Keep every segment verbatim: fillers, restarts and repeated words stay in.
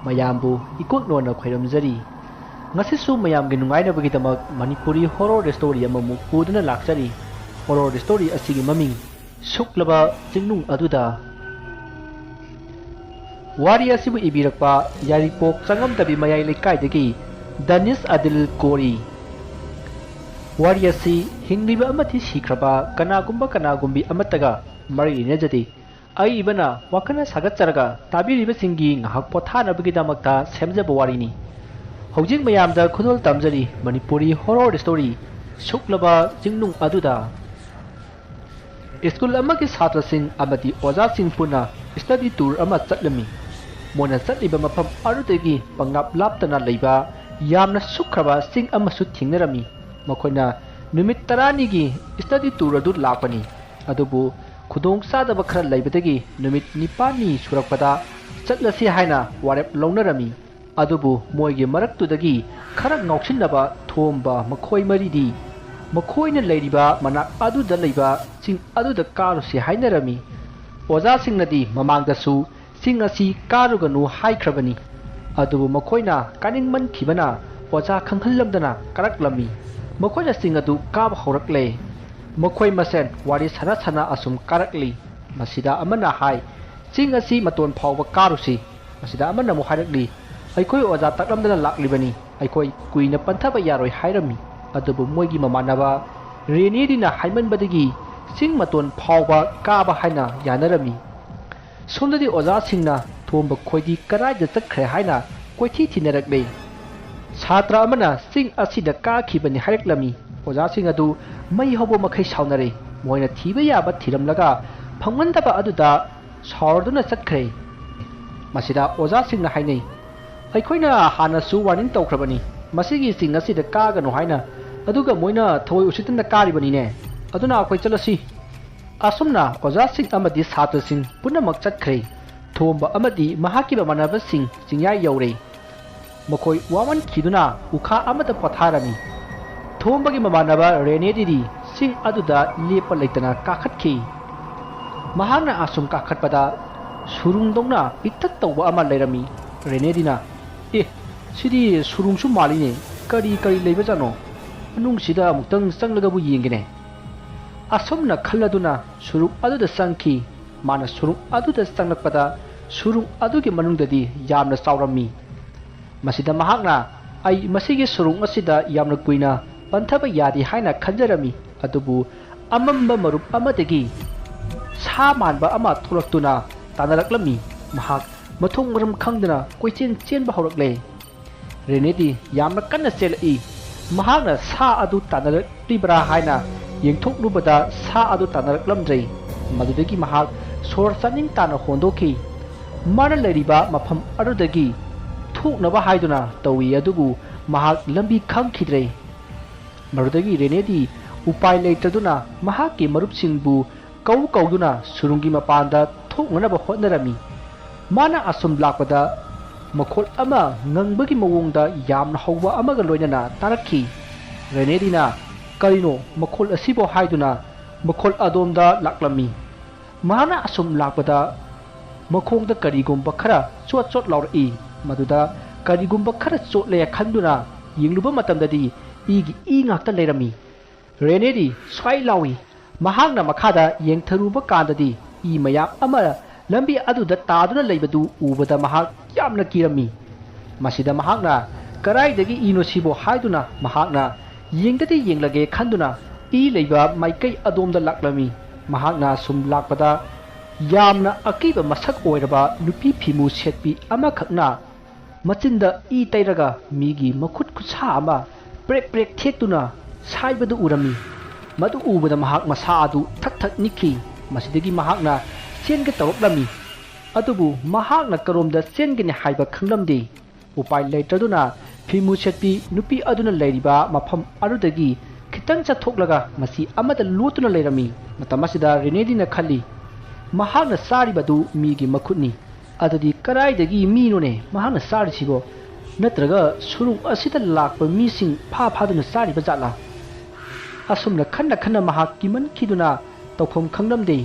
ꯃꯌꯥꯝꯕꯨ ꯏꯀꯣꯛ ꯅꯣꯟꯅ ꯈꯣꯏꯔꯝꯖꯔꯤ꯫ ꯉꯁꯤꯁꯨ ꯃꯌꯥꯝꯒꯤ ꯅꯨꯡꯉꯥꯏꯅꯕꯒꯤꯗꯃꯛ ꯃꯅꯤꯄꯨꯔꯤ horror story ꯑꯃꯃꯨꯛ ꯄꯨꯗꯨꯅ ꯂꯥꯛꯆꯔꯤ꯫ Horror story ꯑꯁꯤꯒꯤ ꯃꯃꯤꯡ ꯁꯨꯛꯂꯕ ꯆꯤꯡꯅꯨꯡ ꯑꯗꯨꯗ꯫ ꯋꯥꯔꯤ ꯑꯁꯤꯕꯨ ꯏꯕꯤꯔꯛꯄ ꯌꯥꯏꯔꯤꯄꯣꯛ ꯆꯪꯉꯝꯗꯕꯤ ꯃꯌꯥꯏ ꯂꯩꯀꯥꯏꯗꯒꯤ ꯗꯅꯤꯁ ꯑꯗꯤꯜ ꯀꯣꯔꯤ꯫ ꯋꯥꯔꯤ ꯑꯁꯤ ꯍꯤꯡꯂꯤꯕ ꯑꯃꯗꯤ ꯁꯤꯈ꯭ꯔꯕ ꯀꯅꯥꯒꯨꯝꯕ ꯀꯅꯥꯒꯨꯝꯕꯤ ꯑꯃꯠꯇꯒ ꯃꯔꯤ ꯂꯩꯅꯖꯗꯦ꯫ ꯑꯏꯕꯅ ꯋꯥꯈꯜꯅ ꯁꯥꯒꯠꯆꯔꯒ ꯇꯥꯕꯤꯔꯤꯕꯁꯤꯡꯒꯤ ꯉꯥꯏꯍꯥꯛ ꯄꯣꯊꯥꯅꯕꯒꯤꯗꯃꯛꯇ ꯁꯦꯝꯖꯕ ꯋꯥꯔꯤꯅꯤ꯫ ꯍꯧꯖꯤꯛ ꯃꯌꯥꯝꯗ ꯈꯨꯗꯣꯜ ꯇꯝꯖꯔꯤ ꯃꯅꯤꯄꯨꯔꯤ horror story ꯁꯨꯛꯂꯕ ꯆꯤꯡꯅꯨꯡ ꯑꯗꯨꯗ꯫ ꯁ꯭ꯀꯨꯜ ꯑꯃꯒꯤ ꯁꯥꯇ꯭ꯔꯁꯤꯡ ꯑꯃꯗꯤ ꯑꯣꯖꯥꯁꯤꯡ ꯄꯨꯟꯅ study tour ꯑꯃ ꯆꯠꯂꯝꯃꯤ꯫ ꯃꯣꯏꯅ ꯆꯠꯂꯤꯕ ꯃꯐꯝ ꯑꯗꯨꯗꯒꯤ ꯄꯪꯂꯥꯞ ꯂꯥꯞꯇꯅ ꯂꯩꯕ ꯌꯥꯝꯅ ꯁꯨꯛꯈ꯭ꯔꯕ ꯆꯤꯡ ꯑꯃꯁꯨ ꯊꯦꯡꯅꯔꯝꯃꯤ꯫ ꯃꯈꯣꯏꯅ ꯅꯨꯃꯤꯠ ꯇꯔꯥꯅꯤꯒꯤ study tour ꯑꯗꯨ ꯂꯥꯛꯄꯅꯤ꯫ ꯑꯗꯨꯕꯨ ꯈꯨꯗꯣꯡ ꯆꯥꯗꯕ ꯈꯔ ꯂꯩꯕꯗꯒꯤ ꯅꯨꯃꯤꯠ ꯅꯤꯄꯥꯜꯅꯤ ꯁꯨꯔꯛꯄꯗ ꯆꯠꯂꯁꯤ ꯍꯥꯏꯅ ꯋꯥꯔꯦꯞ ꯂꯧꯅꯔꯝꯃꯤ꯫ ꯑꯗꯨꯕꯨ ꯃꯣꯏꯒꯤ ꯃꯔꯛꯇꯨꯗꯒꯤ ꯈꯔ ꯉꯥꯎꯁꯤꯟꯅꯕ ꯊꯣꯝꯕ ꯃꯈꯣꯏ ꯃꯔꯤꯗꯤ ꯃꯈꯣꯏꯅ ꯂꯩꯔꯤꯕ ꯃꯅꯥꯛ ꯑꯗꯨꯗ ꯂꯩꯕ ꯆꯤꯡ ꯑꯗꯨꯗ ꯀꯥꯔꯨꯁꯤ ꯍꯥꯏꯅꯔꯝꯃꯤ꯫ ꯑꯣꯖꯥꯁꯤꯡꯅꯗꯤ ꯃꯃꯥꯡꯗꯁꯨ ꯆꯤꯡ ꯑꯁꯤ ꯀꯥꯔꯨꯒꯅꯨ ꯍꯥꯏꯈ꯭ꯔꯕꯅꯤ꯫ ꯑꯗꯨꯕꯨ ꯃꯈꯣꯏꯅ ꯀꯥꯅꯤꯡꯃꯟꯈꯤꯕꯅ ꯑꯣꯖꯥ ꯈꯪꯍꯜꯂꯝꯗꯅ ꯀꯥꯔꯛꯂꯝꯃꯤ꯫ ꯃꯈꯣꯏꯅ ꯆꯤꯡ ꯑꯗꯨ ꯀꯥꯕ ꯍꯧꯔꯛꯂꯦ꯫ ꯃꯈꯣꯏ ꯃꯁꯦꯟ ꯋꯥꯔꯤ ꯁꯥꯟꯅ ꯁꯥꯟꯅ ꯑꯁꯨꯝ ꯀꯥꯔꯛꯂꯤ꯫ ꯃꯁꯤꯗ ꯑꯃꯅ ꯍꯥꯏ, "ꯆꯤꯡ ꯑꯁꯤ ꯃꯇꯣꯟ ꯐꯥꯎꯕ ꯀꯥꯔꯨꯁꯤ꯫" ꯃꯁꯤꯗ ꯑꯃꯅ ꯑꯃꯨꯛ ꯍꯥꯏꯔꯛꯂꯤ, "ꯑꯩꯈꯣꯏ ꯑꯣꯖꯥ ꯇꯥꯛꯂꯝꯗꯅ ꯂꯥꯛꯂꯤꯕꯅꯤ, ꯑꯩꯈꯣꯏ ꯀꯨꯏꯅ ꯄꯟꯊꯕ ꯌꯥꯔꯣꯏ" ꯍꯥꯏꯔꯝꯃꯤ꯫ ꯑꯗꯨꯕꯨ ꯃꯣꯏꯒꯤ ꯃꯃꯥꯟꯅꯕ ꯔꯦꯅꯦꯗꯤꯅ ꯍꯥꯏꯃꯟꯕꯗꯒꯤ ꯆꯤꯡ ꯃꯇꯣꯟ ꯐꯥꯎꯕ ꯀꯥꯕ ꯍꯥꯏꯅ ꯌꯥꯅꯔꯝꯃꯤ꯫ ꯁꯣꯝꯗꯗꯤ ꯑꯣꯖꯥꯁꯤꯡꯅ ꯊꯣꯝꯕ ꯈꯣꯏꯗꯤ ꯀꯗꯥꯏꯗ ꯆꯠꯈ꯭ꯔꯦ ꯍꯥꯏꯅ ꯀꯣꯏꯊꯤ ꯊꯤꯅꯔꯛꯂꯦ꯫ ꯁꯥꯇ꯭ꯔ ꯑꯃꯅ ꯆꯤꯡ ꯑꯁꯤꯗ ꯀꯥꯈꯤꯕꯅꯤ ꯍꯥꯏꯔꯛꯂꯝꯃꯤ꯫ ꯑꯣꯖꯥꯁꯤꯡ ꯑꯗꯨ ꯃꯩ ꯍꯧꯕ ꯃꯈꯩ ꯁꯥꯎꯅꯔꯦ꯫ ꯃꯈꯣꯏꯅ ꯊꯤꯕ ꯌꯥꯕ ꯊꯤꯔꯝꯂꯒ ꯐꯪꯃꯟꯗꯕ ꯑꯗꯨꯗ ꯁꯥꯎꯔꯗꯨꯅ ꯆꯠꯈ꯭ꯔꯦ꯫ ꯃꯁꯤꯗ ꯑꯣꯖꯥꯁꯤꯡꯅ ꯍꯥꯏꯅꯩ, "ꯑꯩꯈꯣꯏꯅ ꯍꯥꯟꯅꯁꯨ warning ꯇꯧꯈ꯭ꯔꯕꯅꯤ, ꯃꯁꯤꯒꯤ ꯆꯤꯡ ꯑꯁꯤꯗ ꯀꯥꯒꯅꯨ ꯍꯥꯏꯅ, ꯑꯗꯨꯒ ꯃꯣꯏꯅ ꯊꯑꯣꯏ ꯎꯁꯤꯠꯇꯅ ꯀꯥꯔꯤꯕꯅꯤꯅꯦ꯫ ꯑꯗꯨꯅ ꯑꯩꯈꯣꯏ ꯆꯠꯂꯁꯤ꯫" ꯑꯁꯨꯝꯅ ꯑꯣꯖꯥꯁꯤꯡ ꯑꯃꯗꯤ ꯁꯥꯇ꯭ꯔꯁꯤꯡ ꯄꯨꯝꯅꯃꯛ ꯆꯠꯈ꯭ꯔꯦ꯫ ꯊꯣꯝꯕ ꯑꯃꯗꯤ ꯃꯍꯥꯛꯀꯤ ꯃꯃꯥꯟꯅꯕꯁꯤꯡ ꯆꯤꯡꯌꯥꯏ ꯌꯧꯔꯦ꯫ ꯃꯈꯣꯏ ꯋꯥꯃꯟꯈꯤꯗꯨꯅ ꯎꯈꯥ ꯑꯃꯗ ꯄꯣꯊꯥꯔꯝꯃꯤ꯫ ꯊꯣꯝꯕꯒꯤ ꯃꯃꯥꯟꯅꯕ ꯔꯦꯅꯦꯗꯤꯗꯤ ꯆꯤꯡ ꯑꯗꯨꯗ ꯂꯦꯞꯄ ꯂꯩꯇꯅ ꯀꯥꯈꯠꯈꯤ꯫ ꯃꯍꯥꯛꯅ ꯑꯁꯨꯝ ꯀꯥꯈꯠꯄꯗ ꯁꯨꯔꯨꯡꯗꯧꯅ ꯄꯤꯛꯇꯛ ꯇꯧꯕ ꯑꯃ ꯂꯩꯔꯝꯃꯤ꯫ ꯔꯦꯅꯦꯗꯤꯅ, "ꯑꯦ, ꯁꯤꯗꯤ ꯁꯨꯔꯨꯡꯁꯨ ꯃꯥꯜꯂꯤꯅꯦ꯫ ꯀꯔꯤ ꯀꯔꯤ ꯂꯩꯕꯖꯥꯠꯅꯣ? ꯃꯅꯨꯡꯁꯤꯗ ꯑꯃꯨꯛꯇꯪ ꯆꯪꯂꯒꯕꯨ ꯌꯦꯡꯒꯦꯅꯦ꯫" ꯑꯁꯨꯝꯅ ꯈꯜꯂꯗꯨꯅ ꯁꯨꯔꯨꯡ ꯑꯗꯨꯗ ꯆꯪꯈꯤ꯫ ꯃꯥꯅ ꯁꯨꯔꯨꯡ ꯑꯗꯨꯗ ꯆꯪꯂꯛꯄꯗ ꯁꯨꯔꯨꯡ ꯑꯗꯨꯒꯤ ꯃꯅꯨꯡꯗꯗꯤ ꯌꯥꯝꯅ ꯆꯥꯎꯔꯝꯃꯤ꯫ ꯃꯁꯤꯗ ꯃꯍꯥꯛꯅ, "ꯑꯩ ꯃꯁꯤꯒꯤ ꯁꯨꯔꯨꯡ ꯑꯁꯤꯗ ꯌꯥꯝꯅ ꯀꯨꯏꯅ ꯄꯟꯊꯕ ꯌꯥꯗꯦ ꯍꯥꯏꯅ ꯈꯟꯖꯔꯝꯃꯤ, ꯑꯗꯨꯕꯨ ꯑꯃꯝꯕ ꯃꯔꯨꯞ ꯑꯃꯗꯒꯤ ꯁꯥ ꯃꯥꯟꯕ ꯑꯃ ꯊꯣꯛꯂꯛꯇꯨꯅ ꯇꯥꯟꯅꯔꯛꯂꯝꯃꯤ꯫" ꯃꯍꯥꯛ ꯃꯊꯣꯡ ꯃꯔꯝ ꯈꯪꯗꯅ ꯀꯣꯏꯆꯦꯟ ꯆꯦꯟꯕ ꯍꯧꯔꯛꯂꯦ꯫ ꯔꯦꯅꯦꯗꯤ ꯌꯥꯝꯅ ꯀꯟꯅ ꯆꯦꯜꯂꯛꯏ꯫ ꯃꯍꯥꯛꯅ ꯁꯥ ꯑꯗꯨ ꯇꯥꯟꯅꯔꯛꯂꯤꯕ꯭ꯔꯥ ꯍꯥꯏꯅ ꯌꯦꯡꯊꯣꯛꯂꯨꯕꯗ ꯁꯥ ꯑꯗꯨ ꯇꯥꯟꯅꯔꯛꯂꯝꯗ꯭ꯔꯦ꯫ ꯃꯗꯨꯗꯒꯤ ꯃꯍꯥꯛ ꯁꯣꯔ ꯆꯥꯅꯤꯡ ꯇꯥꯅ ꯍꯣꯟꯗꯣꯛꯈꯤ꯫ ꯃꯥꯅ ꯂꯩꯔꯤꯕ ꯃꯐꯝ ꯑꯗꯨꯗꯒꯤ ꯊꯣꯛꯅꯕ ꯍꯥꯏꯗꯨꯅ ꯇꯧꯏ, ꯑꯗꯨꯕꯨ ꯃꯍꯥꯛ ꯂꯝꯕꯤ ꯈꯪꯈꯤꯗ꯭ꯔꯦ꯫ ꯃꯗꯨꯗꯒꯤ ꯔꯦꯅꯦꯗꯤ ꯎꯄꯥꯏ ꯂꯩꯇꯗꯨꯅ ꯃꯍꯥꯛꯀꯤ ꯃꯔꯨꯞꯁꯤꯡꯕꯨ ꯀꯧ ꯀꯧꯗꯨꯅ ꯁꯨꯔꯨꯡꯒꯤ ꯃꯄꯥꯟꯗ ꯊꯣꯛꯅꯅꯕ ꯍꯣꯠꯅꯔꯝꯃꯤ꯫ ꯃꯥꯅ ꯑꯁꯨꯝ ꯂꯥꯛꯄꯗ ꯃꯈꯣꯜ ꯑꯃ ꯉꯪꯕꯒꯤ ꯃꯑꯣꯡꯗ ꯌꯥꯝꯅ ꯍꯧꯕ ꯑꯃꯒ ꯂꯣꯏꯅꯅ ꯇꯥꯔꯛꯈꯤ꯫ ꯔꯦꯅꯦꯗꯤꯅ, "ꯀꯔꯤꯅꯣ ꯃꯈꯣꯜ ꯑꯁꯤꯕꯣ?" ꯍꯥꯏꯗꯨꯅ ꯃꯈꯣꯜ ꯑꯗꯣꯝꯗ ꯂꯥꯛꯂꯝꯃꯤ꯫ ꯃꯍꯥꯛꯅ ꯑꯁꯨꯝ ꯂꯥꯛꯄꯗ ꯃꯈꯣꯡꯗ ꯀꯔꯤꯒꯨꯝꯕ ꯈꯔ ꯆꯣꯠ ꯆꯣꯠ ꯂꯥꯎꯔꯛꯏ꯫ ꯃꯗꯨꯗ ꯀꯔꯤꯒꯨꯝꯕ ꯈꯔ ꯆꯣꯠꯂꯦ ꯈꯟꯗꯨꯅ ꯌꯦꯡꯂꯨꯕ ꯃꯇꯝꯗꯗꯤ ꯏꯒꯤ ꯏ ꯉꯥꯛꯇ ꯂꯩꯔꯝꯃꯤ꯫ ꯔꯦꯅꯦꯗꯤ ꯁ꯭ꯋꯥꯏ ꯂꯥꯎꯏ꯫ ꯃꯍꯥꯛꯅ ꯃꯈꯥꯗ ꯌꯦꯡꯊꯔꯨꯕ ꯀꯥꯟꯗꯗꯤ ꯏ ꯃꯌꯥꯝ ꯑꯃ ꯂꯝꯕꯤ ꯑꯗꯨꯗ ꯇꯥꯗꯨꯅ ꯂꯩꯕꯗꯨ ꯎꯕꯗ ꯃꯍꯥꯛ ꯌꯥꯝꯅ ꯀꯤꯔꯝꯃꯤ꯫ ꯃꯁꯤꯗ ꯃꯍꯥꯛꯅ, "ꯀꯗꯥꯏꯗꯒꯤ ꯏꯅꯣ ꯁꯤꯕꯣ?" ꯍꯥꯏꯗꯨꯅ ꯃꯍꯥꯛꯅ ꯌꯦꯡꯗꯗꯤ ꯌꯦꯡꯂꯒꯦ ꯈꯟꯗꯨꯅ ꯏ ꯂꯩꯕ ꯃꯥꯏꯀꯩ ꯑꯗꯣꯝꯗ ꯂꯥꯛꯂꯝꯃꯤ꯫ ꯃꯍꯥꯛꯅ ꯁꯨꯝ ꯂꯥꯛꯄꯗ ꯌꯥꯝꯅ ꯑꯀꯤꯕ ꯃꯁꯛ ꯑꯣꯏꯔꯕ ꯅꯨꯄꯤ ꯐꯤꯃꯨ ꯁꯦꯠꯄꯤ ꯑꯃꯈꯛꯅ ꯃꯆꯤꯟꯗ ꯏ ꯇꯩꯔꯒ ꯃꯤꯒꯤ ꯃꯈꯨꯠ ꯈꯨꯠꯁꯥ ꯑꯃ ꯄ꯭ꯔꯦꯛ ꯄ꯭ꯔꯦꯛ ꯊꯦꯛꯇꯨꯅ ꯁꯥꯏꯕꯗꯨ ꯎꯔꯝꯃꯤ꯫ ꯃꯗꯨ ꯎꯕꯗ ꯃꯍꯥꯛ ꯃꯁꯥ ꯑꯗꯨ ꯊꯛ ꯊꯛ ꯅꯤꯛꯈꯤ꯫ ꯃꯁꯤꯗꯒꯤ ꯃꯍꯥꯛꯅ ꯆꯦꯟꯒꯦ ꯇꯧꯔꯛꯂꯝꯃꯤ꯫ ꯑꯗꯨꯕꯨ ꯃꯍꯥꯛꯅ ꯀꯔꯣꯝꯗ ꯆꯦꯟꯒꯅꯤ ꯍꯥꯏꯕ ꯈꯪꯂꯝꯗꯦ꯫ ꯎꯄꯥꯏ ꯂꯩꯇ꯭ꯔꯗꯨꯅ ꯐꯤꯃꯨ ꯁꯦꯠꯄꯤ ꯅꯨꯄꯤ ꯑꯗꯨꯅ ꯂꯩꯔꯤꯕ ꯃꯐꯝ ꯑꯗꯨꯗꯒꯤ ꯈꯤꯇꯪ ꯆꯠꯊꯣꯛꯂꯒ ꯃꯁꯤ ꯑꯃꯗ ꯂꯣꯠꯇꯨꯅ ꯂꯩꯔꯝꯃꯤ꯫ ꯃꯇꯝ ꯑꯁꯤꯗ ꯔꯦꯅꯦꯗꯤꯅ ꯈꯜꯂꯤ, "ꯃꯍꯥꯛꯅ ꯆꯥꯔꯤꯕꯗꯨ ꯃꯤꯒꯤ ꯃꯈꯨꯠꯅꯤ꯫ ꯑꯗꯨꯗꯤ ꯀꯗꯥꯏꯗꯒꯤ ꯃꯤꯅꯣꯅꯦ ꯃꯍꯥꯛꯅ ꯆꯥꯔꯤꯁꯤꯕꯣ? ꯅꯠꯇ꯭ꯔꯒ ꯁꯨꯔꯨꯡ ꯑꯁꯤꯗ ꯂꯥꯛꯄ ꯃꯤꯁꯤꯡ ꯐꯥ ꯐꯥꯗꯨꯅ ꯆꯥꯔꯤꯕ ꯖꯥꯠꯂꯥ?" ꯑꯁꯨꯝꯅ ꯈꯟꯅ ꯈꯟꯅ ꯃꯍꯥꯛ ꯀꯤꯃꯟꯈꯤꯗꯨꯅ ꯇꯧꯐꯝ ꯈꯪꯂꯝꯗꯦ꯫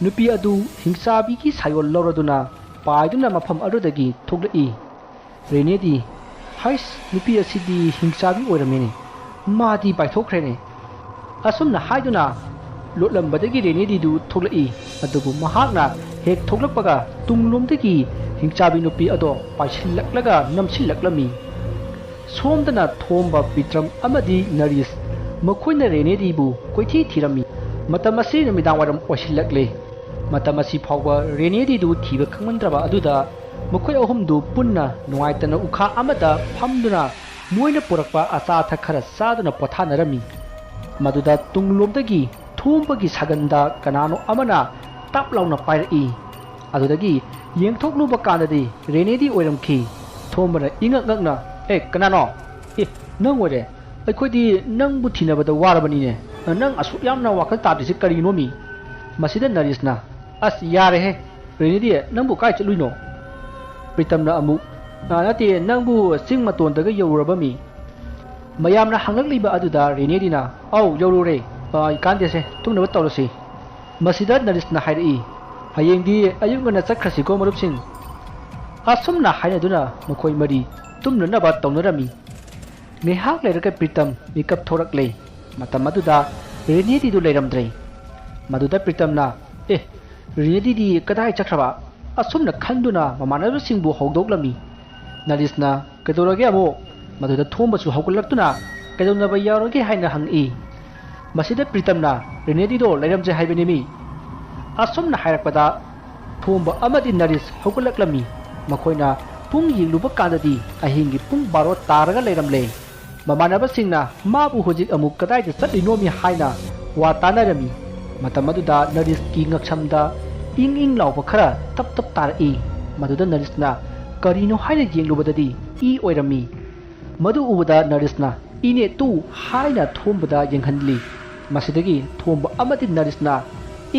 ꯅꯨꯄꯤ ꯑꯗꯨ ꯍꯤꯡꯆꯥꯕꯤꯒꯤ ꯁꯥꯌꯣꯜ ꯂꯧꯔꯗꯨꯅ ꯄꯥꯏꯗꯨꯅ ꯃꯐꯝ ꯑꯗꯨꯗꯒꯤ ꯊꯣꯛꯂꯛꯏ꯫ ꯔꯦꯅꯦꯗꯤ, "ꯍꯩꯁ, ꯅꯨꯄꯤ ꯑꯁꯤꯗꯤ ꯍꯤꯡꯆꯥꯕꯤ ꯑꯣꯏꯔꯝꯃꯦꯅꯦ꯫ ꯃꯥꯗꯤ ꯄꯥꯏꯊꯣꯛꯈ꯭ꯔꯦꯅꯦ"꯫ ꯑꯁꯨꯝꯅ ꯍꯥꯏꯗꯨꯅ ꯂꯣꯠꯂꯝꯕꯗꯒꯤ ꯔꯦꯅꯦꯗꯤꯗꯨ ꯊꯣꯛꯂꯛꯏ꯫ ꯑꯗꯨꯕꯨ ꯃꯍꯥꯛꯅ ꯍꯦꯛ ꯊꯣꯛꯂꯛꯄꯒ ꯇꯨꯡꯂꯣꯝꯗꯒꯤ ꯍꯤꯡꯆꯥꯕꯤ ꯅꯨꯄꯤ ꯑꯗꯣ ꯄꯥꯏꯁꯤꯜꯂꯛꯂꯒ ꯅꯝꯁꯤꯜꯂꯛꯂꯝꯃꯤ꯫ ꯁꯣꯝꯗꯅ ꯊꯣꯝꯕ, ꯄ꯭ꯔꯤꯇꯝ ꯑꯃꯗꯤ ꯅꯔꯤꯁ, ꯃꯈꯣꯏꯅ ꯔꯦꯅꯦꯗꯤꯕꯨ ꯀꯣꯏꯊꯤ ꯊꯤꯔꯝꯃꯤ꯫ ꯃꯇꯝ ꯑꯁꯤ ꯅꯨꯃꯤꯗꯥꯡꯋꯥꯏꯔꯝ ꯑꯣꯏꯁꯤꯜꯂꯛꯂꯦ꯫ ꯃꯇꯝ ꯑꯁꯤ ꯐꯥꯎꯕ ꯔꯦꯅꯦꯗꯤꯗꯨ ꯊꯤꯕ ꯈꯪꯃꯟꯗ꯭ꯔꯕ ꯑꯗꯨꯗ ꯃꯈꯣꯏ ꯑꯍꯨꯝꯗꯨ ꯄꯨꯟꯅ ꯅꯨꯡꯉꯥꯏꯇꯅ ꯎꯈꯥ ꯑꯃꯗ ꯐꯝꯗꯨꯅ ꯃꯣꯏꯅ ꯄꯨꯔꯛꯄ ꯑꯆꯥ ꯑꯊꯛ ꯈꯔ ꯆꯥꯗꯨꯅ ꯄꯣꯊꯥꯅꯔꯝꯃꯤ꯫ ꯃꯗꯨꯗ ꯇꯨꯡꯂꯣꯝꯗꯒꯤ ꯊꯣꯝꯕꯒꯤ ꯁꯥꯒꯟꯗ ꯀꯅꯥꯅꯣ ꯑꯃꯅ ꯇꯞ ꯂꯥꯎꯅ ꯄꯥꯏꯔꯛꯏ꯫ ꯑꯗꯨꯗꯒꯤ ꯌꯦꯡꯊꯣꯛꯂꯨꯕ ꯀꯥꯟꯗꯗꯤ ꯔꯦꯅꯦꯗꯤ ꯑꯣꯏꯔꯝꯈꯤ꯫ ꯊꯣꯝꯕꯅ ꯏꯉꯛ ꯉꯛꯅ, "ꯑꯦ, ꯀꯅꯥꯅꯣ? ꯑꯦ, ꯅꯪ ꯑꯣꯏꯔꯦ꯫ ꯑꯩꯈꯣꯏꯗꯤ ꯅꯪꯕꯨ ꯊꯤꯅꯕꯗ ꯋꯥꯔꯕꯅꯤꯅꯦ꯫ ꯅꯪ ꯑꯁꯨꯛ ꯌꯥꯝꯅ ꯋꯥꯈꯜ ꯇꯥꯗ꯭ꯔꯤꯁꯤ ꯀꯔꯤꯅꯣꯃꯤ?" ꯃꯁꯤꯗ ꯅꯔꯤꯁꯅ, "ꯑꯁ, ꯌꯥꯔꯦꯍꯦ꯫ ꯔꯦꯅꯦꯗꯤ, ꯅꯪꯕꯨ ꯀꯥꯏ ꯆꯠꯂꯨꯏꯅꯣ?" ꯄ꯭ꯔꯤꯇꯝꯅ ꯑꯃꯨꯛ, "ꯑ, ꯅꯠꯇꯦ, ꯅꯪꯕꯨ ꯆꯤꯡ ꯃꯇꯣꯟꯗꯒ ꯌꯧꯔꯨꯔꯕ ꯃꯤ?" ꯃꯌꯥꯝꯅ ꯍꯪꯂꯛꯂꯤꯕ ꯑꯗꯨꯗ ꯔꯦꯅꯦꯗꯤꯅ, "ꯑꯧ, ꯌꯧꯔꯨꯔꯦ꯫ ꯑ, ꯀꯥꯟꯗꯦꯁꯦ, ꯇꯨꯝꯅꯕ ꯇꯧꯔꯁꯤ"꯫ ꯃꯁꯤꯗ ꯅꯔꯤꯁꯅ ꯍꯥꯏꯔꯛꯏ, "ꯍꯌꯦꯡꯗꯤ ꯑꯌꯨꯛ ꯉꯟꯅ ꯆꯠꯈ꯭ꯔꯁꯤꯀꯣ, ꯃꯔꯨꯞꯁꯤꯡ"꯫ ꯑꯁꯨꯝꯅ ꯍꯥꯏꯅꯗꯨꯅ ꯃꯈꯣꯏ ꯃꯔꯤ ꯇꯨꯝꯅꯅꯕ ꯇꯧꯅꯔꯝꯃꯤ꯫ ꯉꯥꯏꯍꯥꯛ ꯂꯩꯔꯒ ꯄ꯭ꯔꯤꯇꯝ ꯃꯤꯀꯞ ꯊꯣꯔꯛꯂꯦ꯫ ꯃꯇꯝ ꯑꯗꯨꯗ ꯔꯦꯅꯦꯗꯤꯗꯨ ꯂꯩꯔꯝꯗ꯭ꯔꯦ꯫ ꯃꯗꯨꯗ ꯄ꯭ꯔꯤꯇꯝꯅ, "ꯑꯦ, ꯔꯦꯅꯦꯗꯤꯗꯤ ꯀꯗꯥꯏ ꯆꯠꯈ꯭ꯔꯕ?" ꯑꯁꯨꯝꯅ ꯈꯟꯗꯨꯅ ꯃꯃꯥꯟꯅꯕꯁꯤꯡꯕꯨ ꯍꯧꯗꯣꯛꯂꯝꯃꯤ꯫ ꯅꯔꯤꯁꯅ, "ꯀꯩꯗꯧꯔꯒꯦ ꯑꯃꯨꯛ?" ꯃꯗꯨꯗ ꯊꯣꯝꯕꯁꯨ ꯍꯧꯒꯠꯂꯛꯇꯨꯅ, "ꯀꯩꯗꯧꯅꯕ ꯌꯥꯎꯔꯒꯦ?" ꯍꯥꯏꯅ ꯍꯪꯉꯛꯏ꯫ ꯃꯁꯤꯗ ꯄ꯭ꯔꯤꯇꯝꯅ ꯔꯦꯅꯦꯗꯤꯗꯣ ꯂꯩꯔꯝꯗ꯭ꯔꯦ ꯍꯥꯏꯕꯅꯦꯃꯤ꯫ ꯑꯁꯨꯝꯅ ꯍꯥꯏꯔꯛꯄꯗ ꯊꯣꯝꯕ ꯑꯃꯗꯤ ꯅꯔꯤꯁ ꯍꯧꯒꯠꯂꯛꯂꯝꯃꯤ꯫ ꯃꯈꯣꯏꯅ ꯄꯨꯡ ꯌꯦꯡꯂꯨꯕ ꯀꯥꯟꯗꯗꯤ ꯑꯍꯤꯡꯒꯤ ꯄꯨꯡ ꯕꯥꯔꯣ ꯇꯥꯔꯒ ꯂꯩꯔꯝꯂꯦ꯫ ꯃꯃꯥꯟꯅꯕꯁꯤꯡꯅ ꯃꯥꯕꯨ ꯍꯧꯖꯤꯛ ꯑꯃꯨꯛ ꯀꯗꯥꯏꯗ ꯆꯠꯂꯤꯅꯣꯃꯤ ꯍꯥꯏꯅ ꯋꯥ ꯇꯥꯅꯔꯝꯃꯤ꯫ ꯃꯇꯝ ꯑꯗꯨꯗ ꯅꯔꯤꯁꯀꯤ ꯉꯛꯁꯝꯗ ꯏꯪ ꯏꯪ ꯂꯥꯎꯕ ꯈꯔ ꯇꯞ ꯇꯞ ꯇꯥꯔꯛꯏ꯫ ꯃꯗꯨꯗ ꯅꯔꯤꯁꯅ ꯀꯔꯤꯅꯣ ꯍꯥꯏꯅ ꯌꯦꯡꯂꯨꯕꯗꯗꯤ ꯏ ꯑꯣꯏꯔꯝꯃꯤ꯫ ꯃꯗꯨ ꯎꯕꯗ ꯅꯔꯤꯁꯅ, "ꯏꯅꯦ ꯇꯨ" ꯍꯥꯏꯅ ꯊꯣꯝꯕꯗ ꯌꯦꯡꯍꯟꯂꯤ꯫ ꯃꯁꯤꯗꯒꯤ ꯊꯣꯝꯕ ꯑꯃꯗꯤ ꯅꯔꯤꯁꯅ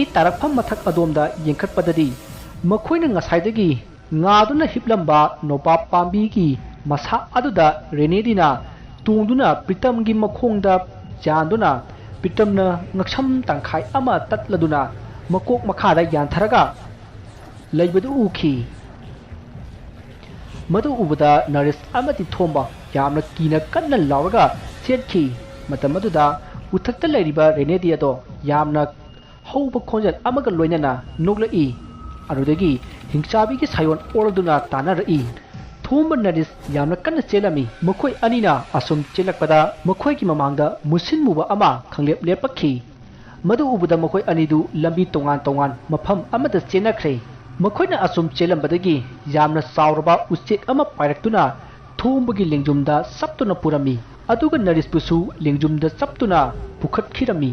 ꯏ ꯇꯥꯔꯛꯐꯝ ꯃꯊꯛ ꯑꯗꯣꯝꯗ ꯌꯦꯡꯈꯠꯄꯗꯗꯤ ꯃꯈꯣꯏꯅ ꯉꯁꯥꯏꯗꯒꯤ ꯉꯥꯗꯨꯅ ꯍꯤꯞꯂꯝꯕ ꯅꯣꯕꯥꯞ ꯄꯥꯝꯕꯤꯒꯤ ꯃꯁꯥ ꯑꯗꯨꯗ ꯔꯦꯅꯦꯗꯤꯅ ꯇꯣꯡꯗꯨꯅ ꯄ꯭ꯔꯤꯇꯝꯒꯤ ꯃꯈꯣꯡꯗ ꯌꯥꯟꯗꯨꯅ ꯄ꯭ꯔꯤꯇꯝꯅ ꯉꯛꯁꯝ ꯇꯪꯈꯥꯏ ꯑꯃ ꯇꯠꯂꯗꯨꯅ ꯃꯀꯣꯛ ꯃꯈꯥꯗ ꯌꯥꯟꯊꯔꯒ ꯂꯩꯕꯗꯨ ꯎꯈꯤ꯫ ꯃꯗꯨ ꯎꯕꯗ ꯅꯔꯤꯁ ꯑꯃꯗꯤ ꯊꯣꯝꯕ ꯌꯥꯝꯅ ꯀꯤꯅ ꯀꯟꯅ ꯂꯥꯎꯔꯒ ꯆꯦꯟꯈꯤ꯫ ꯃꯇꯝ ꯑꯗꯨꯗ ꯎꯊꯛꯇ ꯂꯩꯔꯤꯕ ꯔꯦꯅꯦꯗꯤ ꯑꯗꯣ ꯌꯥꯝꯅ ꯍꯧꯕ ꯈꯣꯟꯖꯦꯜ ꯑꯃꯒ ꯂꯣꯏꯅꯅ ꯅꯣꯛꯂꯛꯏ꯫ ꯑꯗꯨꯗꯒꯤ ꯍꯤꯡꯆꯥꯕꯤꯒꯤ ꯁꯥꯌꯣꯟ ꯑꯣꯔꯗꯨꯅ ꯇꯥꯟꯅꯔꯛꯏ꯫ ꯊꯣꯝꯕ ꯅꯔꯤꯁ ꯌꯥꯝꯅ ꯀꯟꯅ ꯆꯦꯜꯂꯝꯃꯤ꯫ ꯃꯈꯣꯏ ꯑꯅꯤꯅ ꯑꯁꯨꯝ ꯆꯦꯜꯂꯛꯄꯗ ꯃꯈꯣꯏꯒꯤ ꯃꯃꯥꯡꯗ ꯃꯨꯁꯤꯟ ꯃꯨꯕ ꯑꯃ ꯈꯪꯂꯦꯞ ꯂꯦꯞꯄꯛꯈꯤ꯫ ꯃꯗꯨ ꯎꯕꯗ ꯃꯈꯣꯏ ꯑꯅꯤꯗꯨ ꯂꯝꯕꯤ ꯇꯣꯉꯥꯟ ꯇꯣꯉꯥꯟ ꯃꯐꯝ ꯑꯃꯗ ꯆꯦꯟꯅꯈ꯭ꯔꯦ꯫ ꯃꯈꯣꯏꯅ ꯑꯁꯨꯝ ꯆꯦꯜꯂꯝꯕꯗꯒꯤ ꯌꯥꯝꯅ ꯆꯥꯎꯔꯕ ꯎꯆꯦꯛ ꯑꯃ ꯄꯥꯏꯔꯛꯇꯨꯅ ꯊꯣꯝꯕꯒꯤ ꯂꯦꯡꯖꯨꯝꯗ ꯆꯞꯇꯨꯅ ꯄꯨꯔꯝꯃꯤ꯫ ꯑꯗꯨꯒ ꯅꯔꯤꯁꯄꯨꯁꯨ ꯂꯦꯡꯖꯨꯝꯗ ꯆꯞꯇꯨꯅ ꯄꯨꯈꯠꯈꯤꯔꯝꯃꯤ꯫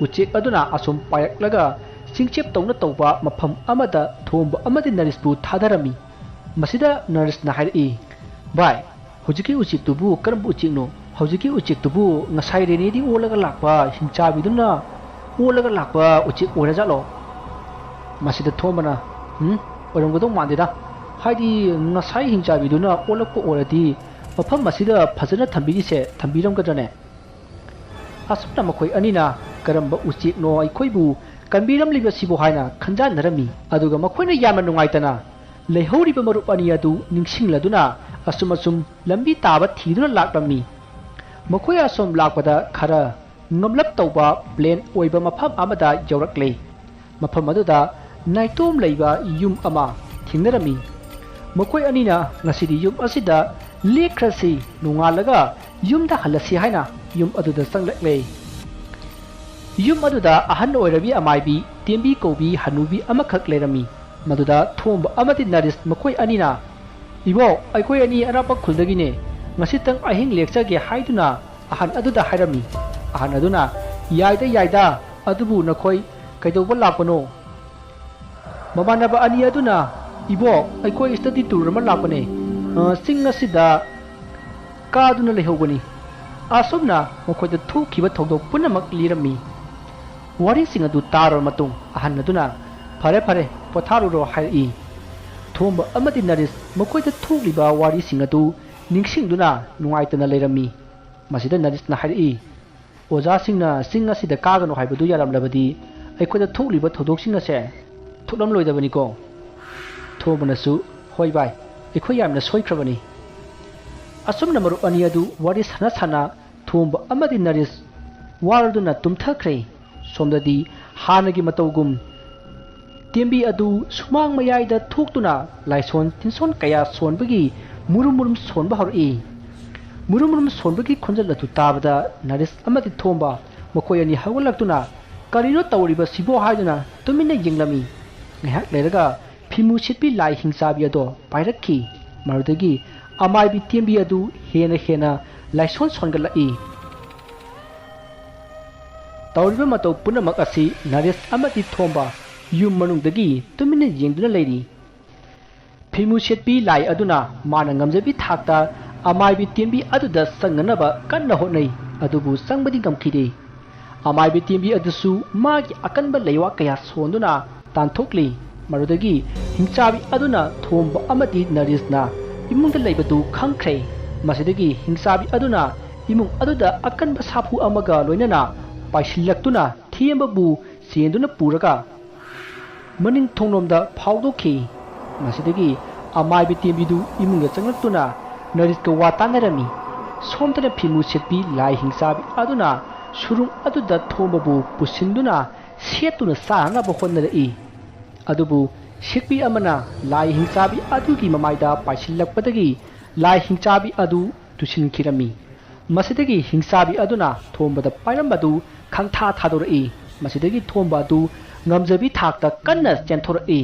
ꯎꯆꯦꯛ ꯑꯗꯨꯅ ꯑꯁꯨꯝ ꯄꯥꯏꯔꯛꯂꯒ ꯆꯤꯡꯆꯦꯞ ꯇꯧꯅ ꯇꯧꯕ ꯃꯐꯝ ꯑꯃꯗ ꯊꯣꯝꯕ ꯑꯃꯗꯤ ꯅꯔꯤꯁꯄꯨ ꯊꯥꯗꯔꯝꯃꯤ꯫ ꯃꯁꯤꯗ ꯅꯔꯤꯁꯅ ꯍꯥꯏꯔꯛꯏ, "ꯚꯥꯏ, ꯍꯧꯖꯤꯛꯀꯤ ꯎꯆꯦꯛꯇꯨꯕꯨ ꯀꯔꯝꯕ ꯎꯆꯦꯛꯅꯣ? ꯍꯧꯖꯤꯛꯀꯤ ꯎꯆꯦꯛꯇꯨꯕꯨ ꯉꯁꯥꯏ ꯔꯦꯅꯦꯗꯤ ꯑꯣꯜꯂꯒ ꯂꯥꯛꯄ ꯍꯤꯡꯆꯥꯕꯤꯗꯨꯅ ꯑꯣꯜꯂꯒ ꯂꯥꯛꯄ ꯎꯆꯦꯛ ꯑꯣꯏꯔꯖꯥꯠꯂꯣ?" ꯃꯁꯤꯗ ꯊꯣꯝꯕꯅ, "ꯎꯝ, ꯑꯣꯏꯔꯝꯒꯗꯧ ꯃꯥꯟꯗꯦꯗ꯫ ꯍꯥꯏꯗꯤ ꯉꯁꯥꯏ ꯍꯤꯡꯆꯥꯕꯤꯗꯨꯅ ꯑꯣꯜꯂꯛꯄ ꯑꯣꯏꯔꯗꯤ ꯃꯐꯝ ꯑꯁꯤꯗ ꯐꯖꯅ ꯊꯝꯕꯤꯔꯤꯁꯦ ꯊꯝꯕꯤꯔꯝꯒꯗ꯭ꯔꯅꯦ?" ꯑꯁꯨꯝꯅ ꯃꯈꯣꯏ ꯑꯅꯤꯅ ꯀꯔꯝꯕ ꯎꯆꯦꯛꯅꯣ ꯑꯩꯈꯣꯏꯕꯨ ꯀꯟꯕꯤꯔꯝꯂꯤꯕꯁꯤꯕꯨ ꯍꯥꯏꯅ ꯈꯟꯖꯥꯟꯅꯔꯝꯃꯤ꯫ ꯑꯗꯨꯒ ꯃꯈꯣꯏꯅ ꯌꯥꯝꯅ ꯅꯨꯡꯉꯥꯏꯇꯅ ꯂꯩꯍꯧꯔꯤꯕ ꯃꯔꯨꯞ ꯑꯅꯤ ꯑꯗꯨ ꯅꯤꯡꯁꯤꯡꯂꯗꯨꯅ ꯑꯁꯨꯝ ꯑꯁꯨꯝ ꯂꯝꯕꯤ ꯇꯥꯕ ꯊꯤꯗꯨꯅ ꯂꯥꯛꯂꯝꯃꯤ꯫ ꯃꯈꯣꯏ ꯑꯁꯨꯝ ꯂꯥꯛꯄꯗ ꯈꯔ ꯉꯝꯂꯞ ꯇꯧꯕ ꯄ꯭ꯂꯦꯟ ꯑꯣꯏꯕ ꯃꯐꯝ ꯑꯃꯗ ꯌꯧꯔꯛꯂꯦ꯫ ꯃꯐꯝ ꯑꯗꯨꯗ ꯅꯥꯏꯇꯣꯝ ꯂꯩꯕ ꯌꯨꯝ ꯑꯃ ꯊꯦꯡꯅꯔꯝꯃꯤ꯫ ꯃꯈꯣꯏ ꯑꯅꯤꯅ ꯉꯁꯤꯗꯤ ꯌꯨꯝ ꯑꯁꯤꯗ ꯂꯦꯛꯈ꯭ꯔꯁꯤ, ꯅꯣꯡꯉꯥꯜꯂꯒ ꯌꯨꯝꯗ ꯍꯜꯂꯁꯤ ꯍꯥꯏꯅ ꯌꯨꯝ ꯑꯗꯨꯗ ꯆꯪꯂꯛꯂꯦ꯫ ꯌꯨꯝ ꯑꯗꯨꯗ ꯑꯍꯟ ꯑꯣꯏꯔꯕꯤ ꯑꯃꯥꯏꯕꯤ ꯇꯦꯝꯕꯤ ꯀꯧꯕꯤ ꯍꯅꯨꯕꯤ ꯑꯃꯈꯛ ꯂꯩꯔꯝꯃꯤ꯫ ꯃꯗꯨꯗ ꯊꯣꯝꯕ ꯑꯃꯗꯤ ꯅꯔꯤꯁ ꯃꯈꯣꯏ ꯑꯅꯤꯅ, "ꯏꯕꯣ, ꯑꯩꯈꯣꯏ ꯑꯅꯤ ꯑꯔꯥꯞꯄ ꯈꯨꯜꯗꯒꯤꯅꯦ, ꯉꯁꯤꯇꯪ ꯑꯍꯤꯡ ꯂꯦꯛꯆꯒꯦ" ꯍꯥꯏꯗꯨꯅ ꯑꯍꯟ ꯑꯗꯨꯗ ꯍꯥꯏꯔꯝꯃꯤ꯫ ꯑꯍꯟ ꯑꯗꯨꯅ, "ꯌꯥꯏꯗ, ꯌꯥꯏꯗ, ꯑꯗꯨꯕꯨ ꯅꯈꯣꯏ ꯀꯩꯗꯧꯕ ꯂꯥꯛꯄꯅꯣ?" ꯃꯃꯥꯟꯅꯕ ꯑꯅꯤ ꯑꯗꯨꯅ, "ꯏꯕꯣ, ꯑꯩꯈꯣꯏ ꯁ꯭ꯇꯗꯤ ꯇꯨꯔ ꯑꯃ ꯂꯥꯛꯄꯅꯦ꯫ ꯑ, ꯆꯤꯡ ꯑꯁꯤꯗ ꯀꯥꯗꯨꯅ ꯂꯩꯍꯧꯕꯅꯤ꯫" ꯑꯁꯨꯝꯅ ꯃꯈꯣꯏꯗ ꯊꯣꯛꯈꯤꯕ ꯊꯧꯗꯣꯛ ꯄꯨꯝꯅꯃꯛ ꯂꯤꯔꯝꯃꯤ꯫ ꯋꯥꯔꯤꯁꯤꯡ ꯑꯗꯨ ꯇꯥꯔꯕ ꯃꯇꯨꯡ ꯑꯍꯟ ꯑꯗꯨꯅ, "ꯐꯔꯦ, ꯐꯔꯦ, ꯄꯣꯊꯥꯔꯨꯔꯣ" ꯍꯥꯏꯔꯛꯏ꯫ ꯊꯣꯝꯕ ꯑꯃꯗꯤ ꯅꯔꯤꯁ ꯃꯈꯣꯏꯗ ꯊꯣꯛꯂꯤꯕ ꯋꯥꯔꯤꯁꯤꯡ ꯑꯗꯨ ꯅꯤꯡꯁꯤꯡꯗꯨꯅ ꯅꯨꯡꯉꯥꯏꯇꯅ ꯂꯩꯔꯝꯃꯤ꯫ ꯃꯁꯤꯗ ꯅꯔꯤꯁꯅ ꯍꯥꯏꯔꯛꯏ, "ꯑꯣꯖꯥꯁꯤꯡꯅ ꯆꯤꯡ ꯑꯁꯤꯗ ꯀꯥꯒꯅꯨ ꯍꯥꯏꯕꯗꯨ ꯌꯥꯔꯝꯂꯕꯗꯤ ꯑꯩꯈꯣꯏꯗ ꯊꯣꯛꯂꯤꯕ ꯊꯧꯗꯣꯛꯁꯤꯡ ꯑꯁꯦ ꯊꯣꯛꯂꯝꯂꯣꯏꯗꯕꯅꯤꯀꯣ?" ꯊꯣꯝꯕꯅꯁꯨ, "ꯍꯣꯏ ꯚꯥꯏ, ꯑꯩꯈꯣꯏ ꯌꯥꯝꯅ ꯁꯣꯏꯈ꯭ꯔꯕꯅꯤ꯫ ꯑꯁꯨꯝꯅ ꯃꯔꯨꯞ ꯑꯅꯤ ꯑꯗꯨ ꯋꯥꯔꯤ ꯁꯥꯟꯅ ꯁꯥꯟꯅ ꯊꯣꯝꯕ ꯑꯃꯗꯤ ꯅꯔꯦꯁ ꯋꯥꯔꯗꯨꯅ ꯇꯨꯝꯊꯈ꯭ꯔꯦ꯫ ꯁꯣꯝꯗꯗꯤ ꯍꯥꯟꯅꯒꯤ ꯃꯇꯧꯒꯨꯝ ꯇꯦꯝꯕꯤ ꯑꯗꯨ ꯁꯨꯃꯥꯡ ꯃꯌꯥꯏꯗ ꯊꯣꯛꯇꯨꯅ ꯂꯥꯏꯁꯣꯟ ꯇꯤꯟꯁꯣꯟ ꯀꯌꯥ ꯁꯣꯟꯕꯒꯤ ꯃꯨꯔꯨꯝ ꯃꯨꯔꯨꯝ ꯁꯣꯟꯕ ꯍꯧꯔꯛꯏ꯫ ꯃꯨꯔꯨꯝ ꯃꯨꯔꯨꯝ ꯁꯣꯟꯕꯒꯤ ꯈꯣꯟꯖꯦꯜ ꯑꯗꯨ ꯇꯥꯕꯗ ꯅꯔꯦꯁ ꯑꯃꯗꯤ ꯊꯣꯝꯕ ꯃꯈꯣꯏ ꯑꯅꯤ ꯍꯧꯒꯠꯂꯛꯇꯨꯅ "ꯀꯔꯤꯅꯣ ꯇꯧꯔꯤꯕꯁꯤꯕꯣ?" ꯍꯥꯏꯗꯨꯅ ꯇꯨꯃꯤꯟꯅ ꯌꯦꯡꯂꯝꯃꯤ꯫ ꯉꯥꯏꯍꯥꯛ ꯂꯩꯔꯒ ꯐꯤꯃꯨ ꯁꯦꯠꯄꯤ ꯂꯥꯏ ꯍꯤꯡꯆꯥꯕꯤ ꯑꯗꯣ ꯄꯥꯏꯔꯛꯈꯤ꯫ ꯃꯗꯨꯗꯒꯤ ꯑꯃꯥꯏꯕꯤ ꯇꯦꯝꯕꯤ ꯑꯗꯨ ꯍꯦꯟꯅ ꯍꯦꯟꯅ ꯂꯥꯏꯁꯣꯟ ꯁꯣꯟꯒꯠꯂꯛꯏ꯫ ꯇꯧꯔꯤꯕ ꯃꯇꯧ ꯄꯨꯝꯅꯃꯛ ꯑꯁꯤ ꯅꯔꯦꯁ ꯑꯃꯗꯤ ꯊꯣꯝꯕ ꯌꯨꯝ ꯃꯅꯨꯡꯗꯒꯤ ꯇꯨꯃꯤꯟꯅ ꯌꯦꯡꯗꯨꯅ ꯂꯩꯔꯤ꯫ ꯐꯤꯃꯨ ꯁꯦꯠꯄꯤ ꯂꯥꯏ ꯑꯗꯨꯅ ꯃꯥꯅ ꯉꯝꯖꯕꯤ ꯊꯥꯛꯇ ꯑꯃꯥꯏꯕꯤ ꯇꯦꯝꯕꯤ ꯑꯗꯨꯗ ꯆꯪꯅꯅꯕ ꯀꯟꯅ ꯍꯣꯠꯅꯩ, ꯑꯗꯨꯕꯨ ꯆꯪꯕꯗꯤ ꯉꯝꯈꯤꯗꯦ꯫ ꯑꯃꯥꯏꯕꯤ ꯇꯦꯝꯕꯤ ꯑꯗꯨꯁꯨ ꯃꯥꯒꯤ ꯑꯀꯟꯕ ꯂꯩꯋꯥ ꯀꯌꯥ ꯁꯣꯟꯗꯨꯅ ꯇꯥꯟꯊꯣꯛꯂꯤ꯫ ꯃꯗꯨꯗꯒꯤ ꯍꯤꯡꯆꯥꯕꯤ ꯑꯗꯨꯅ ꯊꯣꯝꯕ ꯑꯃꯗꯤ ꯅꯔꯦꯁꯅ ꯏꯃꯨꯡꯗ ꯂꯩꯕꯗꯨ ꯈꯪꯈ꯭ꯔꯦ꯫ ꯃꯁꯤꯗꯒꯤ ꯍꯤꯡꯆꯥꯕꯤ ꯑꯗꯨꯅ ꯏꯃꯨꯡ ꯑꯗꯨꯗ ꯑꯀꯟꯕ ꯁꯥꯐꯨ ꯑꯃꯒ ꯂꯣꯏꯅꯅ ꯄꯥꯏꯁꯤꯜꯂꯛꯇꯨꯅ ꯊꯦꯝꯕꯕꯨ ꯆꯦꯟꯗꯨꯅ ꯄꯨꯔꯒ ꯃꯅꯤꯡ ꯊꯣꯡꯂꯣꯝꯗ ꯐꯥꯎꯗꯣꯛꯈꯤ꯫ ꯃꯁꯤꯗꯒꯤ ꯑꯃꯥꯏꯕꯤ ꯇꯦꯝꯕꯤꯗꯨ ꯏꯃꯨꯡꯗ ꯆꯪꯂꯛꯇꯨꯅ ꯅꯔꯤꯁꯀ ꯋꯥ ꯇꯥꯅꯔꯝꯃꯤ꯫ ꯁꯣꯝꯗꯅ ꯐꯤꯃꯨ ꯁꯦꯠꯄꯤ ꯂꯥꯏ ꯍꯤꯡꯆꯥꯕꯤ ꯑꯗꯨꯅ ꯁꯨꯔꯨꯡ ꯑꯗꯨꯗ ꯊꯣꯝꯕꯕꯨ ꯄꯨꯁꯤꯟꯗꯨꯅ ꯁꯦꯠꯇꯨꯅ ꯆꯥꯅꯅꯕ ꯍꯣꯠꯅꯔꯛꯏ꯫ ꯑꯗꯨꯕꯨ ꯁꯦꯛꯄꯤ ꯑꯃꯅ ꯂꯥꯏ ꯍꯤꯡꯆꯥꯕꯤ ꯑꯗꯨꯒꯤ ꯃꯃꯥꯏꯗ ꯄꯥꯏꯁꯤꯜꯂꯛꯄꯗꯒꯤ ꯂꯥꯏ ꯍꯤꯡꯆꯥꯕꯤ ꯑꯗꯨ ꯇꯨꯁꯤꯟꯈꯤꯔꯝꯃꯤ꯫ ꯃꯁꯤꯗꯒꯤ ꯍꯤꯡꯆꯥꯕꯤ ꯑꯗꯨꯅ ꯊꯣꯝꯕꯗ ꯄꯥꯏꯔꯝꯕꯗꯨ ꯈꯪꯊꯥ ꯊꯥꯗꯣꯔꯛꯏ꯫ ꯃꯁꯤꯗꯒꯤ ꯊꯣꯝꯕ ꯑꯗꯨ ꯉꯝꯖꯕꯤ ꯊꯥꯛꯇ ꯀꯟꯅ ꯆꯦꯟꯊꯣꯔꯛꯏ꯫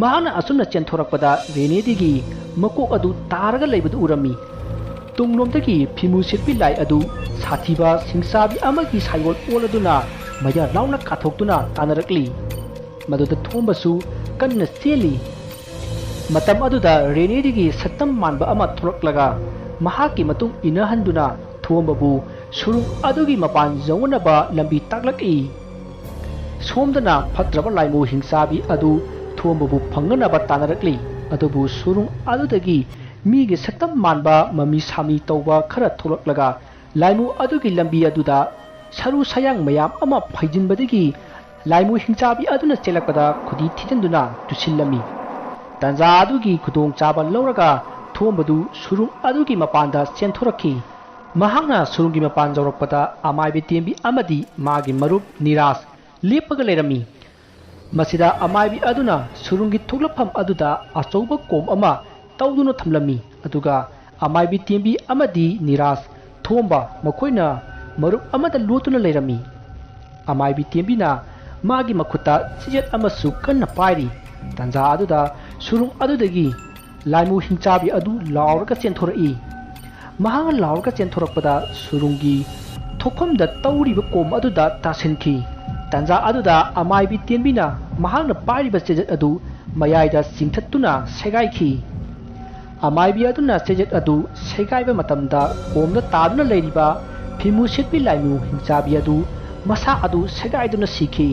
ꯃꯍꯥꯛꯅ ꯑꯁꯨꯝꯅ ꯆꯦꯟꯊꯣꯔꯛꯄꯗ ꯔꯦꯅꯦꯗꯤꯒꯤ ꯃꯀꯣꯛ ꯑꯗꯨ ꯇꯥꯔꯒ ꯂꯩꯕꯗꯨ ꯎꯔꯝꯃꯤ꯫ ꯇꯨꯡꯂꯣꯝꯗꯒꯤ ꯐꯤꯃꯨ ꯁꯦꯠꯄꯤ ꯂꯥꯏ ꯑꯗꯨ ꯁꯥꯊꯤꯕ ꯍꯤꯡꯆꯥꯕꯤ ꯑꯃꯒꯤ ꯁꯥꯏꯑꯣꯜ ꯑꯣꯜꯂꯗꯨꯅ ꯃꯌꯥ ꯂꯥꯎꯅ ꯀꯥꯊꯣꯛꯇꯨꯅ ꯇꯥꯟꯅꯔꯛꯂꯤ꯫ ꯃꯗꯨꯗ ꯊꯣꯝꯕꯁꯨ ꯀꯟꯅ ꯆꯦꯜꯂꯤ꯫ ꯃꯇꯝ ꯑꯗꯨꯗ ꯔꯦꯅꯦꯗꯤꯒꯤ ꯁꯛꯇꯝ ꯃꯥꯟꯕ ꯑꯃ ꯊꯣꯛꯂꯛꯂꯒ ꯃꯍꯥꯛꯀꯤ ꯃꯇꯨꯡ ꯏꯟꯅꯍꯟꯗꯨꯅ ꯊꯣꯝꯕꯕꯨ ꯁꯨꯔꯨꯡ ꯑꯗꯨꯒꯤ ꯃꯄꯥꯟ ꯌꯧꯅꯅꯕ ꯂꯝꯕꯤ ꯇꯥꯛꯂꯛꯏ꯫ ꯁꯣꯝꯗꯅ ꯐꯠꯇ꯭ꯔꯕ ꯂꯥꯏꯃꯨ ꯍꯤꯡꯆꯥꯕꯤ ꯑꯗꯨ ꯊꯣꯝꯕꯕꯨ ꯐꯪꯅꯅꯕ ꯇꯥꯟꯅꯔꯛꯂꯤ꯫ ꯑꯗꯨꯕꯨ ꯁꯨꯔꯨꯡ ꯑꯗꯨꯗꯒꯤ ꯃꯤꯒꯤ ꯁꯛꯇꯝ ꯃꯥꯟꯕ ꯃꯃꯤ ꯁꯥꯃꯤ ꯇꯧꯕ ꯈꯔ ꯊꯣꯛꯂꯛꯂꯒ ꯂꯥꯏꯃꯨ ꯑꯗꯨꯒꯤ ꯂꯝꯕꯤ ꯑꯗꯨꯗ ꯁꯔꯨ ꯁꯌꯥꯡ ꯃꯌꯥꯝ ꯑꯃ ꯐꯩꯖꯤꯟꯕꯗꯒꯤ ꯂꯥꯏꯃꯨ ꯍꯤꯡꯆꯥꯕꯤ ꯑꯗꯨꯅ ꯆꯦꯜꯂꯛꯄꯗ ꯈꯨꯗꯤ ꯊꯤꯖꯤꯟꯗꯨꯅ ꯇꯨꯁꯤꯜꯂꯝꯃꯤ꯫ ꯇꯥꯟꯖꯥ ꯑꯗꯨꯒꯤ ꯈꯨꯗꯣꯡꯆꯥꯕ ꯂꯧꯔꯒ ꯊꯣꯝꯕꯗꯨ ꯁꯨꯔꯨꯡ ꯑꯗꯨꯒꯤ ꯃꯄꯥꯟꯗ ꯆꯦꯟꯊꯣꯔꯛꯈꯤ꯫ ꯃꯍꯥꯛꯅ ꯁꯨꯔꯨꯡꯒꯤ ꯃꯄꯥꯟ ꯌꯧꯔꯛꯄꯗ ꯑꯃꯥꯏꯕꯤ ꯇꯦꯝꯕꯤ ꯑꯃꯗꯤ ꯃꯥꯒꯤ ꯃꯔꯨꯞ ꯅꯤꯔꯥꯖ ꯂꯦꯞꯄꯒ ꯂꯩꯔꯝꯃꯤ꯫ ꯃꯁꯤꯗ ꯑꯃꯥꯏꯕꯤ ꯑꯗꯨꯅ ꯁꯨꯔꯨꯡꯒꯤ ꯊꯣꯛꯂꯛꯐꯝ ꯑꯗꯨꯗ ꯑꯆꯧꯕ ꯀꯣꯝ ꯑꯃ ꯇꯧꯗꯨꯅ ꯊꯝꯂꯝꯃꯤ꯫ ꯑꯗꯨꯒ ꯑꯃꯥꯏꯕꯤ ꯇꯦꯝꯕꯤ ꯑꯃꯗꯤ ꯅꯤꯔꯥꯖ ꯊꯣꯝꯕ ꯃꯈꯣꯏꯅ ꯃꯔꯨꯞ ꯑꯃꯗ ꯂꯣꯠꯇꯨꯅ ꯂꯩꯔꯝꯃꯤ꯫ ꯑꯃꯥꯏꯕꯤ ꯇꯦꯝꯕꯤꯅ ꯃꯥꯒꯤ ꯃꯈꯨꯠꯇ ꯆꯦꯖꯦꯠ ꯑꯃꯁꯨ ꯀꯟꯅ ꯄꯥꯏꯔꯤ꯫ ꯇꯥꯟꯖꯥ ꯑꯗꯨꯗ ꯁꯨꯔꯨꯡ ꯑꯗꯨꯗꯒꯤ ꯂꯥꯏꯃꯨ ꯍꯤꯡꯆꯥꯕꯤ ꯑꯗꯨ ꯂꯥꯎꯔꯒ ꯆꯦꯟꯊꯣꯔꯛꯏ꯫ ꯃꯍꯥꯛꯅ ꯂꯥꯎꯔꯒ ꯆꯦꯟꯊꯣꯔꯛꯄꯗ ꯁꯨꯔꯨꯡꯒꯤ ꯊꯣꯛꯐꯝꯗ ꯇꯧꯔꯤꯕ ꯀꯣꯝ ꯑꯗꯨꯗ ꯇꯥꯁꯤꯟꯈꯤ꯫ ꯇꯥꯟꯖꯥ ꯑꯗꯨꯗ ꯑꯃꯥꯏꯕꯤ ꯇꯦꯝꯕꯤꯅ ꯃꯍꯥꯛꯅ ꯄꯥꯏꯔꯤꯕ ꯆꯦꯖꯦꯠ ꯑꯗꯨ ꯃꯌꯥꯏꯗ ꯆꯤꯡꯊꯠꯇꯨꯅ ꯁꯦꯒꯥꯏꯈꯤ꯫ ꯑꯃꯥꯏꯕꯤ ꯑꯗꯨꯅ ꯆꯦꯖꯦꯠ ꯑꯗꯨ ꯁꯦꯒꯥꯏꯕ ꯃꯇꯝꯗ ꯀꯣꯝꯗ ꯇꯥꯗꯨꯅ ꯂꯩꯔꯤꯕ ꯐꯤꯃꯨ ꯁꯦꯠꯄꯤ ꯂꯥꯏꯃꯨ ꯍꯤꯡꯆꯥꯕꯤ ꯑꯗꯨ ꯃꯁꯥ ꯑꯗꯨ ꯁꯦꯒꯥꯏꯗꯨꯅ ꯁꯤꯈꯤ꯫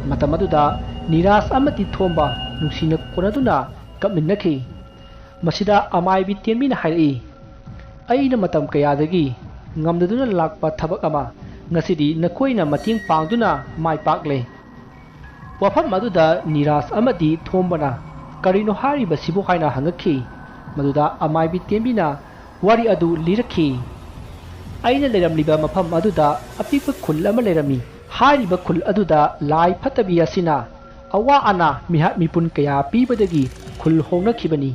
ꯃꯇꯝ ꯑꯗꯨꯗ ꯅꯤꯔꯥꯖ ꯑꯃꯗꯤ ꯊꯣꯝꯕ ꯅꯨꯡꯁꯤꯅ ꯀꯣꯟꯅꯗꯨꯅ ꯀꯞꯃꯤꯟꯅꯈꯤ꯫ ꯃꯁꯤꯗ ꯑꯃꯥꯏꯕꯤ ꯇꯦꯝꯕꯤꯅ ꯍꯥꯏꯔꯛꯏ, "ꯑꯩꯅ ꯃꯇꯝ ꯀꯌꯥꯗꯒꯤ ꯉꯝꯅꯗꯨꯅ ꯂꯥꯛꯄ ꯊꯕꯛ ꯑꯃ ꯉꯁꯤꯗꯤ ꯅꯈꯣꯏꯅ ꯃꯇꯦꯡ ꯄꯥꯡꯗꯨꯅ ꯃꯥꯏ ꯄꯥꯛꯂꯦ"꯫ ꯋꯥꯐꯝ ꯑꯗꯨꯗ ꯅꯤꯔꯥꯖ ꯑꯃꯗꯤ ꯊꯣꯝꯕꯅ "ꯀꯔꯤꯅꯣ ꯍꯥꯏꯔꯤꯕꯁꯤꯕꯨ?" ꯍꯥꯏꯅ ꯍꯪꯉꯛꯈꯤ꯫ ꯃꯗꯨꯗ ꯑꯃꯥꯏꯕꯤ ꯇꯦꯝꯕꯤꯅ ꯋꯥꯔꯤ ꯑꯗꯨ ꯂꯤꯔꯛꯈꯤ꯫ ꯑꯩꯅ ꯂꯩꯔꯝꯂꯤꯕ ꯃꯐꯝ ꯑꯗꯨꯗ ꯑꯄꯤꯛꯄ ꯈꯨꯜ ꯑꯃ ꯂꯩꯔꯝꯃꯤ꯫ ꯍꯥꯏꯔꯤꯕ ꯈꯨꯜ ꯑꯗꯨꯗ ꯂꯥꯏ ꯐꯠꯇꯕꯤ ꯑꯁꯤꯅ ꯑꯋꯥ ꯑꯅꯥ ꯃꯤꯍꯥꯠ ꯃꯤꯄꯨꯟ ꯀꯌꯥ ꯄꯤꯕꯗꯒꯤ ꯈꯨꯜ ꯍꯣꯡꯅꯈꯤꯕꯅꯤ꯫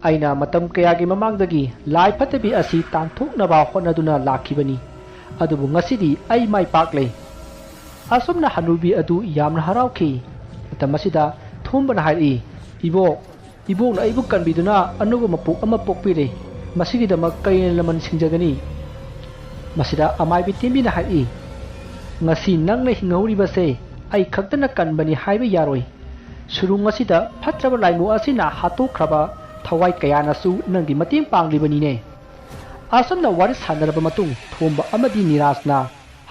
ꯑꯩꯅ ꯃꯇꯝ ꯀꯌꯥꯒꯤ ꯃꯃꯥꯡꯗꯒꯤ ꯂꯥꯏ ꯐꯠꯇꯕꯤ ꯑꯁꯤ ꯇꯥꯟꯊꯣꯛꯅꯕ ꯍꯣꯠꯅꯗꯨꯅ ꯂꯥꯛꯈꯤꯕꯅꯤ꯫ ꯑꯗꯨꯕꯨ ꯉꯁꯤꯗꯤ ꯑꯩ ꯃꯥꯏ ꯄꯥꯛꯂꯦ꯫ ꯑꯁꯨꯝꯅ ꯍꯅꯨꯕꯤ ꯑꯗꯨ ꯌꯥꯝꯅ ꯍꯔꯥꯎꯈꯤ꯫ ꯃꯇꯝ ꯑꯁꯤꯗ ꯊꯣꯝꯕꯅ ꯍꯥꯏꯔꯛꯏ, "ꯏꯕꯣꯛ, ꯏꯕꯣꯛꯅ ꯑꯩꯕꯨ ꯀꯟꯕꯤꯗꯨꯅ ꯑꯅꯧꯕ ꯃꯄꯣꯛ ꯑꯃ ꯄꯣꯛꯄꯤꯔꯦ꯫ ꯃꯁꯤꯒꯤꯗꯃꯛ ꯀꯔꯤꯅ ꯂꯃꯟ ꯁꯤꯡꯖꯒꯅꯤ?" ꯃꯁꯤꯗ ꯑꯃꯥꯏꯕꯤ ꯇꯦꯝꯕꯤꯅ ꯍꯥꯏꯔꯛꯏ, "ꯉꯁꯤ ꯅꯪꯅ ꯍꯤꯡꯍꯧꯔꯤꯕꯁꯦ ꯑꯩ ꯈꯛꯇꯅ ꯀꯟꯕꯅꯤ ꯍꯥꯏꯕ ꯌꯥꯔꯣꯏ꯫ ꯁꯨꯔꯨꯡ ꯑꯁꯤꯗ ꯐꯠꯇ꯭ꯔꯕ ꯂꯥꯏꯃꯨ ꯑꯁꯤꯅ ꯍꯥꯠꯇꯣꯛꯈ꯭ꯔꯕ ꯊꯋꯥꯏ ꯀꯌꯥꯅꯁꯨ ꯅꯪꯒꯤ ꯃꯇꯦꯡ ꯄꯥꯡꯂꯤꯕꯅꯤꯅꯦ"꯫ ꯑꯁꯨꯝꯅ ꯋꯥꯔꯤ ꯁꯥꯟꯅꯔꯕ ꯃꯇꯨꯡ ꯊꯣꯝꯕ ꯑꯃꯗꯤ ꯅꯤꯔꯥꯖꯅ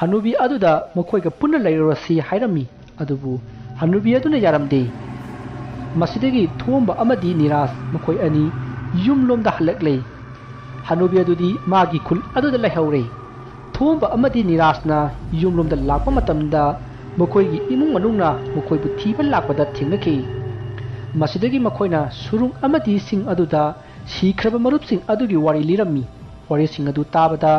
ꯍꯅꯨꯕꯤ ꯑꯗꯨꯗ ꯃꯈꯣꯏꯒ ꯄꯨꯟꯅ ꯂꯩꯔꯨꯔꯁꯤ ꯍꯥꯏꯔꯝꯃꯤ꯫ ꯑꯗꯨꯕꯨ ꯍꯅꯨꯕꯤ ꯑꯗꯨꯅ ꯌꯥꯔꯝꯗꯦ꯫ ꯃꯁꯤꯗꯒꯤ ꯊꯣꯝꯕ ꯑꯃꯗꯤ ꯅꯤꯔꯥꯖ ꯃꯈꯣꯏ ꯑꯅꯤ ꯌꯨꯝꯂꯣꯝꯗ ꯍꯜꯂꯛꯂꯦ꯫ ꯍꯅꯨꯕꯤ ꯑꯗꯨꯗꯤ ꯃꯥꯒꯤ ꯈꯨꯜ ꯑꯗꯨꯗ ꯂꯩꯍꯧꯔꯦ꯫ ꯊꯣꯝꯕ ꯑꯃꯗꯤ ꯅꯤꯔꯥꯖꯅ ꯌꯨꯝꯂꯣꯝꯗ ꯂꯥꯛꯄ ꯃꯇꯝꯗ ꯃꯈꯣꯏꯒꯤ ꯏꯃꯨꯡ ꯃꯅꯨꯡꯅ ꯃꯈꯣꯏꯕꯨ ꯊꯤꯕ ꯂꯥꯛꯄꯗ ꯊꯦꯡꯅꯈꯤ꯫ ꯃꯁꯤꯗꯒꯤ ꯃꯈꯣꯏꯅ ꯁꯨꯔꯨꯡ ꯑꯃꯗꯤ ꯁꯤꯡ ꯑꯗꯨꯗ ꯁꯤꯈ꯭ꯔꯕ ꯃꯔꯨꯞꯁꯤꯡ ꯑꯗꯨꯒꯤ ꯋꯥꯔꯤ ꯂꯤꯔꯝꯃꯤ꯫ ꯋꯥꯔꯤꯁꯤꯡ ꯑꯗꯨ ꯇꯥꯕꯗ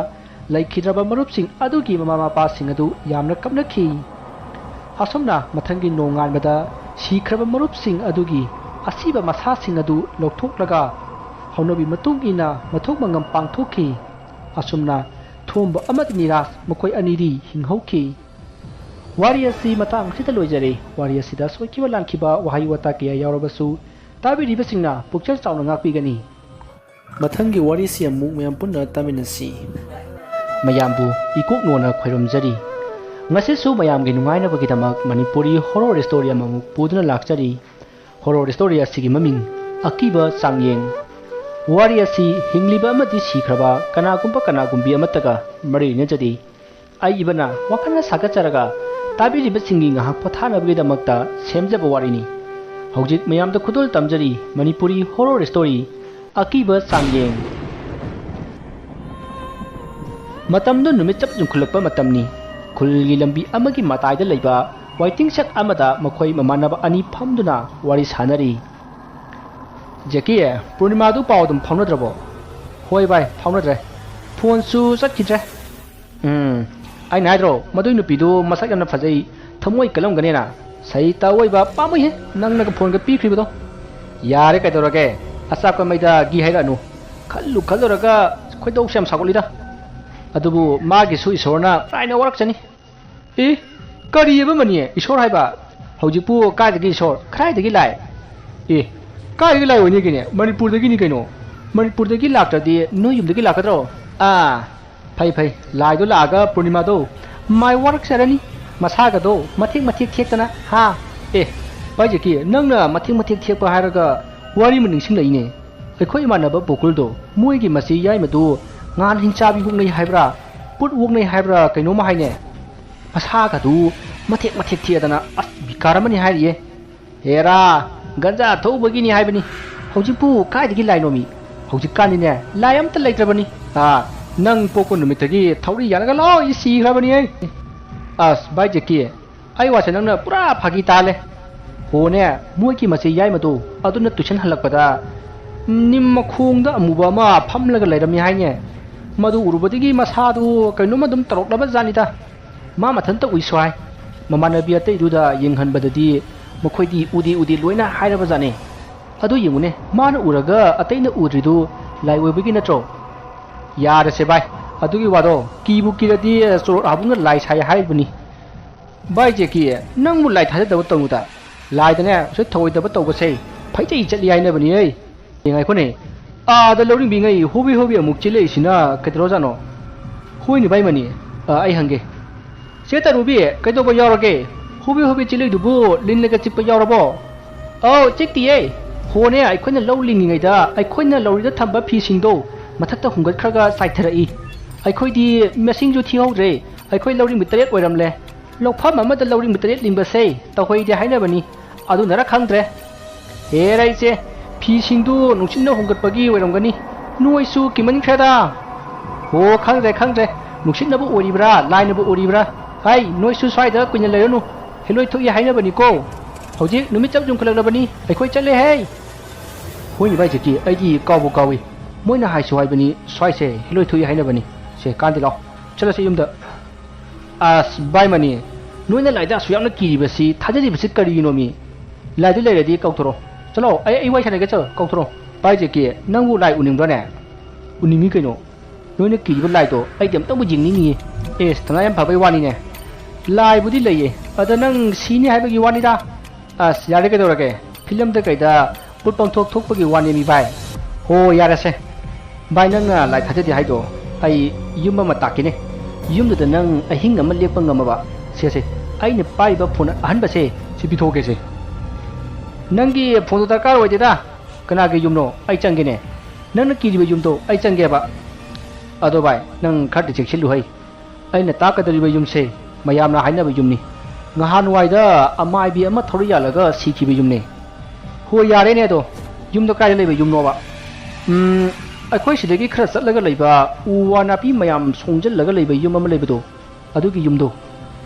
ꯂꯩꯈꯤꯗ꯭ꯔꯕ ꯃꯔꯨꯞꯁꯤꯡ ꯑꯗꯨꯒꯤ ꯃꯃꯥ ꯃꯄꯥꯁꯤꯡ ꯑꯗꯨ ꯌꯥꯝꯅ ꯀꯞꯅꯈꯤ꯫ ꯑꯁꯨꯝꯅ ꯃꯊꯪꯒꯤ ꯅꯣꯡꯉꯥꯟꯕꯗ ꯁꯤꯈ꯭ꯔꯕ ꯃꯔꯨꯞꯁꯤꯡ ꯑꯗꯨꯒꯤ ꯑꯁꯤꯕ ꯃꯁꯥꯁꯤꯡ ꯑꯗꯨ ꯂꯧꯊꯣꯛꯂꯒ ꯍꯧꯅꯕꯤ ꯃꯇꯨꯡ ꯏꯟꯅ ꯃꯊꯧ ꯃꯉꯝ ꯄꯥꯡꯊꯣꯛꯈꯤ꯫ ꯑꯁꯨꯝꯅ ꯊꯣꯝꯕ ꯑꯃꯗꯤ ꯅꯤꯔꯥꯖ ꯃꯈꯣꯏ ꯑꯅꯤꯗꯤ ꯍꯤꯡꯍꯧꯈꯤ꯫ ꯋꯥꯔꯤ ꯑꯁꯤ ꯃꯇꯥꯡ ꯑꯁꯤꯗ ꯂꯣꯏꯖꯔꯦ꯫ ꯋꯥꯔꯤ ꯑꯁꯤꯗ ꯁꯣꯏꯈꯤꯕ ꯂꯥꯟꯈꯤꯕ ꯋꯥꯍꯩ ꯋꯥꯇꯥ ꯀꯌꯥ ꯌꯥꯎꯔꯕꯁꯨ ꯇꯥꯕꯤꯔꯤꯕꯁꯤꯡꯅ ꯄꯨꯛꯆꯦꯜ ꯆꯥꯎꯅ ꯉꯥꯛꯄꯤꯒꯅꯤ꯫ ꯃꯊꯪꯒꯤ ꯋꯥꯔꯤꯁꯤ ꯑꯃꯨꯛ ꯃꯌꯥꯝ ꯄꯨꯟꯅ ꯇꯥꯃꯤꯟꯅꯁꯤ꯫ ꯃꯌꯥꯝꯕꯨ ꯏꯀꯣꯛ ꯅꯣꯟꯅ ꯈꯣꯏꯔꯝꯖꯔꯤ꯫ ꯉꯁꯤꯁꯨ ꯃꯌꯥꯝꯒꯤ ꯅꯨꯡꯉꯥꯏꯅꯕꯒꯤꯗꯃꯛ ꯃꯅꯤꯄꯨꯔꯤ horror story ꯑꯃꯃꯨꯛ ꯄꯨꯗꯨꯅ ꯂꯥꯛꯆꯔꯤ꯫ Horror story ꯑꯁꯤꯒꯤ ꯃꯃꯤꯡ ꯑꯀꯤꯕ ꯆꯥꯡꯌꯦꯡ꯫ ꯋꯥꯔꯤ ꯑꯁꯤ ꯍꯤꯡꯂꯤꯕ ꯑꯃꯗꯤ ꯁꯤꯈ꯭ꯔꯕ ꯀꯅꯥꯒꯨꯝꯕ ꯀꯅꯥꯒꯨꯝꯕꯤ ꯑꯃꯠꯇꯒ ꯃꯔꯤ ꯂꯩꯅꯖꯗꯦ꯫ ꯑꯏꯕꯅ ꯋꯥꯈꯜꯅ ꯁꯥꯒꯠꯆꯔꯒ ꯇꯥꯕꯤꯔꯤꯕꯁꯤꯡꯒꯤ ꯉꯥꯏꯍꯥꯛ ꯄꯣꯊꯥꯅꯕꯒꯤꯗꯃꯛꯇ ꯁꯦꯝꯖꯕ ꯋꯥꯔꯤꯅꯤ꯫ ꯍꯧꯖꯤꯛ ꯃꯌꯥꯝꯗ ꯈꯨꯗꯣꯜ ꯇꯝꯖꯔꯤ ꯃꯅꯤꯄꯨꯔꯤ horror story ꯑꯀꯤꯕ ꯆꯥꯡꯌꯦꯡ꯫ ꯃꯇꯝꯗꯨ ꯅꯨꯃꯤꯠ ꯆꯞ ꯌꯨꯡꯈꯠꯂꯛꯄ ꯃꯇꯝꯅꯤ꯫ ꯈꯨꯜꯒꯤ ꯂꯝꯕꯤ ꯑꯃꯒꯤ ꯃꯇꯥꯏꯗ ꯂꯩꯕ waiting shed ꯑꯃꯗ ꯃꯈꯣꯏ ꯃꯃꯥꯟꯅꯕ ꯑꯅꯤ ꯐꯝꯗꯨꯅ ꯋꯥꯔꯤ ꯁꯥꯅꯔꯤ꯫ ꯖꯦꯀꯤ, ꯄꯨꯔꯅꯤꯃꯥꯗꯨ ꯄꯥꯎ ꯑꯗꯨꯝ ꯐꯥꯎꯅꯗ꯭ꯔꯕꯣ? ꯍꯣꯏ ꯚꯥꯏ, ꯐꯥꯎꯅꯗ꯭ꯔꯦ꯫ ꯐꯣꯟꯁꯨ ꯆꯠꯈꯤꯗ꯭ꯔꯦ꯫ ꯎꯝ, ꯑꯩꯅ ꯍꯥꯏꯗ꯭ꯔꯣ, ꯃꯗꯨꯏ ꯅꯨꯄꯤꯗꯨ ꯃꯁꯛ ꯌꯥꯝꯅ ꯐꯖꯩ, ꯊꯃꯣꯏ ꯀꯜꯂꯝꯒꯅꯦꯅ꯫ ꯁꯩꯇ ꯑꯣꯏꯕ ꯄꯥꯝꯃꯨꯏꯍꯦ, ꯅꯪꯅꯒ ꯐꯣꯟꯒ ꯄꯤꯈ꯭ꯔꯤꯕꯗꯣ꯫ ꯌꯥꯔꯦ, ꯀꯩꯗꯧꯔꯒꯦ? ꯑꯆꯥꯛꯄ ꯃꯩꯗ ꯘꯤ ꯍꯩꯔꯛꯑꯅꯨ꯫ ꯈꯜꯂꯨ ꯈꯜꯂꯨꯔꯒ ꯈꯣꯏꯗꯧꯁꯦ ꯌꯥꯝ ꯁꯥꯎꯒꯠꯂꯤꯗ꯫ ꯑꯗꯨꯕꯨ ꯃꯥꯒꯤꯁꯨ ꯏꯁꯣꯔꯅ ꯄ꯭ꯔꯥꯏꯅ ꯋꯥꯔꯛꯆꯅꯤ꯫ ꯑꯦ, ꯀꯔꯤꯑꯕ ꯃꯅꯤ? ꯏꯁꯣꯔ ꯍꯥꯏꯕ? ꯍꯧꯖꯤꯛꯄꯨ ꯀꯥꯏꯗꯒꯤ ꯏꯁꯣꯔ? ꯀꯗꯥꯏꯗꯒꯤ ꯂꯥꯏ? ꯑꯦ, ꯀꯥꯏꯗꯒꯤ ꯂꯥꯏ ꯑꯣꯏꯅꯤꯒꯤꯅꯦ? ꯃꯅꯤꯄꯨꯔꯗꯒꯤꯅꯤ ꯀꯩꯅꯣ꯫ ꯃꯅꯤꯄꯨꯔꯗꯒꯤ ꯂꯥꯛꯇ꯭ꯔꯗꯤ ꯅꯣꯏ ꯌꯨꯝꯗꯒꯤ ꯂꯥꯛꯀꯗ꯭ꯔꯣ? ꯑꯥ, ꯐꯩ ꯐꯩ, ꯂꯥꯏꯗꯣ ꯂꯥꯛꯑꯒ ꯄꯨꯔꯅꯤꯃꯥꯗꯣ ꯃꯥꯏ ꯋꯥꯔꯛꯆꯔꯅꯤ꯫ ꯃꯁꯥꯒꯗꯣ ꯃꯊꯦꯛ ꯃꯊꯦꯛ ꯊꯦꯛꯇꯅ, ꯍꯥ? ꯑꯦ, ꯚꯥꯏ ꯖꯦꯀꯤ, ꯅꯪꯅ ꯃꯊꯦꯛ ꯃꯊꯦꯛ ꯊꯦꯛꯄ ꯍꯥꯏꯔꯒ ꯋꯥꯔꯤ ꯑꯃ ꯅꯤꯡꯁꯤꯡꯂꯛꯏꯅꯦ꯫ ꯑꯩꯈꯣꯏ ꯏꯃꯥꯟꯅꯕ ꯕꯣꯀꯨꯜꯗꯣ, ꯃꯣꯏꯒꯤ ꯃꯆꯤ ꯌꯥꯏꯃꯗꯨ ꯉꯥꯟ ꯍꯤꯡꯆꯥꯕꯤ ꯑꯣꯛꯅꯩ ꯍꯥꯏꯕ꯭ꯔꯥ, ꯄꯨꯠ ꯑꯣꯛꯅꯩ ꯍꯥꯏꯕ꯭ꯔꯥ, ꯀꯩꯅꯣꯝꯃ ꯍꯥꯏꯅꯦ꯫ ꯃꯁꯥꯒꯗꯨ ꯃꯊꯦꯛ ꯃꯊꯦꯛ ꯊꯦꯛꯑꯗꯅ, ꯑꯁ, ꯕꯤꯀꯥꯔ ꯑꯃꯅꯤ ꯍꯥꯏꯔꯤꯌꯦ꯫ ꯍꯦꯔꯥ, ꯒꯟꯖꯥ ꯊꯧꯕꯒꯤꯅꯤ ꯍꯥꯏꯕꯅꯤ꯫ ꯍꯧꯖꯤꯛꯄꯨ ꯀꯥꯏꯗꯒꯤ ꯂꯥꯏꯅꯣꯃꯤ? ꯍꯧꯖꯤꯛꯀꯥꯟꯗꯤꯅꯦ, ꯂꯥꯏ ꯑꯝꯇ ꯂꯩꯇ꯭ꯔꯕꯅꯤ꯫ ꯑꯥ, ꯅꯪ ꯄꯣꯛꯄ ꯅꯨꯃꯤꯠꯇꯒꯤ ꯊꯧꯔꯤ ꯌꯥꯜꯂꯒ ꯂꯣꯏ ꯁꯤꯈ꯭ꯔꯕꯅꯤ ꯑꯩ꯫ ꯑꯁ, ꯚꯥꯏ ꯖꯦꯀꯤ, ꯑꯩ ꯋꯥꯁꯦ ꯅꯪꯅ ꯄꯨꯔꯥ ꯐꯥꯒꯤ ꯇꯥꯍꯜꯂꯦ꯫ ꯍꯣꯅꯦ, ꯃꯣꯏꯒꯤ ꯃꯆꯦ ꯌꯥꯏꯃꯗꯣ ꯑꯗꯨꯅ ꯇꯨꯏꯁꯟ ꯍꯜꯂꯛꯄꯗ ꯅꯤꯝ ꯃꯈꯣꯡꯗ ꯑꯃꯨꯕ ꯑꯃ ꯐꯝꯂꯒ ꯂꯩꯔꯝꯃꯤ ꯍꯥꯏꯅꯦ꯫ ꯃꯗꯨ ꯎꯔꯨꯕꯗꯒꯤ ꯃꯁꯥꯗꯨ ꯀꯩꯅꯣꯝꯃ ꯑꯗꯨꯝ ꯇꯧꯔꯛꯂꯕ ꯖꯥꯠꯅꯤꯗ꯫ ꯃꯥ ꯃꯊꯟꯇ ꯎꯏ ꯁ꯭ꯋꯥꯏ꯫ ꯃꯃꯥꯟꯅꯕꯤ ꯑꯇꯩꯗꯨꯗ ꯌꯦꯡꯍꯟꯕꯗꯗꯤ ꯃꯈꯣꯏꯗꯤ ꯎꯗꯦ ꯎꯗꯦ ꯂꯣꯏꯅ ꯍꯥꯏꯔꯕ ꯖꯥꯠꯅꯤ꯫ ꯑꯗꯨ ꯌꯦꯡꯉꯨꯅꯦ, ꯃꯥꯅ ꯎꯔꯒ ꯑꯇꯩꯅ ꯎꯗ꯭ꯔꯤꯗꯨ ꯂꯥꯏ ꯑꯣꯏꯕꯒꯤ ꯅꯠꯇ꯭ꯔꯣ? ꯌꯥꯔꯦꯁꯦ ꯚꯥꯏ, ꯑꯗꯨꯒꯤ ꯋꯥꯗꯣ ꯀꯤꯕꯨ ꯀꯤꯔꯗꯤ ꯆꯣꯔꯣꯠ ꯍꯥꯕꯨꯡꯅ ꯂꯥꯏ ꯁꯥꯏ ꯍꯥꯏꯔꯤꯕꯅꯤ꯫ ꯚꯥꯏ ꯖꯦꯀꯤ, ꯅꯪꯕꯨ ꯂꯥꯏ ꯊꯥꯖꯗꯕ ꯇꯧꯅꯨꯗ꯫ ꯂꯥꯏꯗꯅꯦ ꯎꯁꯤꯠ ꯊꯑꯣꯏꯗꯕ ꯇꯧꯕꯁꯦ ꯐꯩꯖꯩ ꯆꯠꯂꯤ ꯍꯥꯏꯅꯕꯅꯤꯍꯦ꯫ ꯌꯦꯡꯉꯥꯏꯈꯣꯅꯦ, ꯑꯥꯗ ꯂꯧꯔꯤꯡꯕꯤꯉꯩ ꯍꯣꯕꯤ ꯍꯣꯕꯤ ꯑꯃꯨꯛ ꯆꯦꯜꯂꯛꯏꯁꯤꯅ ꯀꯩꯗꯧꯔꯖꯥꯠꯅꯣ? ꯍꯣꯏꯅꯦ ꯚꯥꯏ ꯃꯅꯤ, ꯑ, ꯑꯩ ꯍꯪꯒꯦ꯫ ꯆꯦ ꯇꯔꯨꯕꯤ, ꯀꯩꯗꯧꯕ ꯌꯥꯎꯔꯒꯦ? ꯍꯣꯕꯤ ꯍꯣꯕꯤ ꯆꯦꯜꯂꯛꯏꯗꯨꯕꯨ ꯂꯤꯟꯅꯒ ꯆꯤꯛꯄ ꯌꯥꯎꯔꯕꯣ? ꯑꯧ, ꯆꯤꯛꯇꯤꯌꯦ꯫ ꯍꯣꯅꯦ, ꯑꯩꯈꯣꯏꯅ ꯂꯧ ꯂꯤꯡꯉꯤꯉꯩꯗ ꯑꯩꯈꯣꯏꯅ ꯂꯧꯔꯤꯗ ꯊꯝꯕ ꯐꯤꯁꯤꯡꯗꯣ ꯃꯊꯛꯇ ꯍꯨꯝꯒꯠꯈ꯭ꯔꯒ ꯆꯥꯏꯊꯔꯛꯏ꯫ ꯑꯩꯈꯣꯏꯗꯤ ꯃꯁꯤꯡꯁꯨ ꯊꯤꯍꯧꯗ꯭ꯔꯦ꯫ ꯑꯩꯈꯣꯏ ꯂꯧꯔꯤꯡꯕꯤ ꯇꯔꯦꯠ ꯑꯣꯏꯔꯝꯂꯦ꯫ ꯂꯧꯐꯝ ꯑꯃꯗ ꯂꯧꯔꯤꯡꯕꯤ ꯇꯔꯦꯠ ꯂꯤꯡꯕꯁꯦ ꯇꯧꯍꯩꯗꯦ ꯍꯥꯏꯅꯕꯅꯤ꯫ ꯑꯗꯨꯅꯔ ꯈꯪꯗ꯭ꯔꯦ꯫ ꯍꯦꯔꯥ ꯏꯆꯦ, ꯐꯤꯁꯤꯡꯗꯨ ꯅꯨꯡꯁꯤꯠꯅ ꯍꯨꯝꯒꯠꯄꯒꯤ ꯑꯣꯏꯔꯝꯒꯅꯤ꯫ ꯅꯣꯏꯁꯨ ꯀꯤꯃꯟꯈ꯭ꯔꯦꯗ꯫ ꯍꯣ, ꯈꯪꯗ꯭ꯔꯦ, ꯈꯪꯗ꯭ꯔꯦ꯫ ꯅꯨꯡꯁꯤꯠꯅꯕꯨ ꯑꯣꯏꯔꯤꯕ꯭ꯔꯥ, ꯂꯥꯏꯅꯕꯨ ꯑꯣꯏꯔꯤꯕ꯭ꯔꯥ? ꯍꯩ, ꯅꯣꯏꯁꯨ ꯁ꯭ꯋꯥꯏꯗ ꯀꯨꯏꯅ ꯂꯩꯔꯅꯨ꯫ ꯍꯦꯂꯣꯏ ꯊꯣꯛꯏ ꯍꯥꯏꯅꯕꯅꯤꯀꯣ꯫ ꯍꯧꯖꯤꯛ ꯅꯨꯃꯤꯠ ꯆꯞ ꯌꯨꯡꯈꯠꯂꯛꯂꯕꯅꯤ꯫ ꯑꯩꯈꯣꯏ ꯆꯠꯂꯦ ꯍꯦ꯫ ꯍꯣꯏꯅꯦ ꯚꯥꯏ ꯖꯦꯀꯤ, ꯑꯩꯗꯤ ꯀꯥꯎꯕꯨ ꯀꯥꯎꯏ꯫ ꯃꯣꯏꯅ ꯍꯥꯏꯁꯨ ꯍꯥꯏꯕꯅꯤ, ꯁ꯭ꯋꯥꯏꯁꯦ ꯍꯦꯂꯣꯏ ꯊꯣꯛꯏ ꯍꯥꯏꯅꯕꯅꯤ꯫ ꯁꯦ, ꯀꯥꯟꯗꯦ ꯂꯥꯎ꯫ ꯆꯠꯂꯁꯤ ꯌꯨꯝꯗ꯫ ꯑꯁ, ꯚꯥꯏ ꯃꯅꯤ, ꯅꯣꯏꯅ ꯂꯥꯏꯗ ꯑꯁꯨꯛ ꯌꯥꯝꯅ ꯀꯤꯔꯤꯕꯁꯤ, ꯊꯥꯖꯔꯤꯕꯁꯤ ꯀꯔꯤꯒꯤꯅꯣꯃꯤ? ꯂꯥꯏꯗꯨ ꯂꯩꯔꯗꯤ ꯀꯧꯊꯣꯔꯛꯑꯣ꯫ ꯆꯠꯂꯣ, ꯑꯩ, ꯑꯩ ꯋꯥꯔꯤ ꯁꯥꯟꯅꯒꯦ, ꯆꯠꯂꯣ, ꯀꯧꯊꯣꯔꯛꯑꯣ꯫ ꯚꯥꯏ ꯖꯦꯀꯤ, ꯅꯪꯕꯨ ꯂꯥꯏ ꯎꯅꯤꯡꯕ꯭ꯔꯅꯦ? ꯎꯅꯤꯡꯉꯤ ꯀꯩꯅꯣ꯫ ꯅꯣꯏꯅ ꯀꯤꯔꯤꯕ ꯂꯥꯏꯗꯣ ꯑꯩꯗꯤ ꯑꯝꯇꯪꯕꯨ ꯌꯦꯡꯅꯤꯡꯉꯤꯌꯦ꯫ ꯑꯦꯁ, ꯊꯧꯅꯥ ꯌꯥꯝ ꯐꯕꯩ ꯋꯥꯅꯤꯅꯦ꯫ ꯂꯥꯏꯕꯨꯗꯤ ꯂꯩꯌꯦ, ꯑꯗ ꯅꯪ ꯁꯤꯅꯤ ꯍꯥꯏꯕꯒꯤ ꯋꯥꯅꯤꯗ꯫ ꯑꯁ, ꯌꯥꯔꯦ, ꯀꯩꯗꯧꯔꯒꯦ? ꯐꯤꯂꯝꯗ ꯀꯩꯗ ꯄꯨꯠ ꯄꯪꯊꯣꯛ ꯊꯣꯛꯄꯒꯤ ꯋꯥꯅꯦ ꯃꯤ ꯚꯥꯏ꯫ ꯍꯣ, ꯌꯥꯔꯦꯁꯦ꯫ ꯚꯥꯏ, ꯅꯪꯅ ꯂꯥꯏ ꯊꯥꯖꯗꯦ ꯍꯥꯏꯗꯣ, ꯑꯩ ꯌꯨꯝ ꯑꯃ ꯇꯥꯛꯀꯦꯅꯦ꯫ ꯌꯨꯝꯗꯨꯗ ꯅꯪ ꯑꯍꯤꯡ ꯑꯃ ꯂꯦꯛꯄ ꯉꯝꯃꯕ? ꯁꯦ, ꯁꯦ, ꯑꯩꯅ ꯄꯥꯏꯔꯤꯕ ꯐꯣꯟ ꯑꯍꯟꯕꯁꯦ, ꯁꯤ ꯄꯤꯊꯣꯛꯀꯦꯁꯦ꯫ ꯅꯪꯒꯤ ꯐꯣꯟꯗꯣ ꯗꯔꯀꯥꯔ ꯑꯣꯏꯗꯦꯗ꯫ ꯀꯅꯥꯒꯤ ꯌꯨꯝꯅꯣ? ꯑꯩ ꯆꯪꯒꯦꯅꯦ꯫ ꯅꯪꯅ ꯀꯤꯔꯤꯕ ꯌꯨꯝꯗꯣ ꯑꯩ ꯆꯪꯒꯦꯕ꯫ ꯑꯗꯣ ꯚꯥꯏ, ꯅꯪ ꯈꯔꯗꯤ ꯆꯦꯛꯁꯤꯜꯂꯨ ꯍꯩ꯫ ꯑꯩꯅ ꯇꯥꯛꯀꯗꯧꯔꯤꯕ ꯌꯨꯝꯁꯦ ꯃꯌꯥꯝꯅ ꯍꯥꯏꯅꯕ ꯌꯨꯝꯅꯤ꯫ ꯉꯍꯥꯟꯋꯥꯏꯗ ꯑꯃꯥꯏꯕꯤ ꯑꯃ ꯊꯧꯔꯤ ꯌꯥꯜꯂꯒ ꯁꯤꯈꯤꯕ ꯌꯨꯝꯅꯤ꯫ ꯍꯣꯏ, ꯌꯥꯔꯦꯅꯦ ꯑꯗꯣ꯫ ꯌꯨꯝꯗꯣ ꯀꯥꯏꯗ ꯂꯩꯕ ꯌꯨꯝꯅꯣꯕ? ꯎꯝ, ꯑꯩꯈꯣꯏ ꯁꯤꯗꯒꯤ ꯈꯔ ꯆꯠꯂꯒ ꯂꯩꯕ ꯎ ꯋꯥ ꯅꯥꯄꯤ ꯃꯌꯥꯝ ꯁꯣꯡꯖꯜꯂꯒ ꯂꯩꯕ ꯌꯨꯝ ꯑꯃ ꯂꯩꯕꯗꯣ, ꯑꯗꯨꯒꯤ ꯌꯨꯝꯗꯣ꯫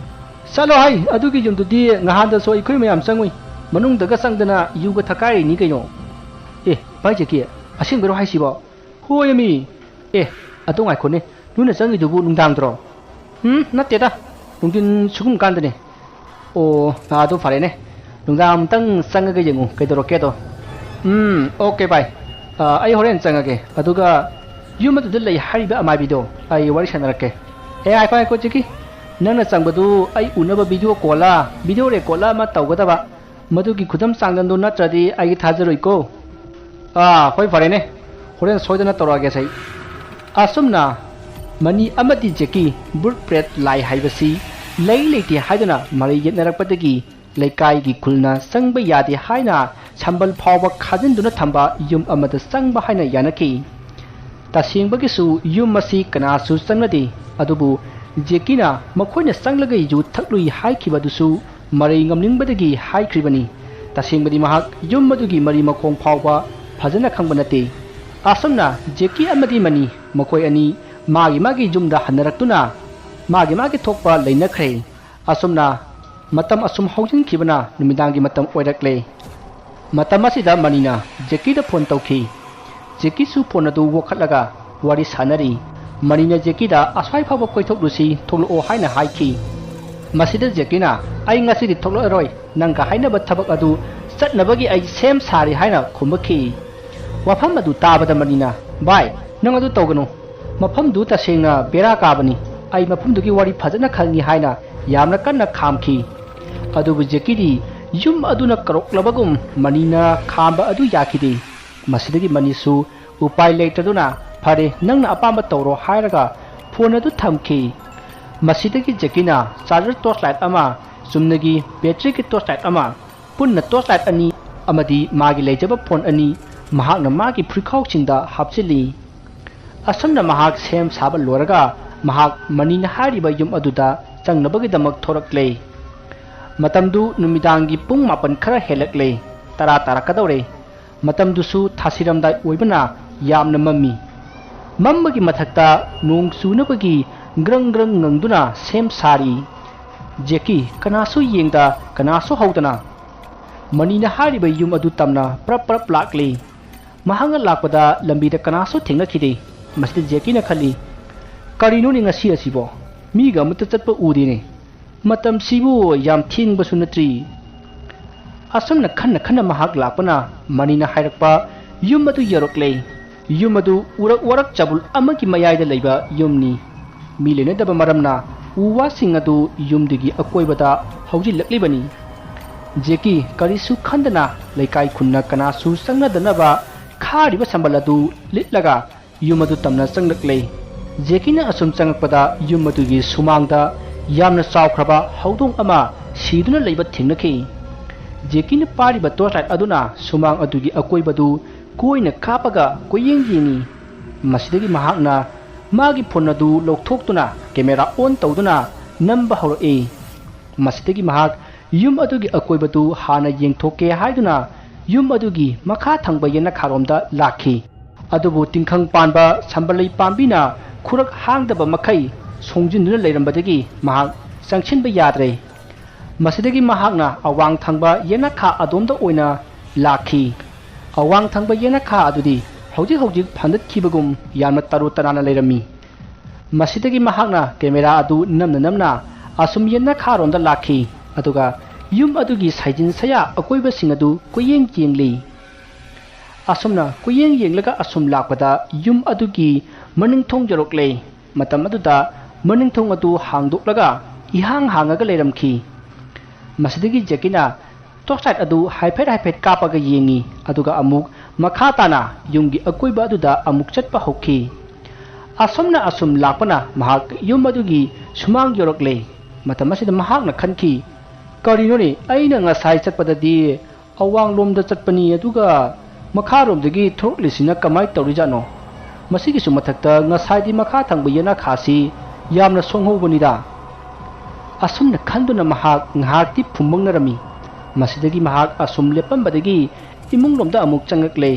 ꯆꯠꯂꯣ ꯍꯩ, ꯑꯗꯨꯒꯤ ꯌꯨꯝꯗꯨꯗꯤ ꯉꯍꯥꯟꯗꯁꯨ ꯑꯩꯈꯣꯏ ꯃꯌꯥꯝ ꯆꯪꯉꯨꯏ꯫ ꯃꯅꯨꯡꯗꯒ ꯆꯪꯗꯅ ꯌꯨꯒ ꯊꯛꯀꯥꯏꯔꯤꯅꯤ ꯀꯩꯅꯣ꯫ ꯑꯦ, ꯚꯥꯏ ꯖꯦꯀꯤ, ꯑꯁꯦꯡꯕꯩꯔꯣ ꯍꯥꯏꯁꯤꯕꯣ? ꯍꯣꯏꯃꯤ꯫ ꯑꯦ, ꯑꯗꯨ ꯉꯥꯏꯈꯣꯅꯦ, ꯅꯣꯏꯅ ꯆꯪꯉꯤꯗꯨꯕꯨ ꯅꯨꯡꯗꯥꯡꯗꯔꯣ? ꯎꯝ, ꯅꯠꯇꯦꯗ, ꯅꯨꯡꯊꯤꯟ ꯁꯨꯒꯨꯝ ꯀꯥꯟꯗꯅꯦ꯫ ꯑꯣ, ꯑꯗꯨ ꯐꯔꯦꯅꯦ, ꯅꯨꯡꯗꯥꯡ ꯑꯃꯨꯛꯇꯪ ꯆꯪꯉꯒ ꯌꯦꯡꯉꯨ ꯀꯩꯗꯧꯔꯛꯀꯦꯗꯣ꯫ ꯎꯝ, ꯑꯣꯀꯦ ꯚꯥꯏ, ꯑ, ꯑꯩ ꯍꯣꯔꯦꯟ ꯆꯪꯉꯒꯦ, ꯑꯗꯨꯒ ꯌꯨꯝ ꯑꯗꯨꯗ ꯂꯩ ꯍꯥꯏꯔꯤꯕ ꯑꯃꯥꯏꯕꯤꯗꯣ ꯑꯩ ꯋꯥꯔꯤ ꯁꯥꯟꯅꯔꯛꯀꯦ꯫ ꯑꯦ, ꯉꯥꯏꯈꯣ, ꯉꯥꯏꯈꯣ, ꯖꯦꯀꯤ, ꯅꯪꯅ ꯆꯪꯕꯗꯨ ꯑꯩ ꯎꯅꯕ ꯚꯤꯗꯤꯑꯣ ꯀꯣꯜꯂ, ꯚꯤꯗꯤꯑꯣ ꯔꯦꯀꯣꯔꯗꯂ ꯑꯃ ꯇꯧꯒꯗꯕ꯫ ꯃꯗꯨꯒꯤ ꯈꯨꯗꯝ ꯆꯥꯡꯗꯝꯗꯨ ꯅꯠꯇ꯭ꯔꯗꯤ ꯑꯩ ꯊꯥꯖꯔꯣꯏꯀꯣ꯫ ꯑꯥ, ꯍꯣꯏ, ꯐꯔꯦꯅꯦ, ꯍꯣꯔꯦꯟ ꯁꯣꯏꯗꯅ ꯇꯧꯔꯛꯑꯒꯦꯁꯦ ꯑꯩ꯫ ꯑꯁꯨꯝꯅ ꯃꯅꯤ ꯑꯃꯗꯤ ꯖꯦꯀꯤ ꯚꯨꯠ ꯄ꯭ꯔꯦꯠ ꯂꯥꯏ ꯍꯥꯏꯕꯁꯤ ꯂꯩ ꯂꯩꯇꯦ ꯍꯥꯏꯗꯨꯅ ꯃꯔꯩ ꯌꯦꯠꯅꯔꯛꯄꯗꯒꯤ ꯂꯩꯀꯥꯏꯒꯤ ꯈꯨꯜꯅ ꯆꯪꯕ ꯌꯥꯗꯦ ꯍꯥꯏꯅ ꯁꯝꯕꯜ ꯐꯥꯎꯕ ꯈꯥꯖꯤꯟꯗꯨꯅ ꯊꯝꯕ ꯌꯨꯝ ꯑꯃꯗ ꯆꯪꯕ ꯍꯥꯏꯅ ꯌꯥꯅꯈꯤ꯫ ꯇꯁꯦꯡꯕꯒꯤꯁꯨ ꯌꯨꯝ ꯑꯁꯤ ꯀꯅꯥꯁꯨ ꯆꯪꯅꯗꯦ, ꯑꯗꯨꯕꯨ ꯖꯦꯀꯤꯅ ꯃꯈꯣꯏꯅ ꯆꯪꯂꯒ ꯌꯨ ꯊꯛꯂꯨꯏ ꯍꯥꯏꯈꯤꯕ ꯑꯗꯨꯁꯨ ꯃꯔꯩ ꯉꯝꯅꯤꯡꯕꯗꯒꯤ ꯍꯥꯏꯈ꯭ꯔꯤꯕꯅꯤ꯫ ꯇꯁꯦꯡꯕꯗꯤ ꯃꯍꯥꯛ ꯌꯨꯝ ꯑꯗꯨꯒꯤ ꯃꯔꯤ ꯃꯈꯣꯡ ꯐꯥꯎꯕ ꯐꯖꯅ ꯈꯪꯕ ꯅꯠꯇꯦ꯫ ꯑꯁꯨꯝꯅ ꯖꯦꯀꯤ ꯑꯃꯗꯤ ꯃꯅꯤ ꯃꯈꯣꯏ ꯑꯅꯤ ꯃꯥꯒꯤ ꯃꯥꯒꯤ ꯌꯨꯝꯗ ꯍꯟꯅꯔꯛꯇꯨꯅ ꯃꯥꯒꯤ ꯃꯥꯒꯤ ꯊꯣꯛꯄ ꯂꯩꯅꯈ꯭ꯔꯦ꯫ ꯑꯁꯨꯝꯅ ꯃꯇꯝ ꯑꯁꯨꯝ ꯍꯧꯖꯤꯟꯈꯤꯕꯅ ꯅꯨꯃꯤꯗꯥꯡꯒꯤ ꯃꯇꯝ ꯑꯣꯏꯔꯛꯂꯦ꯫ ꯃꯇꯝ ꯑꯁꯤꯗ ꯃꯅꯤꯅ ꯖꯦꯀꯤꯗ ꯐꯣꯟ ꯇꯧꯈꯤ꯫ ꯖꯦꯀꯤꯁꯨ ꯐꯣꯟ ꯑꯗꯨ ꯋꯥꯈꯠꯂꯒ ꯋꯥꯔꯤ ꯁꯥꯟꯅꯔꯤ꯫ ꯃꯅꯤꯅ ꯖꯦꯀꯤꯗ ꯑꯁ꯭ꯋꯥꯏ ꯐꯥꯎꯕ ꯀꯣꯏꯊꯣꯛꯂꯨꯁꯤ, ꯊꯣꯛꯂꯛꯑꯣ ꯍꯥꯏꯅ ꯍꯥꯏꯈꯤ꯫ ꯃꯁꯤꯗ ꯖꯦꯀꯤꯅ, "ꯑꯩ ꯉꯁꯤꯗꯤ ꯊꯣꯛꯂꯛꯑꯔꯣꯏ, ꯅꯪꯒ ꯍꯥꯏꯅꯕ ꯊꯕꯛ ꯑꯗꯨ ꯆꯠꯅꯕꯒꯤ ꯑꯩ ꯁꯦꯝ ꯁꯥꯔꯤ" ꯍꯥꯏꯅ ꯈꯨꯝꯃꯛꯈꯤ꯫ ꯋꯥꯐꯝ ꯑꯗꯨ ꯇꯥꯕꯗ ꯃꯅꯤꯅ, "ꯚꯥꯏ, ꯅꯪ ꯑꯗꯨ ꯇꯧꯒꯅꯨ꯫ ꯃꯐꯝꯗꯨ ꯇꯁꯦꯡꯅ ꯕꯦꯔꯥ ꯀꯥꯕꯅꯤ꯫ ꯑꯩ ꯃꯐꯝꯗꯨꯒꯤ ꯋꯥꯔꯤ ꯐꯖꯅ ꯈꯪꯏ" ꯍꯥꯏꯅ ꯌꯥꯝꯅ ꯀꯟꯅ ꯈꯥꯝꯈꯤ꯫ ꯑꯗꯨꯕꯨ ꯖꯦꯀꯤꯗꯤ ꯌꯨꯝ ꯑꯗꯨꯅ ꯀꯧꯔꯛꯂꯕꯒꯨꯝ ꯃꯅꯤꯅ ꯈꯥꯝꯕ ꯑꯗꯨ ꯌꯥꯈꯤꯗꯦ꯫ ꯃꯁꯤꯗꯒꯤ ꯃꯅꯤꯁꯨ ꯎꯄꯥꯏ ꯂꯩꯇꯗꯨꯅ, "ꯐꯔꯦ, ꯅꯪꯅ ꯑꯄꯥꯝꯕ ꯇꯧꯔꯣ" ꯍꯥꯏꯔꯒ ꯐꯣꯟ ꯑꯗꯨ ꯊꯝꯈꯤ꯫ ꯃꯁꯤꯗꯒꯤ ꯖꯦꯀꯤꯅ ꯆꯥꯔꯖꯔ ꯇꯣꯔꯆ ꯂꯥꯏꯠ ꯑꯃ, ꯆꯨꯝꯅꯒꯤ ꯕꯦꯇ꯭ꯔꯤꯒꯤ ꯇꯣꯔꯆ ꯂꯥꯏꯠ ꯑꯃ, ꯄꯨꯟꯅ ꯇꯣꯔꯆ ꯂꯥꯏꯠ ꯑꯅꯤ ꯑꯃꯗꯤ ꯃꯥꯒꯤ ꯂꯩꯖꯕ ꯐꯣꯟ ꯑꯅꯤ ꯃꯍꯥꯛꯅ ꯃꯥꯒꯤ ꯐꯨꯔꯤꯈꯥꯎꯁꯤꯡꯗ ꯍꯥꯞꯆꯤꯜꯂꯤ꯫ ꯑꯁꯨꯝꯅ ꯃꯍꯥꯛ ꯁꯦꯝ ꯁꯥꯕ ꯂꯣꯏꯔꯒ ꯃꯍꯥꯛ ꯃꯅꯤꯅ ꯍꯥꯏꯔꯤꯕ ꯌꯨꯝ ꯑꯗꯨꯗ ꯆꯪꯅꯕꯒꯤꯗꯃꯛ ꯊꯣꯔꯛꯂꯦ꯫ ꯃꯇꯝꯗꯨ ꯅꯨꯃꯤꯗꯥꯡꯒꯤ ꯄꯨꯡ ꯃꯥꯄꯟ ꯈꯔ ꯍꯦꯜꯂꯛꯂꯦ, ꯇꯔꯥ ꯇꯥꯔꯛꯀꯗꯧꯔꯦ꯫ ꯃꯇꯝꯗꯨꯁꯨ ꯊꯥꯁꯤꯔꯝꯗꯥꯏ ꯑꯣꯏꯕꯅ ꯌꯥꯝꯅ ꯃꯝꯃꯤ꯫ ꯃꯝꯕꯒꯤ ꯃꯊꯛꯇ ꯅꯣꯡ ꯆꯨꯅꯕꯒꯤ ꯒ꯭ꯔꯪ ꯒ꯭ꯔꯪ ꯉꯪꯗꯨꯅ ꯁꯦꯝ ꯁꯥꯔꯤ꯫ ꯖꯦꯀꯤ ꯀꯅꯥꯁꯨ ꯌꯦꯡꯗ ꯀꯅꯥꯁꯨ ꯍꯧꯗꯅ ꯃꯅꯤꯅ ꯍꯥꯏꯔꯤꯕ ꯌꯨꯝ ꯑꯗꯨ ꯇꯝꯅ ꯄ꯭ꯔꯞ ꯄ꯭ꯔꯞ ꯂꯥꯛꯂꯤ꯫ ꯃꯍꯥꯛꯅ ꯂꯥꯛꯄꯗ ꯂꯝꯕꯤꯗ ꯀꯅꯥꯁꯨ ꯊꯦꯡꯅꯈꯤꯗꯦ꯫ ꯃꯁꯤꯗ ꯖꯦꯀꯤꯅ ꯈꯜꯂꯤ, "ꯀꯔꯤꯅꯣꯅꯦ ꯉꯁꯤ ꯑꯁꯤꯕꯣ? ꯃꯤꯒ ꯑꯃꯠꯇ ꯆꯠꯄ ꯎꯗꯦꯅꯦ꯫ ꯃꯇꯝꯁꯤꯕꯨ ꯌꯥꯝ ꯊꯦꯡꯕꯁꯨ ꯅꯠꯇ꯭ꯔꯤ꯫" ꯑꯁꯨꯝꯅ ꯈꯟꯅ ꯈꯟꯅ ꯃꯍꯥꯛ ꯂꯥꯛꯄꯅ ꯃꯅꯤꯅ ꯍꯥꯏꯔꯛꯄ ꯌꯨꯝ ꯑꯗꯨ ꯌꯧꯔꯛꯂꯦ꯫ ꯌꯨꯝ ꯑꯗꯨ ꯎꯔꯛ ꯋꯥꯔꯛ ꯆꯕꯨꯜ ꯑꯃꯒꯤ ꯃꯌꯥꯏꯗ ꯂꯩꯕ ꯌꯨꯝꯅꯤ꯫ ꯃꯤ ꯂꯩꯅꯗꯕ ꯃꯔꯝꯅ ꯎ ꯋꯥꯁꯤꯡ ꯑꯗꯨ ꯌꯨꯝꯗꯨꯒꯤ ꯑꯀꯣꯏꯕꯗ ꯍꯧꯖꯤꯜꯂꯛꯂꯤꯕꯅꯤ꯫ ꯖꯦꯀꯤ ꯀꯔꯤꯁꯨ ꯈꯟꯗꯅ ꯂꯩꯀꯥꯏ ꯈꯨꯟꯅ ꯀꯅꯥꯁꯨ ꯆꯪꯅꯗꯅꯕ ꯈꯥꯔꯤꯕ ꯁꯝꯕꯜ ꯑꯗꯨ ꯂꯤꯠꯂꯒ ꯌꯨꯝ ꯑꯗꯨ ꯇꯝꯅ ꯆꯪꯂꯛꯂꯦ꯫ ꯖꯦꯀꯤꯅ ꯑꯁꯨꯝ ꯆꯪꯂꯛꯄꯗ ꯌꯨꯝ ꯑꯗꯨꯒꯤ ꯁꯨꯃꯥꯡꯗ ꯌꯥꯝꯅ ꯆꯥꯎꯈ꯭ꯔꯕ ꯍꯧꯗꯣꯡ ꯑꯃ ꯁꯤꯗꯨꯅ ꯂꯩꯕ ꯊꯦꯡꯅꯈꯤ꯫ ꯖꯦꯀꯤꯅ ꯄꯥꯏꯔꯤꯕ ꯇꯣꯔꯆ ꯂꯥꯏꯠ ꯑꯗꯨꯅ ꯁꯨꯃꯥꯡ ꯑꯗꯨꯒꯤ ꯑꯀꯣꯏꯕꯗꯨ ꯀꯣꯏꯅ ꯀꯥꯞꯄꯒ ꯀꯣꯏꯌꯦꯡ ꯌꯦꯡꯉꯤ꯫ ꯃꯁꯤꯗꯒꯤ ꯃꯍꯥꯛꯅ ꯃꯥꯒꯤ ꯐꯣꯟ ꯑꯗꯨ ꯂꯧꯊꯣꯛꯇꯨꯅ ꯀꯦꯃꯦꯔꯥ ꯑꯣꯟ ꯇꯧꯗꯨꯅ ꯅꯝꯕ ꯍꯧꯔꯛꯏ꯫ ꯃꯁꯤꯗꯒꯤ ꯃꯍꯥꯛ ꯌꯨꯝ ꯑꯗꯨꯒꯤ ꯑꯀꯣꯏꯕꯗꯨ ꯍꯥꯟꯅ ꯌꯦꯡꯊꯣꯛꯀꯦ ꯍꯥꯏꯗꯨꯅ ꯌꯨꯝ ꯑꯗꯨꯒꯤ ꯃꯈꯥ ꯊꯪꯕ ꯌꯦꯅꯈꯥꯔꯣꯝꯗ ꯂꯥꯛꯈꯤ꯫ ꯑꯗꯨꯕꯨ ꯇꯤꯡꯈꯪ ꯄꯥꯟꯕ ꯁꯝꯕꯜꯂꯩ ꯄꯥꯝꯕꯤꯅ ꯈꯨꯔꯛ ꯍꯥꯡꯗꯕ ꯃꯈꯩ ꯁꯣꯡꯖꯤꯟꯗꯨꯅ ꯂꯩꯔꯝꯕꯗꯒꯤ ꯃꯍꯥꯛ ꯆꯪꯁꯤꯟꯕ ꯌꯥꯗ꯭ꯔꯦ꯫ ꯃꯁꯤꯗꯒꯤ ꯃꯍꯥꯛꯅ ꯑꯋꯥꯡ ꯊꯪꯕ ꯌꯦꯅꯈꯥ ꯑꯗꯣꯝꯗ ꯑꯣꯏꯅ ꯂꯥꯛꯈꯤ꯫ ꯑꯋꯥꯡ ꯊꯪꯕ ꯌꯦꯅꯈꯥ ꯑꯗꯨꯗꯤ ꯍꯧꯖꯤꯛ ꯍꯧꯖꯤꯛ ꯐꯟꯗꯠꯈꯤꯕꯒꯨꯝ ꯌꯥꯝꯅ ꯇꯔꯨ ꯇꯅꯥꯟꯅ ꯂꯩꯔꯝꯃꯤ꯫ ꯃꯁꯤꯗꯒꯤ ꯃꯍꯥꯛꯅ ꯀꯦꯃꯦꯔꯥ ꯑꯗꯨ ꯅꯝꯅ ꯅꯝꯅ ꯑꯁꯨꯝ ꯌꯦꯅꯈꯥꯔꯣꯝꯗ ꯂꯥꯛꯈꯤ, ꯑꯗꯨꯒ ꯌꯨꯝ ꯑꯗꯨꯒꯤ ꯁꯥꯏꯖꯤꯟ ꯁꯌꯥ ꯑꯀꯣꯏꯕꯁꯤꯡ ꯑꯗꯨ ꯀꯣꯏꯌꯦꯡ ꯌꯦꯡꯂꯤ꯫ ꯑꯁꯨꯝꯅ ꯀꯣꯏꯌꯦꯡ ꯌꯦꯡꯂꯒ ꯑꯁꯨꯝ ꯂꯥꯛꯄꯗ ꯌꯨꯝ ꯑꯗꯨꯒꯤ ꯃꯅꯤꯡ ꯊꯣꯡ ꯌꯧꯔꯛꯂꯦ꯫ ꯃꯇꯝ ꯑꯗꯨꯗ ꯃꯅꯤꯡ ꯊꯣꯡ ꯑꯗꯨ ꯍꯥꯡꯗꯣꯛꯂꯒ ꯏꯍꯥꯡ ꯍꯥꯡꯉꯒ ꯂꯩꯔꯝꯈꯤ꯫ ꯃꯁꯤꯗꯒꯤ ꯖꯦꯀꯤꯅ ꯇꯣꯔꯆ ꯂꯥꯏꯠ ꯑꯗꯨ ꯍꯥꯏꯐꯦꯠ ꯍꯥꯏꯐꯦꯠ ꯀꯥꯞꯄꯒ ꯌꯦꯡꯉꯤ, ꯑꯗꯨꯒ ꯑꯃꯨꯛ ꯃꯈꯥ ꯇꯥꯅ ꯌꯨꯝꯒꯤ ꯑꯀꯣꯏꯕ ꯑꯗꯨꯗ ꯑꯃꯨꯛ ꯆꯠꯄ ꯍꯧꯈꯤ꯫ ꯑꯁꯨꯝꯅ ꯑꯁꯨꯝ ꯂꯥꯛꯄꯅ ꯃꯍꯥꯛ ꯌꯨꯝ ꯑꯗꯨꯒꯤ ꯁꯨꯃꯥꯡ ꯌꯧꯔꯛꯂꯦ꯫ ꯃꯇꯝ ꯑꯁꯤꯗ ꯃꯍꯥꯛꯅ ꯈꯟꯈꯤ, "ꯀꯔꯤꯅꯣꯅꯦ, ꯑꯩꯅ ꯉꯁꯥꯏ ꯆꯠꯄꯗꯗꯤ ꯑꯋꯥꯡꯂꯣꯝꯗ ꯆꯠꯄꯅꯤ, ꯑꯗꯨꯒ ꯃꯈꯥꯔꯣꯝꯗꯒꯤ ꯊꯣꯛꯂꯤꯁꯤꯅ ꯀꯃꯥꯏ ꯇꯧꯔꯤꯖꯥꯠꯅꯣ? ꯃꯁꯤꯒꯤꯁꯨ ꯃꯊꯛꯇ ꯉꯁꯥꯏꯗꯤ ꯃꯈꯥ ꯊꯪꯕ ꯌꯦꯅꯈꯥꯁꯤ ꯌꯥꯝꯅ ꯁꯣꯡꯍꯧꯕꯅꯤꯗ꯫" ꯑꯁꯨꯝꯅ ꯈꯟꯗꯨꯅ ꯃꯍꯥꯛ ꯉꯥꯏꯍꯥꯛꯇꯤ ꯐꯨꯝꯕꯪꯅꯔꯝꯃꯤ꯫ ꯃꯁꯤꯗꯒꯤ ꯃꯍꯥꯛ ꯑꯁꯨꯝ ꯂꯦꯞꯄꯝꯕꯗꯒꯤ ꯏꯃꯨꯡꯂꯣꯝꯗ ꯑꯃꯨꯛ ꯆꯪꯂꯛꯂꯦ꯫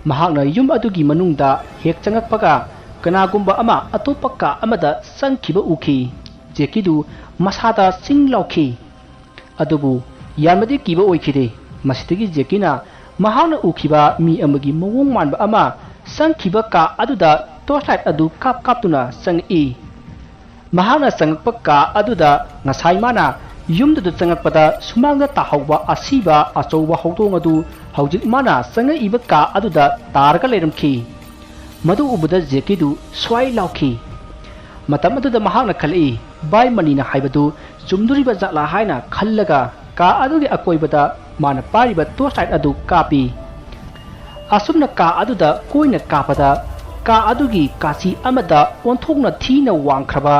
ꯃꯍꯥꯛꯅ ꯌꯨꯝ ꯑꯗꯨꯒꯤ ꯃꯅꯨꯡꯗ ꯍꯦꯛ ꯆꯪꯂꯛꯄꯒ ꯀꯅꯥꯒꯨꯝꯕ ꯑꯃ ꯑꯇꯣꯞꯄ ꯀꯥ ꯑꯃꯗ ꯆꯪꯈꯤꯕ ꯎꯈꯤ꯫ ꯖꯦꯀꯤꯗꯨ ꯃꯁꯥꯗ ꯆꯤꯡ ꯂꯥꯎꯈꯤ꯫ ꯑꯗꯨꯕꯨ ꯌꯥꯝꯅꯗꯤ ꯀꯤꯕ ꯑꯣꯏꯈꯤꯗꯦ꯫ ꯃꯁꯤꯗꯒꯤ ꯖꯦꯀꯤꯅ ꯃꯍꯥꯛꯅ ꯎꯈꯤꯕ ꯃꯤ ꯑꯃꯒꯤ ꯃꯑꯣꯡ ꯃꯥꯟꯕ ꯑꯃ ꯆꯪꯈꯤꯕ ꯀꯥ ꯑꯗꯨꯗ torchlight ꯑꯗꯨ ꯀꯥꯞ ꯀꯥꯞꯇꯨꯅ ꯆꯪꯉꯛꯏ꯫ ꯃꯍꯥꯛꯅ ꯆꯪꯉꯛꯄ ꯀꯥ ꯑꯗꯨꯗ ꯉꯁꯥꯏ ꯃꯥꯅ ꯌꯨꯝꯗꯨꯗ ꯆꯪꯉꯛꯄꯗ ꯁꯨꯃꯥꯡꯗ ꯇꯥꯍꯧꯕ ꯑꯁꯤꯕ ꯑꯆꯧꯕ ꯍꯧꯗꯣꯡ ꯑꯗꯨ ꯍꯧꯖꯤꯛ ꯃꯥꯅ ꯆꯪꯉꯛꯏꯕ ꯀꯥ ꯑꯗꯨꯗ ꯇꯥꯔꯒ ꯂꯩꯔꯝꯈꯤ꯫ ꯃꯗꯨ ꯎꯕꯗ ꯖꯦꯀꯤꯗꯨ ꯁ꯭ꯋꯥꯏ ꯂꯥꯎꯈꯤ꯫ ꯃꯇꯝ ꯑꯗꯨꯗ ꯃꯍꯥꯛꯅ ꯈꯜꯂꯛꯏ, "ꯚꯥꯏ ꯃꯅꯤꯅ ꯍꯥꯏꯕꯗꯨ ꯆꯨꯝꯗꯣꯔꯤꯕ ꯖꯥꯠꯂꯥ?" ꯍꯥꯏꯅ ꯈꯜꯂꯒ ꯀꯥ ꯑꯗꯨꯒꯤ ꯑꯀꯣꯏꯕꯗ ꯃꯥꯅ ꯄꯥꯏꯔꯤꯕ torchlight ꯑꯗꯨ ꯀꯥꯞꯄꯤ꯫ ꯑꯁꯨꯝꯅ ꯀꯥ ꯑꯗꯨꯗ ꯀꯣꯏꯅ ꯀꯥꯞꯄꯗ ꯀꯥ ꯑꯗꯨꯒꯤ ꯀꯥꯆꯤ ꯑꯃꯗ ꯑꯣꯟꯊꯣꯛꯅ ꯊꯤꯅ ꯋꯥꯡꯈ꯭ꯔꯕ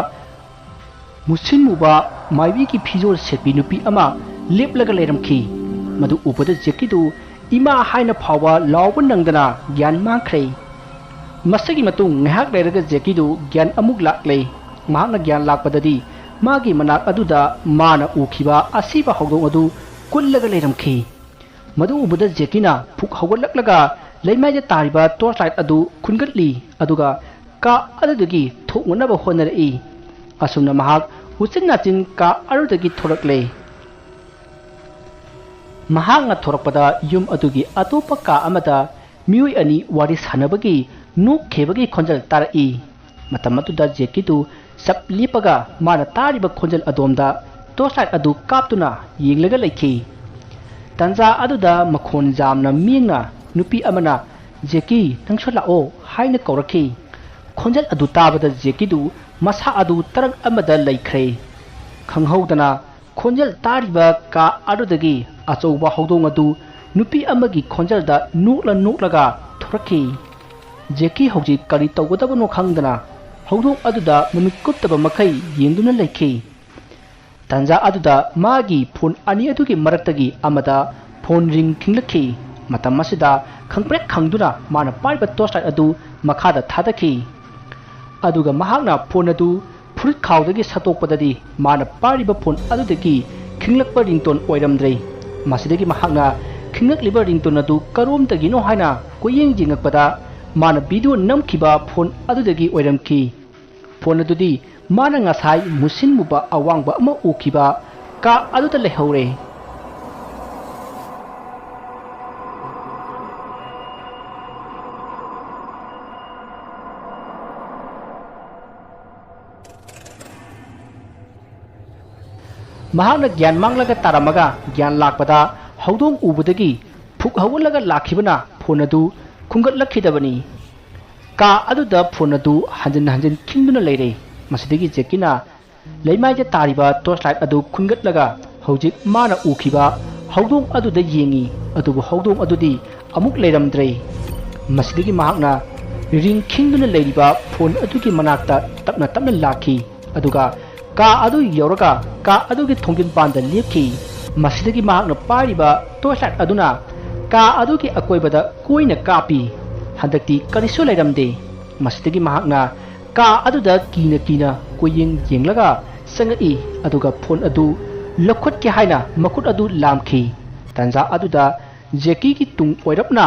ꯃꯨꯁꯤꯟ ꯃꯨꯕ ꯃꯥꯏꯕꯤꯒꯤ ꯐꯤꯖꯣꯜ ꯁꯦꯠꯄꯤ ꯅꯨꯄꯤ ꯑꯃ ꯂꯦꯞꯂꯒ ꯂꯩꯔꯝꯈꯤ꯫ ꯃꯗꯨ ꯎꯕꯗ ꯖꯦꯀꯤꯗꯨ "ꯏꯃꯥ" ꯍꯥꯏꯅ ꯐꯥꯎꯕ ꯂꯥꯎꯕ ꯅꯪꯗꯅ ꯒ꯭ꯌꯥꯟ ꯃꯥꯡꯈ꯭ꯔꯦ꯫ ꯃꯁꯤꯒꯤ ꯃꯇꯨꯡ ꯉꯥꯏꯍꯥꯛ ꯂꯩꯔꯒ ꯖꯦꯀꯤꯗꯨ ꯒ꯭ꯌꯥꯟ ꯑꯃꯨꯛ ꯂꯥꯛꯂꯦ꯫ ꯃꯍꯥꯛꯅ ꯒ꯭ꯌꯥꯟ ꯂꯥꯛꯄꯗꯗꯤ ꯃꯥꯒꯤ ꯃꯅꯥꯛ ꯑꯗꯨꯗ ꯃꯥꯅ ꯎꯈꯤꯕ ꯑꯁꯤꯕ ꯍꯧꯗꯣꯡ ꯑꯗꯨ ꯀꯨꯜꯂꯒ ꯂꯩꯔꯝꯈꯤ꯫ ꯃꯗꯨ ꯎꯕꯗ ꯖꯦꯀꯤꯅ ꯐꯨꯛ ꯍꯧꯒꯠꯂꯛꯂꯒ ꯂꯩꯃꯥꯏꯗ ꯇꯥꯔꯤꯕ torchlight ꯑꯗꯨ ꯈꯨꯟꯒꯠꯂꯤ, ꯑꯗꯨꯒ ꯀꯥ ꯑꯗꯨꯗꯒꯤ ꯊꯣꯛꯅꯅꯕ ꯍꯣꯠꯅꯔꯛꯏ꯫ ꯑꯁꯨꯝꯅ ꯃꯍꯥꯛ ꯎꯆꯤꯟ ꯅꯥꯆꯤꯟ ꯀꯥ ꯑꯗꯨꯗꯒꯤ ꯊꯣꯔꯛꯂꯦ꯫ ꯃꯍꯥꯛꯅ ꯊꯣꯔꯛꯄꯗ ꯌꯨꯝ ꯑꯗꯨꯒꯤ ꯑꯇꯣꯞꯄ ꯀꯥ ꯑꯃꯗ ꯃꯤꯑꯣꯏ ꯑꯅꯤ ꯋꯥꯔꯤ ꯁꯥꯟꯅꯕꯒꯤ ꯅꯣꯛꯈꯤꯕꯒꯤ ꯈꯣꯟꯖꯦꯜ ꯇꯥꯔꯛꯏ꯫ ꯃꯇꯝ ꯑꯗꯨꯗ ꯖꯦꯀꯤꯗꯨ ꯆꯞ ꯂꯦꯞꯄꯒ ꯃꯥꯅ ꯇꯥꯔꯤꯕ ꯈꯣꯟꯖꯦꯜ ꯑꯗꯣꯝꯗ torchlight ꯑꯗꯨ ꯀꯥꯞꯇꯨꯅ ꯌꯦꯡꯂꯒ ꯂꯩꯈꯤ꯫ ꯇꯟꯖꯥ ꯑꯗꯨꯗ ꯃꯈꯣꯟ ꯌꯥꯝꯅ ꯃꯤꯡꯅ ꯅꯨꯄꯤ ꯑꯃꯅ, "ꯖꯦꯀꯤ, ꯅꯪꯁꯨ ꯂꯥꯛꯑꯣ" ꯍꯥꯏꯅ ꯀꯧꯔꯛꯈꯤ꯫ ꯈꯣꯟꯖꯦꯜ ꯑꯗꯨ ꯇꯥꯕꯗ ꯖꯦꯀꯤꯗꯨ ꯃꯁꯥ ꯑꯗꯨ ꯇꯔꯪ ꯑꯃꯗ ꯂꯩꯈ꯭ꯔꯦ꯫ ꯈꯪꯍꯧꯗꯅ ꯈꯣꯟꯖꯦꯜ ꯇꯥꯔꯤꯕ ꯀꯥ ꯑꯗꯨꯗꯒꯤ ꯑꯆꯧꯕ ꯍꯧꯗꯣꯡ ꯑꯗꯨ ꯅꯨꯄꯤ ꯑꯃꯒꯤ ꯈꯣꯟꯖꯦꯜꯗ ꯅꯣꯛꯂ ꯅꯣꯛꯂꯒ ꯊꯣꯔꯛꯈꯤ꯫ ꯖꯦꯀꯤ ꯍꯧꯖꯤꯛ ꯀꯔꯤ ꯇꯧꯒꯗꯕꯅꯣ ꯈꯪꯗꯅ ꯍꯧꯗꯣꯡ ꯑꯗꯨꯗ ꯃꯃꯤꯠ ꯀꯨꯞꯇꯕ ꯃꯈꯩ ꯌꯦꯡꯗꯨꯅ ꯂꯩꯈꯤ꯫ ꯇꯥꯟꯖꯥ ꯑꯗꯨꯗ ꯃꯥꯒꯤ ꯐꯣꯟ ꯑꯅꯤ ꯑꯗꯨꯒꯤ ꯃꯔꯛꯇꯒꯤ ꯑꯃꯗ ꯐꯣꯟ ꯔꯤꯡ ꯈꯤꯡꯂꯛꯈꯤ꯫ ꯃꯇꯝ ꯑꯁꯤꯗ ꯈꯪꯄ꯭ꯔꯦꯛ ꯈꯪꯗꯨꯅ ꯃꯥꯅ ꯄꯥꯏꯔꯤꯕ torchlight ꯑꯗꯨ ꯃꯈꯥꯗ ꯊꯥꯗꯈꯤ꯫ ꯑꯗꯨꯒ ꯃꯍꯥꯛꯅ ꯐꯣꯟ ꯑꯗꯨ ꯐꯨꯔꯤꯠ ꯈꯥꯎꯗꯒꯤ ꯁꯠꯇꯣꯛꯄꯗꯗꯤ ꯃꯥꯅ ꯄꯥꯏꯔꯤꯕ ꯐꯣꯟ ꯑꯗꯨꯗꯒꯤ ꯈꯤꯡꯂꯛꯄ ringtone ꯑꯣꯏꯔꯝꯗ꯭ꯔꯦ꯫ ꯃꯁꯤꯗꯒꯤ ꯃꯍꯥꯛꯅ ꯈꯤꯡꯂꯛꯂꯤꯕ ringtone ꯑꯗꯨ ꯀꯔꯣꯝꯗꯒꯤꯅꯣ ꯍꯥꯏꯅ ꯀꯣꯏꯌꯦꯡ ꯌꯦꯡꯉꯛꯄꯗ ꯃꯥꯅ video ꯅꯝꯈꯤꯕ ꯐꯣꯟ ꯑꯗꯨꯗꯒꯤ ꯑꯣꯏꯔꯝꯈꯤ꯫ ꯐꯣꯟ ꯑꯗꯨꯗꯤ ꯃꯥꯅ ꯉꯁꯥꯏ ꯃꯨꯁꯤꯟ ꯃꯨꯕ ꯑꯋꯥꯡꯕ ꯑꯃ ꯎꯈꯤꯕ ꯀꯥ ꯑꯗꯨꯗ ꯂꯩꯍꯧꯔꯦ꯫ ꯃꯍꯥꯛꯅ ꯒ꯭ꯌꯥꯟ ꯃꯥꯡꯂꯒ ꯇꯥꯔꯝꯃꯒ ꯒ꯭ꯌꯥꯟ ꯂꯥꯛꯄꯗ ꯍꯧꯗꯣꯡ ꯎꯕꯗꯒꯤ ꯐꯨꯛ ꯍꯧꯒꯠꯂꯒ ꯂꯥꯛꯈꯤꯕꯅ ꯐꯣꯟ ꯑꯗꯨ ꯈꯨꯟꯒꯠꯂꯛꯈꯤꯗꯕꯅꯤ꯫ ꯀꯥ ꯑꯗꯨꯗ ꯐꯣꯟ ꯑꯗꯨ ꯍꯟꯖꯤꯟ ꯍꯟꯖꯤꯟ ꯈꯤꯡꯗꯨꯅ ꯂꯩꯔꯦ꯫ ꯃꯁꯤꯗꯒꯤ ꯖꯦꯀꯤꯅ ꯂꯩꯃꯥꯏꯗ ꯇꯥꯔꯤꯕ torchlight ꯑꯗꯨ ꯈꯨꯟꯒꯠꯂꯒ ꯍꯧꯖꯤꯛ ꯃꯥꯅ ꯎꯈꯤꯕ ꯍꯧꯗꯣꯡ ꯑꯗꯨꯗ ꯌꯦꯡꯉꯤ, ꯑꯗꯨꯕꯨ ꯍꯧꯗꯣꯡ ꯑꯗꯨꯗꯤ ꯑꯃꯨꯛ ꯂꯩꯔꯝꯗ꯭ꯔꯦ꯫ ꯃꯁꯤꯗꯒꯤ ꯃꯍꯥꯛꯅ ꯔꯤꯡ ꯈꯤꯡꯗꯨꯅ ꯂꯩꯔꯤꯕ ꯐꯣꯟ ꯑꯗꯨꯒꯤ ꯃꯅꯥꯛꯇ ꯇꯞꯅ ꯇꯞꯅ ꯂꯥꯛꯈꯤ, ꯑꯗꯨꯒ ꯀꯥ ꯑꯗꯨ ꯌꯧꯔꯒ ꯀꯥ ꯑꯗꯨꯒꯤ ꯊꯣꯡꯖꯤꯟ ꯄꯥꯟꯗ ꯂꯦꯞꯈꯤ꯫ ꯃꯁꯤꯗꯒꯤ ꯃꯍꯥꯛꯅ ꯄꯥꯏꯔꯤꯕ torchlight ꯑꯗꯨꯅ ꯀꯥ ꯑꯗꯨꯒꯤ ꯑꯀꯣꯏꯕꯗ ꯀꯣꯏꯅ ꯀꯥꯞꯄꯤ꯫ ꯍꯟꯗꯛꯇꯤ ꯀꯔꯤꯁꯨ ꯂꯩꯔꯝꯗꯦ꯫ ꯃꯁꯤꯗꯒꯤ ꯃꯍꯥꯛꯅ ꯀꯥ ꯑꯗꯨꯗ ꯀꯤꯅ ꯀꯤꯅ ꯀꯣꯏꯌꯦꯡ ꯌꯦꯡꯂꯒ ꯆꯪꯉꯛꯏ, ꯑꯗꯨꯒ ꯐꯣꯟ ꯑꯗꯨ ꯂꯧꯈꯠꯀꯦ ꯍꯥꯏꯅ ꯃꯈꯨꯠ ꯑꯗꯨ ꯂꯥꯝꯈꯤ꯫ ꯇꯥꯟꯖꯥ ꯑꯗꯨꯗ ꯖꯦꯀꯤꯒꯤ ꯇꯨꯡ ꯑꯣꯏꯔꯞꯅ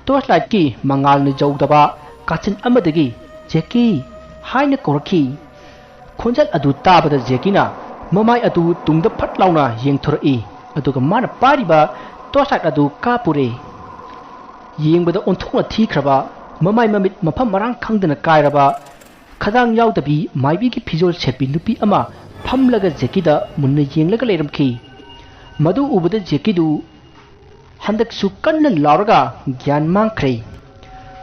torchlightꯀꯤ ꯃꯉꯥꯜꯅ ꯌꯧꯗꯕ ꯀꯥꯆꯤꯟ ꯑꯃꯗꯒꯤ "ꯖꯦꯀꯤ" ꯍꯥꯏꯅ ꯀꯧꯔꯛꯈꯤ꯫ ꯈꯣꯟꯖꯦꯜ ꯑꯗꯨ ꯇꯥꯕꯗ ꯖꯦꯀꯤꯅ ꯃꯃꯥꯏ ꯑꯗꯨ ꯇꯨꯡꯗ ꯐꯠ ꯂꯥꯎꯅ ꯌꯦꯡꯊꯣꯔꯛꯏ, ꯑꯗꯨꯒ ꯃꯥꯅ ꯄꯥꯏꯔꯤꯕ torchlight ꯑꯗꯨ ꯀꯥꯞꯄꯨꯔꯦ꯫ ꯌꯦꯡꯕꯗ ꯑꯣꯟꯊꯣꯛꯅ ꯊꯤꯈ꯭ꯔꯕ, ꯃꯃꯥꯏ ꯃꯃꯤꯠ ꯃꯐꯝ ꯃꯔꯥꯡ ꯈꯪꯗꯅ ꯀꯥꯏꯔꯕ, ꯈꯗꯥꯡ ꯌꯥꯎꯗꯕꯤ ꯃꯥꯏꯕꯤꯒꯤ ꯐꯤꯖꯣꯜ ꯁꯦꯠꯄꯤ ꯅꯨꯄꯤ ꯑꯃ ꯐꯝꯂꯒ ꯖꯦꯀꯤꯗ ꯃꯨꯟꯅ ꯌꯦꯡꯂꯒ ꯂꯩꯔꯝꯈꯤ꯫ ꯃꯗꯨ ꯎꯕꯗ ꯖꯦꯀꯤꯗꯨ ꯍꯟꯗꯛꯁꯨ ꯀꯟꯅ ꯂꯥꯎꯔꯒ ꯒ꯭ꯌꯥꯟ ꯃꯥꯡꯈ꯭ꯔꯦ꯫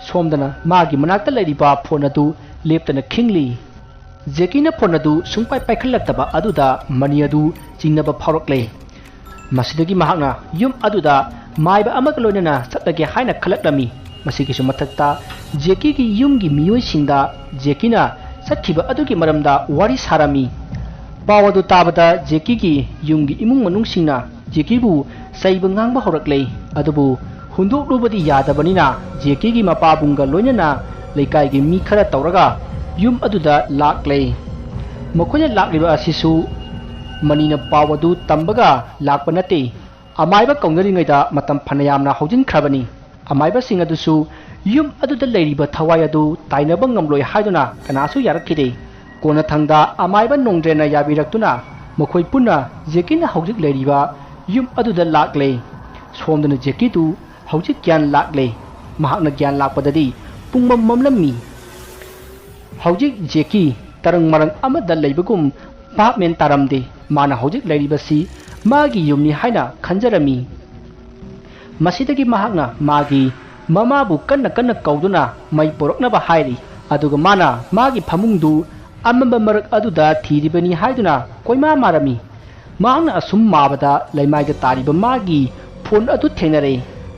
ꯁꯣꯝꯗꯅ ꯃꯥꯒꯤ ꯃꯅꯥꯛꯇ ꯂꯩꯔꯤꯕ ꯐꯣꯟ ꯑꯗꯨ ꯂꯦꯞꯇꯅ ꯈꯤꯡꯂꯤ꯫ ꯖꯦꯀꯤꯅ ꯐꯣꯟ ꯑꯗꯨ ꯁꯨꯡꯄꯥꯏ ꯄꯥꯏꯈꯠꯂꯛꯇꯕ ꯑꯗꯨꯗ ꯃꯅꯤ ꯑꯗꯨ ꯆꯤꯡꯅꯕ ꯐꯥꯎꯔꯛꯂꯦ꯫ ꯃꯁꯤꯗꯒꯤ ꯃꯍꯥꯛꯅ ꯌꯨꯝ ꯑꯗꯨꯗ ꯃꯥꯏꯕ ꯑꯃꯒ ꯂꯣꯏꯅꯅ ꯆꯠꯂꯒꯦ ꯍꯥꯏꯅ ꯈꯜꯂꯛꯂꯝꯃꯤ꯫ ꯃꯁꯤꯒꯤꯁꯨ ꯃꯊꯛꯇ ꯖꯦꯀꯤꯒꯤ ꯌꯨꯝꯒꯤ ꯃꯤꯑꯣꯏꯁꯤꯡꯗ ꯖꯦꯀꯤꯅ ꯆꯠꯈꯤꯕ ꯑꯗꯨꯒꯤ ꯃꯔꯝꯗ ꯋꯥꯔꯤ ꯁꯥꯔꯝꯃꯤ꯫ ꯄꯥꯎ ꯑꯗꯨ ꯇꯥꯕꯗ ꯖꯦꯀꯤꯒꯤ ꯌꯨꯝꯒꯤ ꯏꯃꯨꯡ ꯃꯅꯨꯡꯁꯤꯡꯅ ꯖꯦꯀꯤꯕꯨ ꯆꯩꯕ ꯉꯥꯡꯕ ꯍꯧꯔꯛꯂꯦ꯫ ꯑꯗꯨꯕꯨ ꯍꯨꯟꯗꯣꯛꯂꯨꯕꯗꯤ ꯌꯥꯗꯕꯅꯤꯅ ꯖꯦꯀꯤꯒꯤ ꯃꯄꯥꯕꯨꯡꯒ ꯂꯣꯏꯅꯅ ꯂꯩꯀꯥꯏꯒꯤ ꯃꯤ ꯈꯔ ꯇꯧꯔꯒ ꯌꯨꯝ ꯑꯗꯨꯗ ꯂꯥꯛꯂꯦ꯫ ꯃꯈꯣꯏꯅ ꯂꯥꯛꯂꯤꯕ ꯑꯁꯤꯁꯨ ꯃꯅꯤꯅ ꯄꯥꯎ ꯑꯗꯨ ꯇꯝꯕꯒ ꯂꯥꯛꯄ ꯅꯠꯇꯦ꯫ ꯑꯃꯥꯏꯕ ꯀꯧꯅꯔꯤꯉꯩꯗ ꯃꯇꯝ ꯐꯅꯌꯥꯝꯅ ꯍꯧꯖꯤꯟꯈ꯭ꯔꯕꯅꯤ꯫ ꯑꯃꯥꯏꯕꯁꯤꯡ ꯑꯗꯨꯁꯨ ꯌꯨꯝ ꯑꯗꯨꯗ ꯂꯩꯔꯤꯕ ꯊꯋꯥꯏ ꯑꯗꯨ ꯇꯥꯏꯅꯕ ꯉꯝꯂꯣꯏ ꯍꯥꯏꯗꯨꯅ ꯀꯅꯥꯁꯨ ꯌꯥꯔꯛꯈꯤꯗꯦ꯫ ꯀꯣꯟꯅꯊꯪꯗ ꯑꯃꯥꯏꯕ ꯅꯣꯡꯗ꯭ꯔꯦꯟꯅ ꯌꯥꯕꯤꯔꯛꯇꯨꯅ ꯃꯈꯣꯏ ꯄꯨꯟꯅ ꯖꯦꯀꯤꯅ ꯍꯧꯖꯤꯛ ꯂꯩꯔꯤꯕ ꯌꯨꯝ ꯑꯗꯨꯗ ꯂꯥꯛꯂꯦ꯫ ꯁꯣꯝꯗꯅ ꯖꯦꯀꯤꯗꯨ ꯍꯧꯖꯤꯛ ꯒ꯭ꯌꯥꯟ ꯂꯥꯛꯂꯦ꯫ ꯃꯍꯥꯛꯅ ꯒ꯭ꯌꯥꯟ ꯂꯥꯛꯄꯗꯗꯤ ꯄꯨꯡꯃꯝ ꯃꯝꯂꯝꯃꯤ꯫ ꯍꯧꯖꯤꯛ ꯖꯦꯀꯤ ꯇꯔꯪ ꯃꯔꯪ ꯑꯃꯗ ꯂꯩꯕꯒꯨꯝ ꯚꯥꯞ ꯃꯦꯟ ꯇꯥꯔꯝꯗꯦ꯫ ꯃꯥꯅ ꯍꯧꯖꯤꯛ ꯂꯩꯔꯤꯕꯁꯤ ꯃꯥꯒꯤ ꯌꯨꯝꯅꯤ ꯍꯥꯏꯅ ꯈꯟꯖꯔꯝꯃꯤ꯫ ꯃꯁꯤꯗꯒꯤ ꯃꯍꯥꯛꯅ ꯃꯥꯒꯤ ꯃꯃꯥꯕꯨ ꯀꯟꯅ ꯀꯟꯅ ꯀꯧꯗꯨꯅ ꯃꯩ ꯄꯨꯔꯛꯅꯕ ꯍꯥꯏꯔꯤ꯫ ꯑꯗꯨꯒ ꯃꯥꯅ ꯃꯥꯒꯤ ꯐꯃꯨꯡꯗꯨ ꯑꯃꯝꯕ ꯃꯔꯛ ꯑꯗꯨꯗ ꯊꯤꯔꯤꯕꯅꯤ ꯍꯥꯏꯗꯨꯅ ꯀꯣꯏꯃꯥ ꯃꯥꯔꯝꯃꯤ꯫ ꯃꯍꯥꯛꯅ ꯑꯁꯨꯝ ꯃꯥꯕꯗ ꯂꯩꯃꯥꯏꯗ ꯇꯥꯔꯤꯕ ꯃꯥꯒꯤ ꯐꯣꯟ ꯑꯗꯨ ꯊꯦꯡꯅꯔꯦ꯫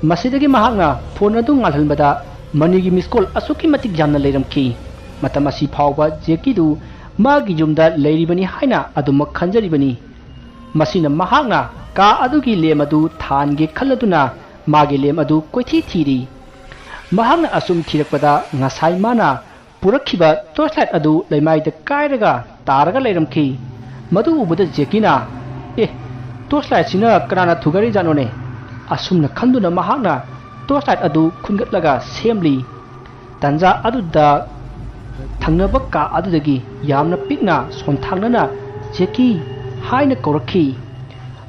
ꯃꯁꯤꯗꯒꯤ ꯃꯍꯥꯛꯅ ꯐꯣꯟ ꯑꯗꯨ ꯉꯥꯜꯍꯟꯕꯗ ꯃꯅꯤꯒꯤ ꯃꯤꯁ ꯀꯣꯜ ꯑꯁꯨꯛꯀꯤ ꯃꯇꯤꯛ ꯌꯥꯝꯅ ꯂꯩꯔꯝꯈꯤ꯫ ꯃꯇꯝ ꯑꯁꯤ ꯐꯥꯎꯕ ꯖꯦꯀꯤꯗꯨ ꯃꯥꯒꯤ ꯌꯨꯝꯗ ꯂꯩꯔꯤꯕꯅꯤ ꯍꯥꯏꯅ ꯑꯗꯨꯃꯛ ꯈꯟꯖꯔꯤꯕꯅꯤ꯫ ꯃꯁꯤꯅ ꯃꯍꯥꯛꯅ ꯀꯥ ꯑꯗꯨꯒꯤ ꯂꯦꯝ ꯑꯗꯨ ꯊꯥꯟꯒꯦ ꯈꯜꯂꯗꯨꯅ ꯃꯥꯒꯤ ꯂꯦꯝ ꯑꯗꯨ ꯀꯣꯏꯊꯤ ꯊꯤꯔꯤ꯫ ꯃꯍꯥꯛꯅ ꯑꯁꯨꯝ ꯊꯤꯔꯛꯄꯗ ꯉꯁꯥꯏ ꯃꯥꯅ ꯄꯨꯔꯛꯈꯤꯕ ꯇꯣꯔꯆ ꯂꯥꯏꯠ ꯑꯗꯨ ꯂꯩꯃꯥꯏꯗ ꯀꯥꯏꯔꯒ ꯇꯥꯔꯒ ꯂꯩꯔꯝꯈꯤ꯫ ꯃꯗꯨ ꯎꯕꯗ ꯖꯦꯀꯤꯅ, "ꯑꯦ, ꯇꯣꯔꯆ ꯂꯥꯏꯠꯁꯤꯅ ꯀꯅꯥꯅ ꯊꯨꯒꯥꯏꯔꯤꯖꯥꯠꯅꯣꯅꯦ?" ꯑꯁꯨꯝꯅ ꯈꯟꯗꯨꯅ ꯃꯍꯥꯛꯅ ꯇꯣꯔꯆ ꯂꯥꯏꯠ ꯑꯗꯨ ꯈꯨꯟꯒꯠꯂꯒ ꯁꯦꯝꯂꯤ꯫ ꯇꯟꯖꯥ ꯑꯗꯨꯗ ꯊꯪꯅꯕ ꯀꯥ ꯑꯗꯨꯗꯒꯤ ꯌꯥꯝꯅ ꯄꯤꯛꯅ ꯁꯣꯟꯊꯥꯡꯅꯅ "ꯖꯦꯀꯤ" ꯍꯥꯏꯅ ꯀꯧꯔꯛꯈꯤ꯫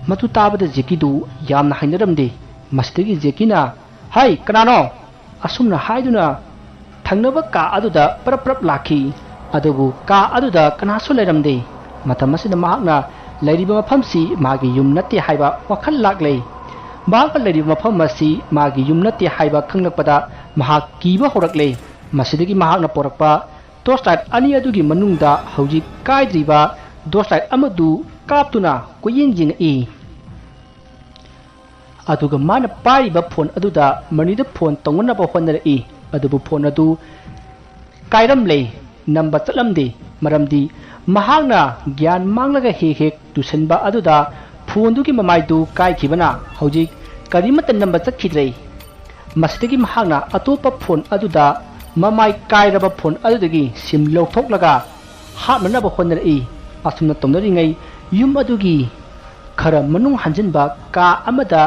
ꯃꯗꯨ ꯇꯥꯕꯗ ꯖꯦꯀꯤꯗꯨ ꯌꯥꯝꯅ ꯍꯩꯅꯔꯝꯗꯦ꯫ ꯃꯁꯤꯗꯒꯤ ꯖꯦꯀꯤꯅ, "ꯍꯩ, ꯀꯅꯥꯅꯣ?" ꯑꯁꯨꯝꯅ ꯍꯥꯏꯗꯨꯅ ꯊꯪꯅꯕ ꯀꯥ ꯑꯗꯨꯗ ꯄꯔꯞ ꯄꯔꯞ ꯂꯥꯛꯈꯤ꯫ ꯑꯗꯨꯕꯨ ꯀꯥ ꯑꯗꯨꯗ ꯀꯅꯥꯁꯨ ꯂꯩꯔꯝꯗꯦ꯫ ꯃꯇꯝ ꯑꯁꯤꯗ ꯃꯍꯥꯛꯅ ꯂꯩꯔꯤꯕ ꯃꯐꯝꯁꯤ ꯃꯥꯒꯤ ꯌꯨꯝ ꯅꯠꯇꯦ ꯍꯥꯏꯕ ꯋꯥꯈꯜ ꯂꯥꯛꯂꯦ꯫ ꯃꯍꯥꯛꯅ ꯂꯩꯔꯤꯕ ꯃꯐꯝ ꯑꯁꯤ ꯃꯥꯒꯤ ꯌꯨꯝ ꯅꯠꯇꯦ ꯍꯥꯏꯕ ꯈꯪꯂꯛꯄꯗ ꯃꯍꯥꯛ ꯀꯤꯕ ꯍꯧꯔꯛꯂꯦ꯫ ꯃꯁꯤꯗꯒꯤ ꯃꯍꯥꯛꯅ ꯄꯣꯔꯛꯄ ꯇꯣꯔꯆ ꯂꯥꯏꯠ ꯑꯅꯤ ꯑꯗꯨꯒꯤ ꯃꯅꯨꯡꯗ ꯍꯧꯖꯤꯛ ꯀꯥꯏꯗ꯭ꯔꯤꯕ ꯇꯣꯔꯆ ꯂꯥꯏꯠ ꯑꯃꯗꯨ ꯀꯥꯞꯇꯨꯅ ꯀꯣꯏꯌꯦꯡ ꯌꯦꯡꯉꯛꯏ꯫ ꯑꯗꯨꯒ ꯃꯥꯅ ꯄꯥꯏꯔꯤꯕ ꯐꯣꯟ ꯑꯗꯨꯗ ꯃꯅꯤꯗ ꯐꯣꯟ ꯇꯧꯅꯅꯕ ꯍꯣꯠꯅꯔꯛꯏ꯫ ꯑꯗꯨꯕꯨ ꯐꯣꯟ ꯑꯗꯨ ꯀꯥꯏꯔꯝꯂꯦ, ꯅꯝꯕ ꯆꯠꯂꯝꯗꯦ꯫ ꯃꯔꯝꯗꯤ ꯃꯍꯥꯛꯅ ꯒ꯭ꯌꯥꯟ ꯃꯥꯡꯂꯒ ꯍꯦꯛ ꯍꯦꯛ ꯇꯨꯁꯟꯕ ꯑꯗꯨꯗ ꯐꯣꯟꯗꯨꯒꯤ ꯃꯃꯥꯏꯗꯨ ꯀꯥꯏꯈꯤꯕꯅ ꯍꯧꯖꯤꯛ ꯀꯔꯤꯃꯠꯇ ꯅꯝꯕ ꯆꯠꯈꯤꯗ꯭ꯔꯦ꯫ ꯃꯁꯤꯗꯒꯤ ꯃꯍꯥꯛꯅ ꯑꯇꯣꯞꯄ ꯐꯣꯟ ꯑꯗꯨꯗ ꯃꯃꯥꯏ ꯀꯥꯏꯔꯕ ꯐꯣꯟ ꯑꯗꯨꯗꯒꯤ ꯁꯤꯝ ꯂꯧꯊꯣꯛꯂꯒ ꯍꯥꯞꯅꯅꯕ ꯍꯣꯠꯅꯔꯛꯏ꯫ ꯑꯁꯨꯝꯅ ꯇꯧꯅꯔꯤꯉꯩ ꯌꯨꯝ ꯑꯗꯨꯒꯤ ꯈꯔ ꯃꯅꯨꯡ ꯍꯟꯖꯤꯟꯕ ꯀꯥ ꯑꯃꯗ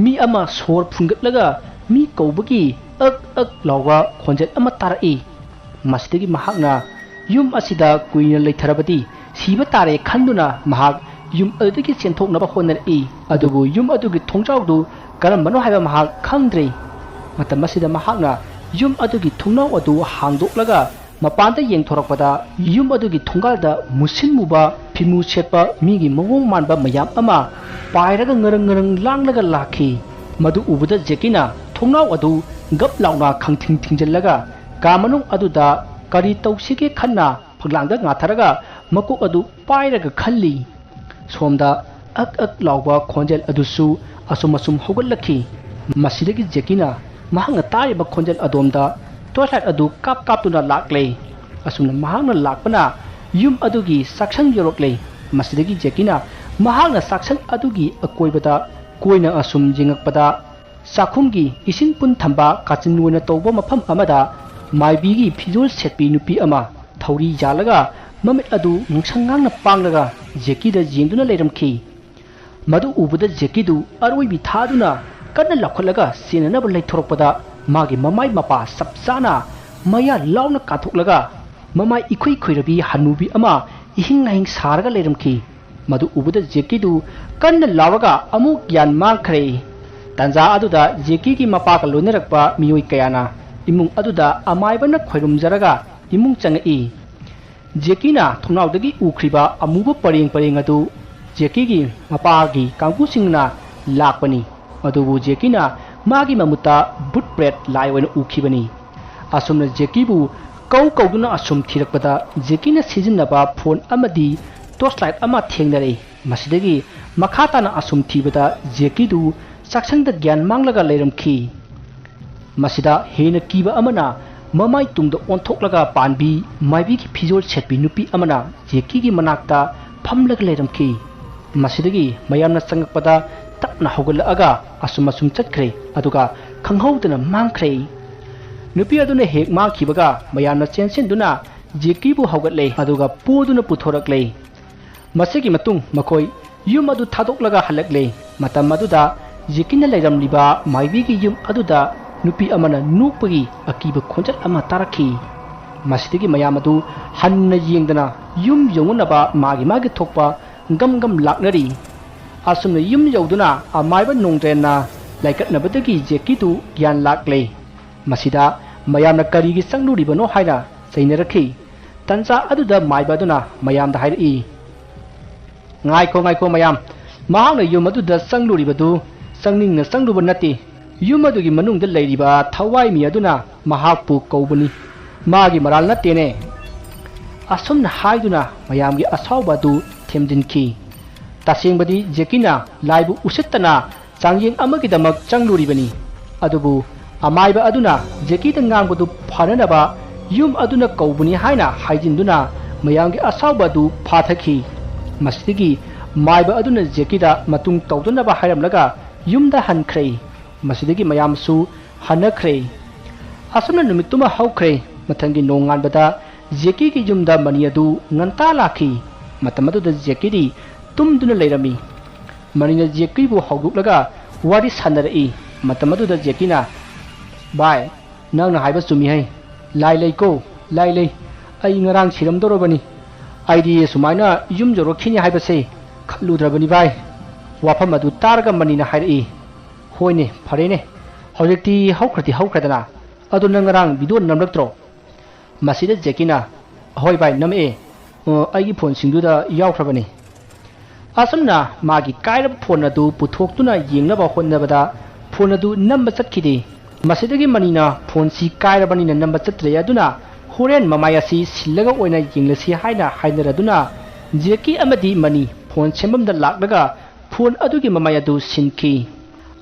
ꯃꯤ ꯑꯃ ꯁꯣꯔ ꯐꯨꯟꯒꯠꯂꯒ ꯃꯤ ꯀꯧꯕꯒꯤ "ꯑꯛ ꯑꯛ" ꯂꯥꯎꯕ ꯈꯣꯟꯖꯦꯜ ꯑꯃ ꯇꯥꯔꯛꯏ꯫ ꯃꯁꯤꯗꯒꯤ ꯃꯍꯥꯛꯅ ꯌꯨꯝ ꯑꯁꯤꯗ ꯀꯨꯏꯅ ꯂꯩꯊꯔꯕꯗꯤ ꯁꯤꯕ ꯇꯥꯔꯦ ꯈꯟꯗꯨꯅ ꯃꯍꯥꯛ ꯌꯨꯝ ꯑꯗꯨꯗꯒꯤ ꯆꯦꯟꯊꯣꯛꯅꯕ ꯍꯣꯠꯅꯔꯛꯏ꯫ ꯑꯗꯨꯕꯨ ꯌꯨꯝ ꯑꯗꯨꯒꯤ ꯊꯣꯡꯖꯥꯎꯗꯨ ꯀꯔꯝꯕꯅꯣ ꯍꯥꯏꯕ ꯃꯍꯥꯛ ꯈꯪꯗ꯭ꯔꯦ꯫ ꯃꯇꯝ ꯑꯁꯤꯗ ꯃꯍꯥꯛꯅ ꯌꯨꯝ ꯑꯗꯨꯒꯤ ꯊꯣꯡꯅꯥꯎ ꯑꯗꯨ ꯍꯥꯡꯗꯣꯛꯂꯒ ꯃꯄꯥꯟꯗ ꯌꯦꯡꯊꯣꯔꯛꯄꯗ ꯌꯨꯝ ꯑꯗꯨꯒꯤ ꯊꯣꯡꯒꯥꯜꯗ ꯃꯨꯁꯤꯟ ꯃꯨꯕ ꯐꯤꯃꯨ ꯁꯦꯠꯄ ꯃꯤꯒꯤ ꯃꯑꯣꯡ ꯃꯥꯟꯕ ꯃꯌꯥꯝ ꯑꯃ ꯄꯥꯏꯔꯒ ꯉꯔꯪ ꯉꯔꯪ ꯂꯥꯡꯂꯒ ꯂꯥꯛꯈꯤ꯫ ꯃꯗꯨ ꯎꯕꯗ ꯖꯦꯀꯤꯅ ꯊꯣꯡꯅꯥꯎ ꯑꯗꯨ ꯒꯞ ꯂꯥꯎꯅ ꯈꯪꯊꯤꯡ ꯊꯤꯡꯖꯤꯜꯂꯒ ꯀꯥ ꯃꯅꯨꯡ ꯑꯗꯨꯗ ꯀꯔꯤ ꯇꯧꯁꯤꯒꯦ ꯈꯟꯅ ꯐꯛꯂꯥꯡꯗ ꯉꯥꯊꯔꯒ ꯃꯀꯣꯛ ꯑꯗꯨ ꯄꯥꯏꯔꯒ ꯈꯜꯂꯤ꯫ ꯁꯣꯝꯗ ꯑꯛ ꯑꯛ ꯂꯥꯎꯕ ꯈꯣꯟꯖꯦꯜ ꯑꯗꯨꯁꯨ ꯑꯁꯨꯝ ꯑꯁꯨꯝ ꯍꯧꯒꯠꯂꯛꯈꯤ꯫ ꯃꯁꯤꯗꯒꯤ ꯖꯦꯀꯤꯅ ꯃꯍꯥꯛꯅ ꯇꯥꯔꯤꯕ ꯈꯣꯟꯖꯦꯜ ꯑꯗꯣꯝꯗ ꯇꯣꯔꯆ ꯂꯥꯏꯠ ꯑꯗꯨ ꯀꯥꯞ ꯀꯥꯞꯇꯨꯅ ꯂꯥꯛꯂꯦ꯫ ꯑꯁꯨꯝꯅ ꯃꯍꯥꯛꯅ ꯂꯥꯛꯄꯅ ꯌꯨꯝ ꯑꯗꯨꯒꯤ ꯆꯥꯛꯁꯪ ꯌꯧꯔꯛꯂꯦ꯫ ꯃꯁꯤꯗꯒꯤ ꯖꯦꯀꯤꯅ ꯃꯍꯥꯛꯅ ꯆꯥꯛꯁꯪ ꯑꯗꯨꯒꯤ ꯑꯀꯣꯏꯕꯗ ꯀꯣꯏꯅ ꯑꯁꯨꯝ ꯌꯦꯡꯉꯛꯄꯗ ꯆꯥꯛꯈꯨꯝꯒꯤ ꯏꯁꯤꯡ ꯄꯨꯟ ꯊꯝꯕ ꯀꯥꯆꯤꯟ ꯑꯣꯏꯅ ꯇꯧꯕ ꯃꯐꯝ ꯑꯃꯗ ꯃꯥꯏꯕꯤꯒꯤ ꯐꯤꯖꯣꯜ ꯁꯦꯠꯄꯤ ꯅꯨꯄꯤ ꯑꯃ ꯊꯧꯔꯤ ꯌꯥꯜꯂꯒ ꯃꯃꯤꯠ ꯑꯗꯨ ꯉꯥꯡꯁꯪ ꯉꯥꯡꯅ ꯄꯥꯡꯂꯒ ꯖꯦꯀꯤꯗ ꯌꯦꯡꯗꯨꯅ ꯂꯩꯔꯝꯈꯤ꯫ ꯃꯗꯨ ꯎꯕꯗ ꯖꯦꯀꯤꯗꯨ ꯑꯔꯣꯏꯕꯤ ꯊꯥꯗꯨꯅ ꯀꯟꯅ ꯂꯥꯎꯈꯠꯂꯒ ꯆꯦꯟꯅꯅꯕ ꯂꯩꯊꯣꯔꯛꯄꯗ ꯃꯥꯒꯤ ꯃꯃꯥꯏ ꯃꯄꯥ ꯆꯞ ꯆꯥꯅ ꯃꯌꯥ ꯂꯥꯎꯅ ꯀꯥꯊꯣꯛꯂꯒ ꯃꯃꯥꯏ ꯏꯈꯨꯏ ꯈꯨꯏꯔꯕꯤ ꯍꯅꯨꯕꯤ ꯑꯃ ꯏꯍꯤꯡ ꯅꯥꯍꯤꯡ ꯁꯥꯔꯒ ꯂꯩꯔꯝꯈꯤ꯫ ꯃꯗꯨ ꯎꯕꯗ ꯖꯦꯀꯤꯗꯨ ꯀꯟꯅ ꯂꯥꯎꯔꯒ ꯑꯃꯨꯛ ꯒ꯭ꯌꯥꯟ ꯃꯥꯡꯈ꯭ꯔꯦ꯫ ꯇꯥꯟꯖꯥ ꯑꯗꯨꯗ ꯖꯦꯀꯤꯒꯤ ꯃꯄꯥꯒ ꯂꯣꯏꯅꯔꯛꯄ ꯃꯤꯑꯣꯏ ꯀꯌꯥꯅ ꯏꯃꯨꯡ ꯑꯗꯨꯗ ꯑꯃꯥꯏꯕꯅ ꯈꯣꯏꯔꯨꯝꯖꯔꯒ ꯏꯃꯨꯡ ꯆꯪꯉꯛꯏ꯫ ꯖꯦꯀꯤꯅ ꯊꯣꯡꯅꯥꯎꯗꯒꯤ ꯎꯈ꯭ꯔꯤꯕ ꯑꯃꯨꯕ ꯄꯔꯦꯡ ꯄꯔꯦꯡ ꯑꯗꯨ ꯖꯦꯀꯤꯒꯤ ꯃꯄꯥꯒꯤ ꯀꯥꯡꯕꯨꯁꯤꯡꯅ ꯂꯥꯛꯄꯅꯤ꯫ ꯑꯗꯨꯕꯨ ꯖꯦꯀꯤꯅ ꯃꯥꯒꯤ ꯃꯃꯨꯠꯇ ꯚꯨꯠ ꯄ꯭ꯔꯦꯠ ꯂꯥꯏ ꯑꯣꯏꯅ ꯎꯈꯤꯕꯅꯤ꯫ ꯑꯁꯨꯝꯅ ꯖꯦꯀꯤꯕꯨ ꯀꯧ ꯀꯧꯗꯨꯅ ꯑꯁꯨꯝ ꯊꯤꯔꯛꯄꯗ ꯖꯦꯀꯤꯅ ꯁꯤꯖꯤꯟꯅꯕ ꯐꯣꯟ ꯑꯃꯗꯤ ꯇꯣꯔꯆ ꯂꯥꯏꯠ ꯑꯃ ꯊꯦꯡꯅꯔꯛꯏ꯫ ꯃꯁꯤꯗꯒꯤ ꯃꯈꯥ ꯇꯥꯅ ꯑꯁꯨꯝ ꯊꯤꯕꯗ ꯖꯦꯀꯤꯗꯨ ꯆꯥꯛꯁꯪꯗ ꯒ꯭ꯌꯥꯟ ꯃꯥꯡꯂꯒ ꯂꯩꯔꯝꯈꯤ꯫ ꯃꯁꯤꯗ ꯍꯦꯟꯅ ꯀꯤꯕ ꯑꯃꯅ ꯃꯃꯥꯏ ꯇꯨꯡꯗ ꯑꯣꯟꯊꯣꯛꯂꯒ ꯄꯥꯟꯕꯤ ꯃꯥꯏꯕꯤꯒꯤ ꯐꯤꯖꯣꯜ ꯁꯦꯠꯄꯤ ꯅꯨꯄꯤ ꯑꯃꯅ ꯖꯦꯀꯤꯒꯤ ꯃꯅꯥꯛꯇ ꯐꯝꯂꯒ ꯂꯩꯔꯝꯈꯤ꯫ ꯃꯁꯤꯗꯒꯤ ꯃꯌꯥꯝꯅ ꯆꯪꯉꯛꯄꯗ ꯇꯞꯅ ꯍꯧꯒꯠꯂꯛꯑꯒ ꯑꯁꯨꯝ ꯑꯁꯨꯝ ꯆꯠꯈ꯭ꯔꯦ, ꯑꯗꯨꯒ ꯈꯪꯍꯧꯗꯅ ꯃꯥꯡꯈ꯭ꯔꯦ꯫ ꯅꯨꯄꯤ ꯑꯗꯨꯅ ꯍꯦꯛ ꯃꯥꯡꯈꯤꯕꯒ ꯃꯌꯥꯝꯅ ꯆꯦꯟꯁꯤꯟꯗꯨꯅ ꯖꯦꯀꯤꯕꯨ ꯍꯧꯒꯠꯂꯦ, ꯑꯗꯨꯒ ꯄꯨꯗꯨꯅ ꯄꯨꯊꯣꯔꯛꯂꯦ꯫ ꯃꯁꯤꯒꯤ ꯃꯇꯨꯡ ꯃꯈꯣꯏ ꯌꯨꯝ ꯑꯗꯨ ꯊꯥꯗꯣꯛꯂꯒ ꯍꯜꯂꯛꯂꯦ꯫ ꯃꯇꯝ ꯑꯗꯨꯗ ꯖꯦꯀꯤꯅ ꯂꯩꯔꯝꯂꯤꯕ ꯃꯥꯏꯕꯤꯒꯤ ꯌꯨꯝ ꯑꯗꯨꯗ ꯅꯨꯄꯤ ꯑꯃꯅ ꯅꯣꯛꯄꯒꯤ ꯑꯀꯤꯕ ꯈꯣꯟꯖꯦꯜ ꯑꯃ ꯇꯥꯔꯛꯈꯤ꯫ ꯃꯁꯤꯗꯒꯤ ꯃꯌꯥꯝ ꯑꯗꯨ ꯍꯟꯅ ꯌꯦꯡꯗꯅ ꯌꯨꯝ ꯌꯧꯅꯅꯕ ꯃꯥꯒꯤ ꯃꯥꯒꯤ ꯊꯣꯛꯄ ꯒꯝ ꯒꯝ ꯂꯥꯛꯅꯔꯤ꯫ ꯑꯁꯨꯝꯅ ꯌꯨꯝ ꯌꯧꯗꯨꯅ ꯑꯃꯥꯏꯕ ꯅꯣꯡꯗ꯭ꯔꯦꯟꯅ ꯂꯥꯏꯀꯠꯅꯕꯗꯒꯤ ꯖꯦꯀꯤꯗꯨ ꯒ꯭ꯌꯥꯟ ꯂꯥꯛꯂꯦ꯫ ꯃꯁꯤꯗ ꯃꯌꯥꯝꯅ ꯀꯔꯤꯒꯤ ꯆꯪꯂꯨꯔꯤꯕꯅꯣ ꯍꯥꯏꯅ ꯆꯩꯅꯔꯛꯈꯤ꯫ ꯇꯟꯖꯥ ꯑꯗꯨꯗ ꯃꯥꯏꯕ ꯑꯗꯨꯅ ꯃꯌꯥꯝꯗ ꯍꯥꯏꯔꯛꯏ, "ꯉꯥꯏꯈꯣ, ꯉꯥꯏꯈꯣ ꯃꯌꯥꯝ, ꯃꯍꯥꯛꯅ ꯌꯨꯝ ꯑꯗꯨꯗ ꯆꯪꯂꯨꯔꯤꯕꯗꯨ ꯆꯪꯅꯤꯡꯅ ꯆꯪꯂꯨꯕ ꯅꯠꯇꯦ꯫ ꯌꯨꯝ ꯑꯗꯨꯒꯤ ꯃꯅꯨꯡꯗ ꯂꯩꯔꯤꯕ ꯊꯋꯥꯏ ꯃꯤ ꯑꯗꯨꯅ ꯃꯍꯥꯛꯄꯨ ꯀꯧꯕꯅꯤ꯫ ꯃꯥꯒꯤ ꯃꯔꯥꯜ ꯅꯠꯇꯦꯅꯦ"꯫ ꯑꯁꯨꯝꯅ ꯍꯥꯏꯗꯨꯅ ꯃꯌꯥꯝꯒꯤ ꯑꯁꯥꯎꯕ ꯑꯗꯨ ꯊꯦꯝꯖꯤꯟꯈꯤ꯫ ꯇꯁꯦꯡꯕꯗꯤ ꯖꯦꯀꯤꯅ ꯂꯥꯏꯕꯨ ꯎꯁꯤꯠꯇꯅ ꯆꯥꯡꯌꯦꯡ ꯑꯃꯒꯤꯗꯃꯛ ꯆꯪꯂꯨꯔꯤꯕꯅꯤ꯫ ꯑꯗꯨꯕꯨ ꯑꯃꯥꯏꯕ ꯑꯗꯨꯅ ꯖꯦꯀꯤꯗ ꯉꯥꯡꯕꯗꯨ ꯐꯅꯅꯕ ꯌꯨꯝ ꯑꯗꯨꯅ ꯀꯧꯕꯅꯤ ꯍꯥꯏꯅ ꯍꯥꯏꯖꯤꯟꯗꯨꯅ ꯃꯌꯥꯝꯒꯤ ꯑꯁꯥꯎꯕ ꯑꯗꯨ ꯐꯥꯊꯈꯤ꯫ ꯃꯁꯤꯗꯒꯤ ꯃꯥꯏꯕ ꯑꯗꯨꯅ ꯖꯦꯀꯤꯗ ꯃꯇꯨꯡ ꯇꯧꯗꯅꯕ ꯍꯥꯏꯔꯝꯂꯒ ꯌꯨꯝꯗ ꯍꯟꯈ꯭ꯔꯦ꯫ ꯃꯁꯤꯗꯒꯤ ꯃꯌꯥꯝꯁꯨ ꯍꯟꯅꯈ꯭ꯔꯦ꯫ ꯑꯁꯨꯝꯅ ꯅꯨꯃꯤꯠꯇꯨꯃ ꯍꯧꯈ꯭ꯔꯦ꯫ ꯃꯊꯪꯒꯤ ꯅꯣꯡꯉꯥꯟꯕꯗ ꯖꯦꯀꯤꯒꯤ ꯌꯨꯝꯗ ꯃꯅꯤ ꯑꯗꯨ ꯉꯟꯇꯥ ꯂꯥꯛꯈꯤ꯫ ꯃꯇꯝ ꯑꯗꯨꯗ ꯖꯦꯀꯤꯗꯤ ꯇꯨꯝꯗꯨꯅ ꯂꯩꯔꯝꯃꯤ꯫ ꯃꯅꯤꯅ ꯖꯦꯀꯤꯕꯨ ꯍꯧꯗꯣꯛꯂꯒ ꯋꯥꯔꯤ ꯁꯥꯟꯅꯔꯛꯏ꯫ ꯃꯇꯝ ꯑꯗꯨꯗ ꯖꯦꯀꯤꯅ, "ꯚꯥꯏ, ꯅꯪꯅ ꯍꯥꯏꯕ ꯆꯨꯝꯃꯤ ꯍꯩ꯫ ꯂꯥꯏ ꯂꯩꯀꯣ, ꯂꯥꯏ ꯂꯩ꯫ ꯑꯩ ꯉꯔꯥꯡ ꯁꯤꯔꯝꯗꯧꯔꯕꯅꯤ꯫ ꯑꯩꯗꯤ ꯁꯨꯃꯥꯏꯅ ꯌꯨꯝ ꯌꯧꯔꯛꯈꯤꯅꯤ ꯍꯥꯏꯕꯁꯦ ꯈꯜꯂꯨꯗ꯭ꯔꯕꯅꯤ ꯚꯥꯏ"꯫ ꯋꯥꯐꯝ ꯑꯗꯨ ꯇꯥꯔꯒ ꯃꯅꯤꯅ ꯍꯥꯏꯔꯛꯏ, "ꯍꯣꯏꯅꯦ, ꯐꯔꯦꯅꯦ, ꯍꯧꯖꯤꯛꯇꯤ ꯍꯧꯈ꯭ꯔꯗꯤ ꯍꯧꯈ꯭ꯔꯦꯗꯅ꯫ ꯑꯗꯣ ꯅꯪ ꯉꯔꯥꯡ ꯚꯤꯗꯤꯑꯣ ꯅꯝꯂꯛꯇ꯭ꯔꯣ?" ꯃꯁꯤꯗ ꯖꯦꯀꯤꯅ, "ꯍꯣꯏ ꯚꯥꯏ, ꯅꯝꯃꯛꯑꯦ꯫ ꯑ, ꯑꯩꯒꯤ ꯐꯣꯟꯁꯤꯡꯗꯨꯗ ꯌꯥꯎꯈ꯭ꯔꯕꯅꯤ"꯫ ꯑꯁꯨꯝꯅ ꯃꯥꯒꯤ ꯀꯥꯏꯔꯕ ꯐꯣꯟ ꯑꯗꯨ ꯄꯨꯊꯣꯛꯇꯨꯅ ꯌꯦꯡꯅꯕ ꯍꯣꯠꯅꯕꯗ ꯐꯣꯟ ꯑꯗꯨ ꯅꯝꯕ ꯆꯠꯈꯤꯗꯦ꯫ ꯃꯁꯤꯗꯒꯤ ꯃꯅꯤꯅ ꯐꯣꯟꯁꯤ ꯀꯥꯏꯔꯕꯅꯤꯅ ꯅꯝꯕ ꯆꯠꯇ꯭ꯔꯦ, ꯑꯗꯨꯅ ꯍꯣꯔꯦꯟ ꯃꯃꯥꯏ ꯑꯁꯤ ꯁꯤꯜꯂꯒ ꯑꯣꯏꯅ ꯌꯦꯡꯂꯁꯤ ꯍꯥꯏꯅ ꯍꯥꯏꯅꯔꯗꯨꯅ ꯖꯦꯀꯤ ꯑꯃꯗꯤ ꯃꯅꯤ ꯐꯣꯟ ꯁꯦꯝꯐꯝꯗ ꯂꯥꯛꯂꯒ ꯐꯣꯟ ꯑꯗꯨꯒꯤ ꯃꯃꯥꯏ ꯑꯗꯨ ꯁꯤꯟꯈꯤ꯫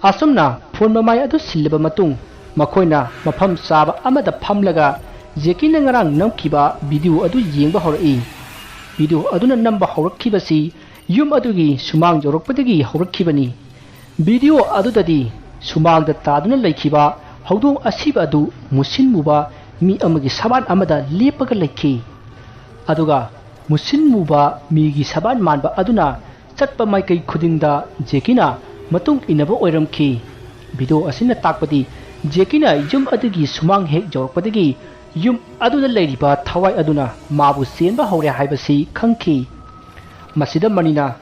ꯑꯁꯨꯝꯅ ꯐꯣꯟ ꯃꯃꯥꯏ ꯑꯗꯨ ꯁꯤꯜꯂꯕ ꯃꯇꯨꯡ ꯃꯈꯣꯏꯅ ꯃꯐꯝ ꯆꯥꯕ ꯑꯃꯗ ꯐꯝꯂꯒ ꯖꯦꯀꯤꯅ ꯉꯔꯥꯡ ꯅꯝꯈꯤꯕ ꯚꯤꯗꯤꯑꯣ ꯑꯗꯨ ꯌꯦꯡꯕ ꯍꯧꯔꯛꯏ꯫ ꯚꯤꯗꯤꯑꯣ ꯑꯗꯨꯅ ꯅꯝꯕ ꯍꯧꯔꯛꯈꯤꯕꯁꯤ ꯌꯨꯝ ꯑꯗꯨꯒꯤ ꯁꯨꯃꯥꯡ ꯌꯧꯔꯛꯄꯗꯒꯤ ꯍꯧꯔꯛꯈꯤꯕꯅꯤ꯫ ꯚꯤꯗꯤꯑꯣ ꯑꯗꯨꯗꯗꯤ ꯁꯨꯃꯥꯡꯗ ꯇꯥꯗꯨꯅ ꯂꯩꯈꯤꯕ ꯍꯧꯗꯣꯡ ꯑꯁꯤꯕ ꯑꯗꯨ ꯃꯨꯁꯤꯟ ꯃꯨꯕ ꯃꯤ ꯑꯃꯒꯤ ꯁꯕꯥꯟ ꯑꯃꯗ ꯂꯦꯞꯄꯒ ꯂꯩꯈꯤ꯫ ꯑꯗꯨꯒ ꯃꯨꯁꯤꯟ ꯃꯨꯕ ꯃꯤꯒꯤ ꯁꯕꯥꯟ ꯃꯥꯟꯕ ꯑꯗꯨꯅ ꯆꯠꯄ ꯃꯥꯏꯀꯩ ꯈꯨꯗꯤꯡꯗ ꯖꯦꯀꯤꯅ ꯃꯇꯨꯡ ꯏꯟꯅꯕ ꯑꯣꯏꯔꯝꯈꯤ꯫ ꯚꯤꯗꯤꯑꯣ ꯑꯁꯤꯅ ꯇꯥꯛꯄꯗꯤ ꯖꯦꯀꯤꯅ ꯌꯨꯝ ꯑꯗꯨꯒꯤ ꯁꯨꯃꯥꯡ ꯍꯦꯛ ꯌꯧꯔꯛꯄꯗꯒꯤ ꯌꯨꯝ ꯑꯗꯨꯗ ꯂꯩꯔꯤꯕ ꯊꯋꯥꯏ ꯑꯗꯨꯅ ꯃꯥꯕꯨ ꯆꯦꯟꯕ ꯍꯧꯔꯦ ꯍꯥꯏꯕꯁꯤ ꯈꯪꯈꯤ꯫ ꯃꯁꯤꯗ ꯃꯅꯤꯅ,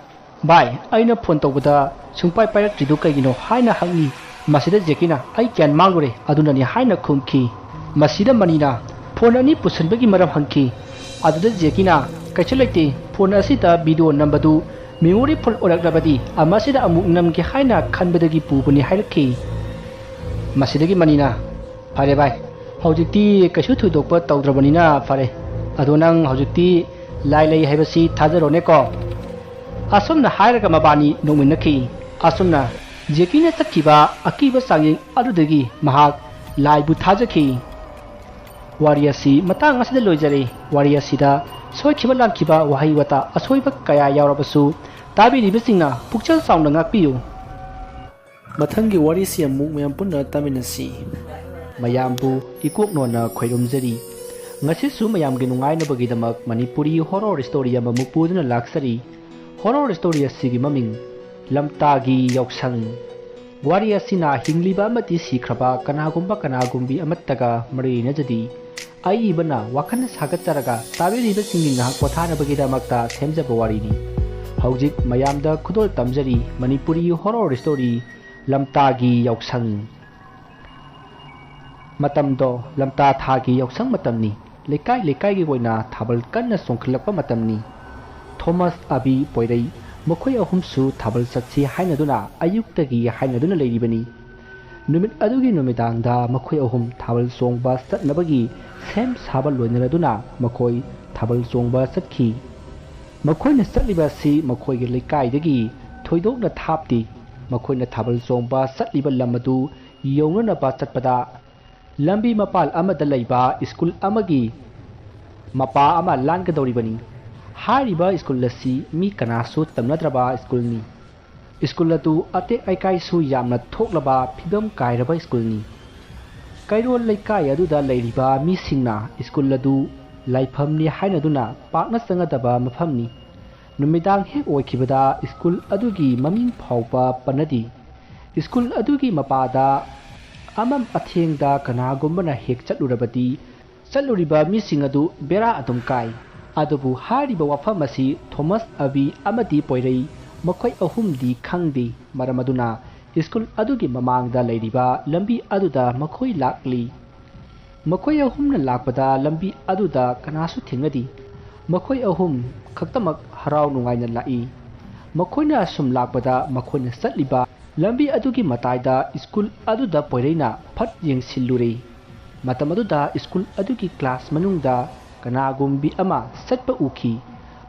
"ꯚꯥꯏ, ꯑꯩꯅ ꯐꯣꯟ ꯇꯧꯕꯗ ꯁꯨꯡꯄꯥꯏ ꯄꯥꯏꯔꯛꯇ꯭ꯔꯤꯗꯨ ꯀꯩꯒꯤꯅꯣ?" ꯍꯥꯏꯅ ꯍꯪꯉꯤ꯫ ꯃꯁꯤꯗ ꯖꯦꯀꯤꯅ, "ꯑꯩ ꯒ꯭ꯌꯥꯟ ꯃꯥꯡꯂꯨꯔꯦ, ꯑꯗꯨꯅꯅꯤ" ꯍꯥꯏꯅ ꯈꯨꯝꯈꯤ꯫ ꯃꯁꯤꯗ ꯃꯅꯤꯅ, ꯐꯣꯟ ꯑꯅꯤ ꯄꯨꯁꯤꯟꯕꯒꯤ ꯃꯔꯝ ꯍꯪꯈꯤ꯫ ꯑꯗꯨꯗ ꯖꯦꯀꯤꯅ, "ꯀꯩꯁꯨ ꯂꯩꯇꯦ, ꯐꯣꯟ ꯑꯁꯤꯗ ꯚꯤꯗꯤꯑꯣ ꯅꯝꯕꯗꯨ ꯃꯦꯃꯣꯔꯤ ꯐꯨꯜ ꯑꯣꯏꯔꯛꯂꯕꯗꯤ ꯃꯁꯤꯗ ꯑꯃꯨꯛ ꯅꯝꯒꯦ ꯍꯥꯏꯅ ꯈꯟꯕꯗꯒꯤ ꯄꯨꯕꯅꯤ" ꯍꯥꯏꯔꯛꯈꯤ꯫ ꯃꯁꯤꯗꯒꯤ ꯃꯅꯤꯅ, "ꯐꯔꯦ ꯚꯥꯏ, ꯍꯧꯖꯤꯛꯇꯤ ꯀꯩꯁꯨ ꯊꯣꯏꯗꯣꯛꯄ ꯇꯧꯗ꯭ꯔꯕꯅꯤꯅ ꯐꯔꯦ꯫ ꯑꯗꯣ ꯅꯪ ꯍꯧꯖꯤꯛꯇꯤ ꯂꯥꯏ ꯂꯩ ꯍꯥꯏꯕꯁꯤ ꯊꯥꯖꯔꯣꯅꯦꯀꯣ?" ꯑꯁꯨꯝꯅ ꯍꯥꯏꯔꯒ ꯃꯕꯥꯅꯤ ꯅꯣꯛꯃꯤꯟꯅꯈꯤ꯫ ꯑꯁꯨꯝꯅ ꯖꯦꯀꯤꯅ ꯆꯠꯈꯤꯕ ꯑꯀꯤꯕ ꯆꯥꯡꯌꯦꯡ ꯑꯗꯨꯗꯒꯤ ꯃꯍꯥꯛ ꯂꯥꯏꯕꯨ ꯊꯥꯖꯈꯤ꯫ ꯋꯥꯔꯤ ꯑꯁꯤ ꯃꯇꯥꯡ ꯑꯁꯤꯗ ꯂꯣꯏꯖꯔꯦ꯫ ꯋꯥꯔꯤ ꯑꯁꯤꯗ ꯁꯣꯏꯈꯤꯕ ꯂꯥꯟꯈꯤꯕ ꯋꯥꯍꯩ ꯋꯥꯇꯥ ꯑꯁꯣꯏꯕ ꯀꯌꯥ ꯌꯥꯎꯔꯕꯁꯨ ꯇꯥꯕꯤꯔꯤꯕꯁꯤꯡꯅ ꯄꯨꯛꯆꯦꯜ ꯆꯥꯎꯅ ꯉꯥꯛꯄꯤꯌꯨ꯫ ꯃꯊꯪꯒꯤ ꯋꯥꯔꯤꯁꯤ ꯑꯃꯨꯛ ꯃꯌꯥꯝ ꯄꯨꯟꯅ ꯇꯥꯃꯤꯟꯅꯁꯤ꯫ ꯃꯌꯥꯝꯕꯨ ꯏꯀꯣꯛ ꯅꯣꯟꯅ ꯈꯣꯏꯔꯨꯝꯖꯔꯤ꯫ ꯉꯁꯤꯁꯨ ꯃꯌꯥꯝꯒꯤ ꯅꯨꯡꯉꯥꯏꯅꯕꯒꯤꯗꯃꯛ ꯃꯅꯤꯄꯨꯔꯤ ꯍꯣꯔꯣꯔ ꯁ꯭ꯇꯣꯔꯤ ꯑꯃꯃꯨꯛ ꯄꯨꯗꯨꯅ ꯂꯥꯛꯆꯔꯤ꯫ ꯍꯣꯔꯣꯔ ꯁ꯭ꯇꯣꯔꯤ ꯑꯁꯤꯒꯤ ꯃꯃꯤꯡ ꯂꯝꯇꯥꯒꯤ ꯌꯥꯎꯁꯪ꯫ ꯋꯥꯔꯤ ꯑꯁꯤꯅ ꯍꯤꯡꯂꯤꯕ ꯑꯃꯗꯤ ꯁꯤꯈ꯭ꯔꯕ ꯀꯅꯥꯒꯨꯝꯕ ꯀꯅꯥꯒꯨꯝꯕꯤ ꯑꯃꯠꯇꯒ ꯃꯔꯤ ꯂꯩꯅꯖꯗꯦ꯫ ꯑꯏꯕꯅ ꯋꯥꯈꯜ ꯁꯥꯒꯠꯆꯔꯒ ꯇꯥꯕꯤꯔꯤꯕꯁꯤꯡꯒꯤ ꯉꯥꯏꯍꯥꯛ ꯄꯣꯊꯥꯅꯕꯒꯤꯗꯃꯛꯇ ꯁꯦꯝꯖꯕ ꯋꯥꯔꯤꯅꯤ꯫ ꯍꯧꯖꯤꯛ ꯃꯌꯥꯝꯗ ꯈꯨꯗꯣꯜ ꯇꯝꯖꯔꯤ ꯃꯅꯤꯄꯨꯔꯤ ꯍꯣꯔꯣꯔ ꯁ꯭ꯇꯣꯔꯤ ꯂꯝꯇꯥꯒꯤ ꯌꯥꯎꯁꯪ꯫ ꯃꯇꯝꯗꯣ ꯂꯝꯇꯥ ꯊꯥꯒꯤ ꯌꯥꯎꯁꯪ ꯃꯇꯝꯅꯤ꯫ ꯂꯩꯀꯥꯏ ꯂꯩꯀꯥꯏꯒꯤ ꯑꯣꯏꯅ ꯊꯥꯕꯜ ꯀꯟꯅ ꯆꯣꯡꯈꯠꯂꯛꯄ ꯃꯇꯝꯅꯤ꯫ ꯊꯣꯃꯁ, ꯑꯕꯤ, ꯄꯣꯏꯔꯩ ꯃꯈꯣꯏ ꯑꯍꯨꯝꯁꯨ ꯊꯥꯕꯜ ꯆꯠꯁꯤ ꯍꯥꯏꯅꯗꯨꯅ ꯑꯌꯨꯛꯇꯒꯤ ꯍꯥꯏꯅꯗꯨꯅ ꯂꯩꯔꯤꯕꯅꯤ꯫ ꯅꯨꯃꯤꯠ ꯑꯗꯨꯒꯤ ꯅꯨꯃꯤꯗꯥꯡꯗ ꯃꯈꯣꯏ ꯑꯍꯨꯝ ꯊꯥꯕꯜ ꯆꯣꯡꯕ ꯆꯠꯅꯕꯒꯤ ꯁꯦꯝ ꯁꯥꯕ ꯂꯣꯏꯅꯔꯗꯨꯅ ꯃꯈꯣꯏ ꯊꯥꯕꯜ ꯆꯣꯡꯕ ꯆꯠꯈꯤ꯫ ꯃꯈꯣꯏꯅ ꯆꯠꯂꯤꯕ ꯑꯁꯤ ꯃꯈꯣꯏꯒꯤ ꯂꯩꯀꯥꯏꯗꯒꯤ ꯊꯣꯏꯗꯣꯛꯅ ꯊꯥꯞꯇꯦ꯫ ꯃꯈꯣꯏꯅ ꯊꯥꯕꯜ ꯆꯣꯡꯕ ꯆꯠꯂꯤꯕ ꯂꯝ ꯑꯗꯨ ꯌꯧꯅꯅꯕ ꯆꯠꯄꯗ ꯂꯝꯕꯤ ꯃꯄꯥꯜ ꯑꯃꯗ ꯂꯩꯕ ꯁ꯭ꯀꯨꯜ ꯑꯃꯒꯤ ꯃꯄꯥ ꯑꯃ ꯂꯥꯟꯒꯗꯧꯔꯤꯕꯅꯤ꯫ ꯍꯥꯏꯔꯤꯕ ꯁ꯭ꯀꯨꯜ ꯑꯁꯤ ꯃꯤ ꯀꯅꯥꯁꯨ ꯇꯝꯅꯗ꯭ꯔꯕ ꯁ꯭ꯀꯨꯜꯅꯤ꯫ ꯁ꯭ꯀꯨꯜ ꯑꯗꯨ ꯑꯇꯦꯛ ꯑꯀꯥꯏꯁꯨ ꯌꯥꯝꯅ ꯊꯣꯛꯂꯕ ꯐꯤꯕꯝ ꯀꯥꯏꯔꯕ ꯁ꯭ꯀꯨꯜꯅꯤ꯫ ꯀꯩꯔꯣꯜ ꯂꯩꯀꯥꯏ ꯑꯗꯨꯗ ꯂꯩꯔꯤꯕ ꯃꯤꯁꯤꯡꯅ ꯁ꯭ꯀꯨꯜ ꯑꯗꯨ ꯂꯥꯏꯐꯝꯅꯤ ꯍꯥꯏꯅꯗꯨꯅ ꯄꯥꯛꯅ ꯆꯪꯅꯗꯕ ꯃꯐꯝꯅꯤ꯫ ꯅꯨꯃꯤꯗꯥꯡ ꯍꯦꯛ ꯑꯣꯏꯈꯤꯕꯗ ꯁ꯭ꯀꯨꯜ ꯑꯗꯨꯒꯤ ꯃꯃꯤꯡ ꯐꯥꯎꯕ ꯄꯟꯅꯗꯦ꯫ ꯁ꯭ꯀꯨꯜ ꯑꯗꯨꯒꯤ ꯃꯄꯥꯗ ꯑꯃꯝ ꯑꯊꯦꯡꯗ ꯀꯅꯥꯒꯨꯝꯕꯅ ꯍꯦꯛ ꯆꯠꯂꯨꯔꯕꯗꯤ ꯆꯠꯂꯨꯔꯤꯕ ꯃꯤꯁꯤꯡ ꯑꯗꯨ ꯕꯦꯔꯥ ꯑꯗꯨꯝ ꯀꯥꯏ꯫ ꯑꯗꯨꯕꯨ ꯍꯥꯏꯔꯤꯕ ꯋꯥꯐꯝ ꯑꯁꯤ ꯊꯣꯃꯁ, ꯑꯕꯤ ꯑꯃꯗꯤ ꯄꯣꯏꯔꯩ ꯃꯈꯣꯏ ꯑꯍꯨꯝꯗꯤ ꯈꯪꯗꯦ꯫ ꯃꯔꯝ ꯑꯗꯨꯅ ꯁ꯭ꯀꯨꯜ ꯑꯗꯨꯒꯤ ꯃꯃꯥꯡꯗ ꯂꯩꯔꯤꯕ ꯂꯝꯕꯤ ꯑꯗꯨꯗ ꯃꯈꯣꯏ ꯂꯥꯛꯂꯤ꯫ ꯃꯈꯣꯏ ꯑꯍꯨꯝꯅ ꯂꯥꯛꯄꯗ ꯂꯝꯕꯤ ꯑꯗꯨꯗ ꯀꯅꯥꯁꯨ ꯊꯦꯡꯅꯗꯦ꯫ ꯃꯈꯣꯏ ꯑꯍꯨꯝ ꯈꯛꯇꯃꯛ ꯍꯔꯥꯎ ꯅꯨꯡꯉꯥꯏꯅ ꯂꯥꯛꯏ꯫ ꯃꯈꯣꯏꯅ ꯑꯁꯨꯝ ꯂꯥꯛꯄꯗ ꯃꯈꯣꯏꯅ ꯆꯠꯂꯤꯕ ꯂꯝꯕꯤ ꯑꯗꯨꯒꯤ ꯃꯇꯥꯏꯗ ꯁ꯭ꯀꯨꯜ ꯑꯗꯨꯗ ꯄꯣꯏꯔꯩꯅ ꯐꯠ ꯌꯦꯡꯁꯤꯜꯂꯨꯔꯦ꯫ ꯃꯇꯝ ꯑꯗꯨꯗ ꯁ꯭ꯀꯨꯜ ꯑꯗꯨꯒꯤ ꯀ꯭ꯂꯥꯁ ꯃꯅꯨꯡꯗ ꯀꯅꯥꯒꯨꯝꯕꯤ ꯑꯃ ꯆꯠꯄ ꯎꯈꯤ꯫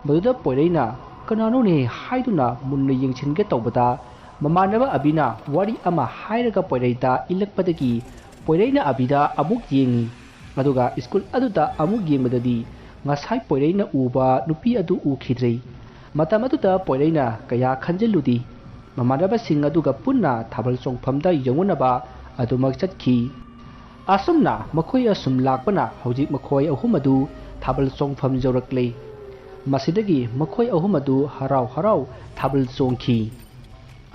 ꯃꯗꯨꯗ ꯄꯣꯏꯔꯩꯅ "ꯀꯅꯥꯅꯣꯅꯦ?" ꯍꯥꯏꯗꯨꯅ ꯃꯨꯟꯅ ꯌꯦꯡꯁꯤꯟꯒꯦ ꯇꯧꯕꯗ, ꯃꯃꯥꯟꯅꯕ ꯑꯕꯤꯅ ꯋꯥꯔꯤ ꯑꯃ ꯍꯥꯏꯔꯒ ꯄꯣꯏꯔꯩꯗ ꯏꯜꯂꯛꯄꯗꯒꯤ ꯄꯣꯏꯔꯩꯅ ꯑꯕꯤꯗ ꯑꯃꯨꯛ ꯌꯦꯡꯉꯤ꯫ ꯑꯗꯨꯒ ꯁ꯭ꯀꯨꯜ ꯑꯗꯨꯗ ꯑꯃꯨꯛ ꯌꯦꯡꯕꯗꯗꯤ ꯉꯁꯥꯏ ꯄꯣꯏꯔꯩꯅ ꯎꯕ ꯅꯨꯄꯤ ꯑꯗꯨ ꯎꯈꯤꯗ꯭ꯔꯦ꯫ ꯃꯇꯝ ꯑꯗꯨꯗ ꯄꯣꯏꯔꯩꯅ ꯀꯌꯥ ꯈꯟꯖꯤꯜꯂꯨꯗꯦ꯫ ꯃꯃꯥꯟꯅꯕꯁꯤꯡ ꯑꯗꯨꯒ ꯄꯨꯟꯅ ꯊꯥꯕꯜ ꯆꯣꯡꯐꯝꯗ ꯌꯧꯅꯅꯕ ꯑꯗꯨꯃꯛ ꯆꯠꯈꯤ꯫ ꯑꯁꯨꯝꯅ ꯃꯈꯣꯏ ꯑꯁꯨꯝ ꯂꯥꯛꯄꯅ ꯍꯧꯖꯤꯛ ꯃꯈꯣꯏ ꯑꯍꯨꯝ ꯑꯗꯨ ꯊꯥꯕꯜ ꯆꯣꯡꯐꯝ ꯌꯧꯔꯛꯂꯦ꯫ ꯃꯁꯤꯗꯒꯤ ꯃꯈꯣꯏ ꯑꯍꯨꯝ ꯑꯗꯨ ꯍꯔꯥꯎ ꯍꯔꯥꯎ ꯊꯥꯕꯜ ꯆꯣꯡꯈꯤ꯫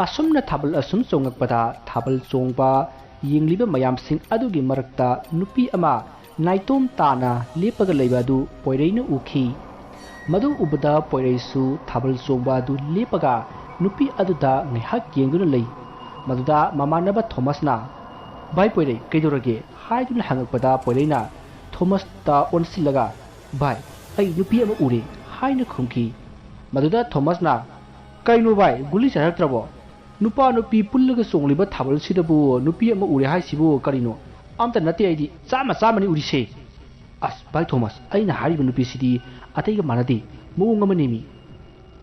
ꯑꯁꯨꯝꯅ ꯊꯥꯕꯜ ꯑꯁꯨꯝ ꯆꯣꯡꯉꯛꯄꯗ, ꯊꯥꯕꯜ ꯆꯣꯡꯕ ꯌꯦꯡꯂꯤꯕ ꯃꯌꯥꯝꯁꯤꯡ ꯑꯗꯨꯒꯤ ꯃꯔꯛꯇ ꯅꯨꯄꯤ ꯑꯃ ꯅꯥꯏꯇꯣꯝ ꯇꯥꯅ ꯂꯦꯞꯄꯒ ꯂꯩꯕ ꯑꯗꯨ ꯄꯣꯏꯔꯩꯅ ꯎꯈꯤ꯫ ꯃꯗꯨ ꯎꯕꯗ ꯄꯣꯏꯔꯩꯁꯨ ꯊꯥꯕꯜ ꯆꯣꯡꯕ ꯑꯗꯨ ꯂꯦꯞꯄꯒ ꯅꯨꯄꯤ ꯑꯗꯨꯗ ꯉꯥꯏꯍꯥꯛ ꯌꯦꯡꯗꯨꯅ ꯂꯩ꯫ ꯃꯗꯨꯗ ꯃꯃꯥꯟꯅꯕ ꯊꯣꯃꯁꯅ, "ꯚꯥꯏ ꯄꯣꯏꯔꯩ, ꯀꯩꯗꯧꯔꯒꯦ?" ꯍꯥꯏꯗꯨꯅ ꯍꯪꯉꯛꯄꯗ, ꯄꯣꯏꯔꯩꯅ ꯊꯣꯃꯁꯇ ꯑꯣꯟꯁꯤꯜꯂꯒ, "ꯚꯥꯏ, ꯑꯩ ꯅꯨꯄꯤ ꯑꯃ ꯎꯔꯦ" ꯍꯥꯏꯅ ꯈꯨꯝꯈꯤ꯫ ꯃꯗꯨꯗ ꯊꯣꯃꯁꯅ, "ꯀꯩꯅꯣ ꯚꯥꯏ, ꯒꯨꯂꯤ ꯆꯥꯔꯛꯇ꯭ꯔꯕꯣ? ꯅꯨꯄꯥ ꯅꯨꯄꯤ ꯄꯨꯜꯂꯒ ꯆꯣꯡꯂꯤꯕ ꯊꯥꯕꯜꯁꯤꯗꯕꯨ ꯅꯨꯄꯤ ꯑꯃ ꯎꯔꯦ ꯍꯥꯏꯁꯤꯕꯨ ꯀꯔꯤꯅꯣ? ꯑꯝꯇ ꯅꯠꯇꯦ, ꯑꯩꯗꯤ ꯆꯥꯝꯃ ꯆꯥꯝꯃꯅꯤ ꯎꯔꯤꯁꯦ꯫ ꯑꯁ ꯚꯥꯏ ꯊꯣꯃꯁ, ꯑꯩꯅ ꯍꯥꯏꯔꯤꯕ ꯅꯨꯄꯤꯁꯤꯗꯤ ꯑꯇꯩꯒ ꯃꯥꯟꯅꯗꯦ, ꯃꯑꯣꯡ ꯑꯃꯅꯦꯃꯤ꯫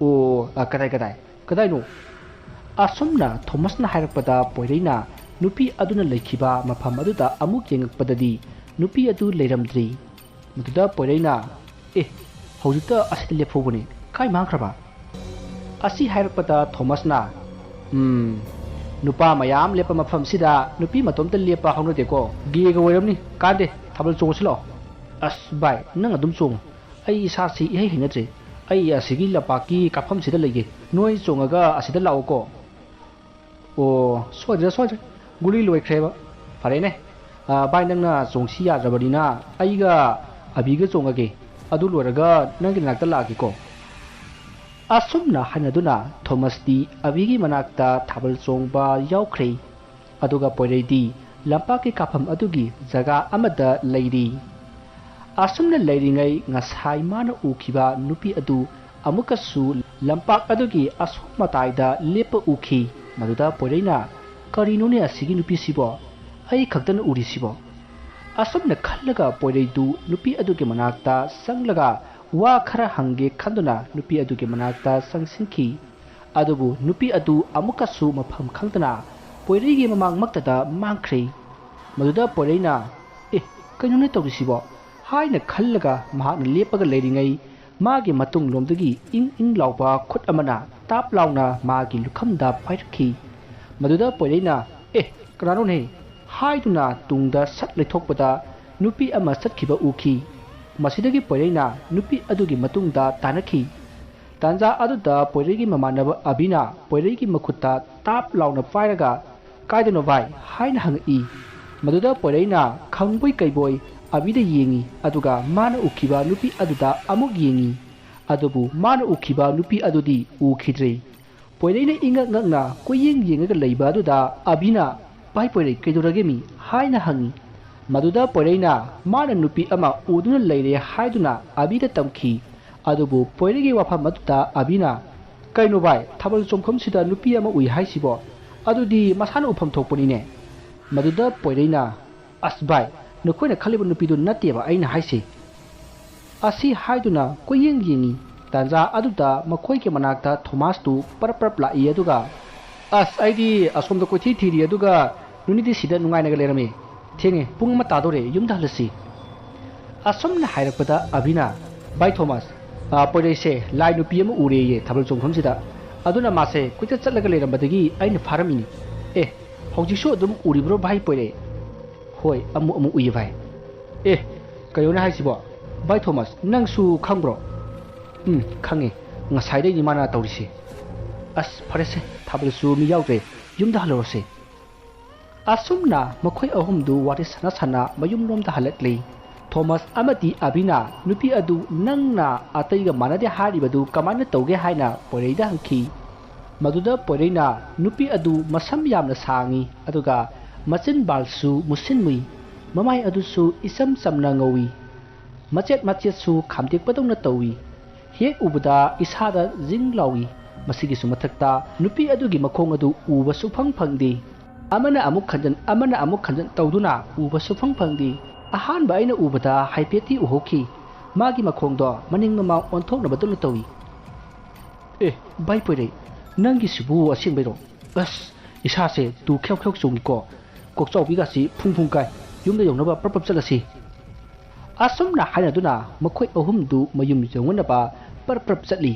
ꯑꯣ, ꯑ, ꯀꯗꯥꯏ, ꯀꯗꯥꯏ, ꯀꯗꯥꯏꯅꯣ?" ꯑꯁꯨꯝꯅ ꯊꯣꯃꯁꯅ ꯍꯥꯏꯔꯛꯄꯗ ꯄꯣꯏꯔꯩꯅ ꯅꯨꯄꯤ ꯑꯗꯨꯅ ꯂꯩꯈꯤꯕ ꯃꯐꯝ ꯑꯗꯨꯗ ꯑꯃꯨꯛ ꯌꯦꯡꯉꯛꯄꯗꯗꯤ ꯅꯨꯄꯤ ꯑꯗꯨ ꯂꯩꯔꯝꯗ꯭ꯔꯤ꯫ ꯃꯗꯨꯗ ꯄꯣꯏꯔꯩꯅ, "ꯑꯦ, ꯍꯧꯖꯤꯛꯇ ꯑꯁꯤꯗ ꯂꯦꯞꯍꯧꯕꯅꯦ, ꯀꯥꯏ ꯃꯥꯡꯈ꯭ꯔꯕ?" ꯑꯁꯤ ꯍꯥꯏꯔꯛꯄꯗ ꯊꯣꯃꯁꯅ, "ꯎꯝ, ꯅꯨꯄꯥ ꯃꯌꯥꯝ ꯂꯦꯞꯄ ꯃꯐꯝꯁꯤꯗ ꯅꯨꯄꯤ ꯃꯇꯣꯝꯇ ꯂꯦꯞꯄ ꯍꯧꯅꯗꯦꯀꯣ꯫ ꯒꯦꯒ ꯑꯣꯏꯔꯝꯅꯤ, ꯀꯥꯟꯗꯦ, ꯊꯥꯕꯜ ꯆꯣꯡꯉꯁꯤ ꯂꯥꯛꯑꯣ꯫" "ꯑꯁ ꯚꯥꯏ, ꯅꯪ ꯑꯗꯨꯝ ꯆꯣꯡꯉꯣ, ꯑꯩ ꯏꯁꯥꯁꯤ ꯏꯍꯩ ꯍꯩꯅꯗ꯭ꯔꯦ꯫ ꯑꯩ ꯑꯁꯤꯒꯤ ꯂꯝꯄꯥꯛꯀꯤ ꯀꯥꯐꯝꯁꯤꯗ ꯂꯩꯒꯦ, ꯅꯣꯏ ꯆꯣꯡꯉꯒ ꯑꯁꯤꯗ ꯂꯥꯛꯑꯣꯀꯣ꯫" "ꯑꯣ, ꯁꯣꯏꯗ꯭ꯔꯦ, ꯁꯣꯏꯗ꯭ꯔꯦ, ꯒꯨꯂꯤ ꯂꯣꯏꯈ꯭ꯔꯦꯕ꯫ ꯐꯔꯦꯅꯦ, ꯑ, ꯚꯥꯏ, ꯅꯪꯅ ꯆꯣꯡꯁꯤ ꯌꯥꯗ꯭ꯔꯕꯅꯤꯅ ꯑꯩꯒ ꯑꯕꯤꯒ ꯆꯣꯡꯉꯒꯦ꯫ ꯑꯗꯨ ꯂꯣꯏꯔꯒ ꯅꯪꯒꯤ ꯅꯥꯛꯇ ꯂꯥꯛꯑꯒꯦꯀꯣ꯫" ꯑꯁꯨꯝꯅ ꯍꯥꯏꯅꯗꯨꯅ ꯊꯣꯃꯁꯇꯤ ꯑꯕꯤꯒꯤ ꯃꯅꯥꯛꯇ ꯊꯥꯕꯜ ꯆꯣꯡꯕ ꯌꯥꯎꯈ꯭ꯔꯦ꯫ ꯑꯗꯨꯒ ꯄꯣꯏꯔꯩꯗꯤ ꯂꯝꯄꯥꯛꯀꯤ ꯀꯥꯐꯝ ꯑꯗꯨꯒꯤ ꯖꯒꯥ ꯑꯃꯗ ꯂꯩꯔꯤ꯫ ꯑꯁꯨꯝꯅ ꯂꯩꯔꯤꯉꯩ ꯉꯁꯥꯏ ꯃꯥꯅ ꯎꯈꯤꯕ ꯅꯨꯄꯤ ꯑꯗꯨ ꯑꯃꯨꯛꯀꯁꯨ ꯂꯝꯄꯥꯛ ꯑꯗꯨꯒꯤ ꯑꯁꯣꯝ ꯃꯇꯥꯏꯗ ꯂꯦꯞꯄ ꯎꯈꯤ꯫ ꯃꯗꯨꯗ ꯄꯣꯏꯔꯩꯅ, "ꯀꯔꯤꯅꯣꯅꯦ ꯑꯁꯤꯒꯤ ꯅꯨꯄꯤꯁꯤꯕꯣ? ꯑꯩ ꯈꯛꯇꯅ ꯎꯔꯤꯁꯤꯕꯣ?" ꯑꯁꯨꯝꯅ ꯈꯜꯂꯒ ꯄꯣꯏꯔꯩꯗꯨ ꯅꯨꯄꯤ ꯑꯗꯨꯒꯤ ꯃꯅꯥꯛꯇ ꯆꯪꯂꯒ ꯋꯥ ꯈꯔ ꯍꯪꯒꯦ ꯈꯟꯗꯨꯅ ꯅꯨꯄꯤ ꯑꯗꯨꯒꯤ ꯃꯅꯥꯛꯇ ꯆꯪꯁꯤꯟꯈꯤ꯫ ꯑꯗꯨꯕꯨ ꯅꯨꯄꯤ ꯑꯗꯨ ꯑꯃꯨꯛꯀꯁꯨ ꯃꯐꯝ ꯈꯪꯗꯅ ꯄꯣꯏꯔꯩꯒꯤ ꯃꯃꯥꯡꯃꯛꯇꯗ ꯃꯥꯡꯈ꯭ꯔꯦ꯫ ꯃꯗꯨꯗ ꯄꯣꯏꯔꯩꯅ, "ꯑꯦ, ꯀꯩꯅꯣꯅꯦ ꯇꯧꯔꯤꯁꯤꯕꯣ?" ꯍꯥꯏꯅ ꯈꯜꯂꯒ ꯃꯍꯥꯛꯅ ꯂꯦꯞꯄꯒ ꯂꯩꯔꯤꯉꯩ ꯃꯥꯒꯤ ꯃꯇꯨꯡꯂꯣꯝꯗꯒꯤ ꯏꯪ ꯏꯪ ꯂꯥꯎꯕ ꯈꯨꯠ ꯑꯃꯅ ꯇꯥꯞ ꯂꯥꯎꯅ ꯃꯥꯒꯤ ꯂꯨꯈꯝꯗ ꯄꯥꯏꯔꯛꯈꯤ꯫ ꯃꯗꯨꯗ ꯄꯣꯏꯔꯩꯅ, "ꯑꯦ, ꯀꯅꯥꯅꯣꯅꯦ?" ꯍꯥꯏꯗꯨꯅ ꯇꯨꯡꯗ ꯁꯠ ꯂꯩꯊꯣꯛꯄꯗ ꯅꯨꯄꯤ ꯑꯃ ꯆꯠꯈꯤꯕ ꯎꯈꯤ꯫ ꯃꯁꯤꯗꯒꯤ ꯄꯣꯏꯔꯩꯅ ꯅꯨꯄꯤ ꯑꯗꯨꯒꯤ ꯃꯇꯨꯡꯗ ꯇꯥꯟꯅꯈꯤ꯫ ꯇꯥꯟꯖꯥ ꯑꯗꯨꯗ ꯄꯣꯏꯔꯩꯒꯤ ꯃꯃꯥꯟꯅꯕ ꯑꯕꯤꯅ ꯄꯣꯏꯔꯩꯒꯤ ꯃꯈꯨꯠꯇ ꯇꯥꯞ ꯂꯥꯎꯅ ꯄꯥꯏꯔꯒ, "ꯀꯥꯏꯗꯅꯣ ꯚꯥꯏ?" ꯍꯥꯏꯅ ꯍꯪꯉꯛꯏ꯫ ꯃꯗꯨꯗ ꯄꯣꯏꯔꯩꯅ ꯈꯪꯕꯣꯏ ꯀꯩꯕꯣꯏ ꯑꯕꯤꯗ ꯌꯦꯡꯉꯤ, ꯑꯗꯨꯒ ꯃꯥꯅ ꯎꯈꯤꯕ ꯅꯨꯄꯤ ꯑꯗꯨꯗ ꯑꯃꯨꯛ ꯌꯦꯡꯉꯤ꯫ ꯑꯗꯨꯕꯨ ꯃꯥꯅ ꯎꯈꯤꯕ ꯅꯨꯄꯤ ꯑꯗꯨꯗꯤ ꯎꯈꯤꯗ꯭ꯔꯦ꯫ ꯄꯣꯏꯔꯩꯅ ꯏꯉꯛ ꯉꯛꯅ ꯀꯣꯏꯌꯦꯡ ꯌꯦꯡꯉꯒ ꯂꯩꯕ ꯑꯗꯨꯗ ꯑꯕꯤꯅ, "ꯚꯥꯏ ꯄꯣꯏꯔꯩ, ꯀꯩꯗꯧꯔꯒꯦ ꯃꯤ?" ꯍꯥꯏꯅ ꯍꯪꯉꯤ꯫ ꯃꯗꯨꯗ ꯄꯣꯏꯔꯩꯅ ꯃꯥꯅ ꯅꯨꯄꯤ ꯑꯃ ꯎꯗꯨꯅ ꯂꯩꯔꯦ ꯍꯥꯏꯗꯨꯅ ꯑꯕꯤꯗ ꯇꯝꯈꯤ꯫ ꯑꯗꯨꯕꯨ ꯄꯣꯏꯔꯩꯒꯤ ꯋꯥꯐꯝ ꯑꯗꯨꯗ ꯑꯕꯤꯅ, "ꯀꯩꯅꯣ ꯚꯥꯏ, ꯊꯥꯕꯜ ꯆꯣꯡꯐꯝꯁꯤꯗ ꯅꯨꯄꯤ ꯑꯃ ꯎꯏ ꯍꯥꯏꯁꯤꯕꯣ? ꯑꯗꯨꯗꯤ ꯃꯁꯥꯅ ꯎꯐꯝ ꯊꯣꯛꯄꯅꯤꯅꯦ꯫" ꯃꯗꯨꯗ ꯄꯣꯏꯔꯩꯅ, "ꯑꯁ ꯚꯥꯏ, ꯅꯈꯣꯏꯅ ꯈꯜꯂꯤꯕ ꯅꯨꯄꯤꯗꯨ ꯅꯠꯇꯦꯕ ꯑꯩꯅ ꯍꯥꯏꯁꯤ꯫" ꯑꯁꯤ ꯍꯥꯏꯗꯨꯅ ꯀꯣꯏꯌꯦꯡ ꯌꯦꯡꯉꯤ꯫ ꯇꯥꯟꯖꯥ ꯑꯗꯨꯗ ꯃꯈꯣꯏꯒꯤ ꯃꯅꯥꯛꯇ ꯊꯣꯃꯥꯁꯇꯨ ꯄꯔꯞ ꯄꯔꯞ ꯂꯥꯛꯏ, ꯑꯗꯨꯒ, "ꯑꯁ, ꯑꯩꯗꯤ ꯑꯁꯣꯝꯗ ꯀꯣꯏꯊꯤ ꯊꯤꯔꯤ, ꯑꯗꯨꯒ ꯅꯨꯅꯤꯗꯤ ꯁꯤꯗ ꯅꯨꯡꯉꯥꯏꯅꯒ ꯂꯩꯔꯝꯃꯤ꯫ ꯊꯦꯡꯉꯦ, ꯄꯨꯡ ꯑꯃ ꯇꯥꯗꯣꯔꯦ, ꯌꯨꯝꯗ ꯍꯜꯂꯁꯤ꯫" ꯑꯁꯨꯝꯅ ꯍꯥꯏꯔꯛꯄꯗ ꯑꯕꯤꯅ, "ꯚꯥꯏ ꯊꯣꯃꯥꯁ, ꯑ, ꯄꯣꯏꯔꯩꯁꯦ ꯂꯥꯏ ꯅꯨꯄꯤ ꯑꯃ ꯎꯔꯦꯌꯦ ꯊꯥꯕꯜ ꯆꯣꯡꯐꯝꯁꯤꯗ꯫ ꯑꯗꯨꯅ ꯃꯥꯁꯦ ꯀꯣꯏꯆꯠ ꯆꯠꯂꯒ ꯂꯩꯔꯝꯕꯗꯒꯤ ꯑꯩꯅ ꯐꯥꯔꯝꯃꯤꯅꯤ꯫ ꯑꯦ, ꯍꯧꯖꯤꯛꯁꯨ ꯑꯗꯨꯝ ꯎꯔꯤꯕ꯭ꯔꯣ ꯚꯥꯏ ꯄꯣꯏꯔꯩ?" "ꯍꯣꯏ, ꯑꯃꯨꯛ ꯑꯃꯨꯛ ꯎꯏꯌꯦ ꯚꯥꯏ꯫" "ꯑꯦ, ꯀꯩꯅꯣꯅꯦ ꯍꯥꯏꯁꯤꯕꯣ? ꯚꯥꯏ ꯊꯣꯃꯥꯁ, ꯅꯪꯁꯨ ꯈꯪꯕ꯭ꯔꯣ?" "ꯎꯝ, ꯈꯪꯉꯦ꯫ ꯉꯁꯥꯏꯗꯩꯅꯤ ꯃꯥꯅ ꯇꯧꯔꯤꯁꯦ꯫" "ꯑꯁ, ꯐꯔꯦꯁꯦ, ꯊꯥꯕꯜꯁꯨ ꯃꯤ ꯌꯥꯎꯗ꯭ꯔꯦ, ꯌꯨꯝꯗ ꯍꯜꯂꯨꯔꯁꯦ꯫" ꯑꯁꯨꯝꯅ ꯃꯈꯣꯏ ꯑꯍꯨꯝꯗꯨ ꯋꯥꯔꯤ ꯁꯥꯟꯅ ꯁꯥꯟꯅ ꯃꯌꯨꯝꯂꯣꯝꯗ ꯍꯜꯂꯛꯂꯤ꯫ ꯊꯣꯃꯥꯁ ꯑꯃꯗꯤ ꯑꯕꯤꯅ ꯅꯨꯄꯤ ꯑꯗꯨ ꯅꯪꯅ ꯑꯇꯩꯒ ꯃꯥꯟꯅꯗꯦ ꯍꯥꯏꯔꯤꯕꯗꯨ ꯀꯃꯥꯏꯅ ꯇꯧꯒꯦ ꯍꯥꯏꯅ ꯄꯣꯏꯔꯩꯗ ꯍꯪꯈꯤ꯫ ꯃꯗꯨꯗ ꯄꯣꯏꯔꯩꯅ ꯅꯨꯄꯤ ꯑꯗꯨ ꯃꯁꯝ ꯌꯥꯝꯅ ꯁꯥꯡꯉꯤ, ꯑꯗꯨꯒ ꯃꯆꯤꯟ ꯕꯥꯜꯁꯨ ꯃꯨꯁꯤꯟ ꯃꯨꯏ, ꯃꯃꯥꯏ ꯑꯗꯨꯁꯨ ꯏꯆꯝ ꯆꯝꯅ ꯉꯧꯏ, ꯃꯆꯦꯠ ꯃꯆꯦꯠꯁꯨ ꯈꯥꯝꯗꯦꯛꯄꯗꯧꯅ ꯇꯧꯏ꯫ ꯍꯦꯛ ꯎꯕꯗ ꯏꯁꯥꯗ ꯖꯤꯡ ꯂꯥꯎꯏ꯫ ꯃꯁꯤꯒꯤꯁꯨ ꯃꯊꯛꯇ ꯅꯨꯄꯤ ꯑꯗꯨꯒꯤ ꯃꯈꯣꯡ ꯑꯗꯨ ꯎꯕ ꯁꯨꯐꯪ ꯐꯪꯗꯦ꯫ ꯑꯃꯅ ꯑꯃꯨꯛ ꯈꯟꯖꯟ, ꯑꯃꯅ ꯑꯃꯨꯛ ꯈꯟꯖꯟ ꯇꯧꯗꯨꯅ ꯎꯕ ꯁꯨꯐꯪ ꯐꯪꯗꯦ꯫ ꯑꯍꯥꯟꯕ ꯑꯩꯅ ꯎꯕꯗ ꯍꯥꯏꯐꯦꯠꯇꯤ ꯎꯍꯧꯈꯤ꯫ ꯃꯥꯒꯤ ꯃꯈꯣꯡꯗꯣ ꯃꯅꯤꯡ ꯃꯃꯥꯡ ꯑꯣꯟꯊꯣꯛꯅꯕꯗꯧꯅ ꯇꯧꯏ꯫ "ꯑꯦ, ꯚꯥꯏ ꯄꯣꯏꯔꯩ, ꯅꯪꯒꯤꯁꯤꯕꯨ ꯑꯁꯦꯡꯕꯩꯔꯣ? ꯑꯁ, ꯏꯁꯥꯁꯦ ꯇꯨ ꯈ꯭ꯌꯧ ꯈ꯭ꯌꯧ ꯆꯣꯡꯉꯤꯀꯣ꯫ ꯀꯣꯛꯆꯥꯎꯕꯤꯒꯁꯤ ꯐꯨꯡ ꯐꯨꯡ ꯀꯥꯏ꯫ ꯌꯨꯝꯗ ꯌꯧꯅꯕ ꯄ꯭ꯔꯞ ꯄ꯭ꯔꯞ ꯆꯠꯂꯁꯤ"꯫ ꯑꯁꯨꯝꯅ ꯍꯥꯏꯅꯗꯨꯅ ꯃꯈꯣꯏ ꯑꯍꯨꯝꯗꯨ ꯃꯌꯨꯝ ꯌꯧꯅꯅꯕ ꯄ꯭ꯔꯞ ꯄ꯭ꯔꯞ ꯆꯠꯂꯤ꯫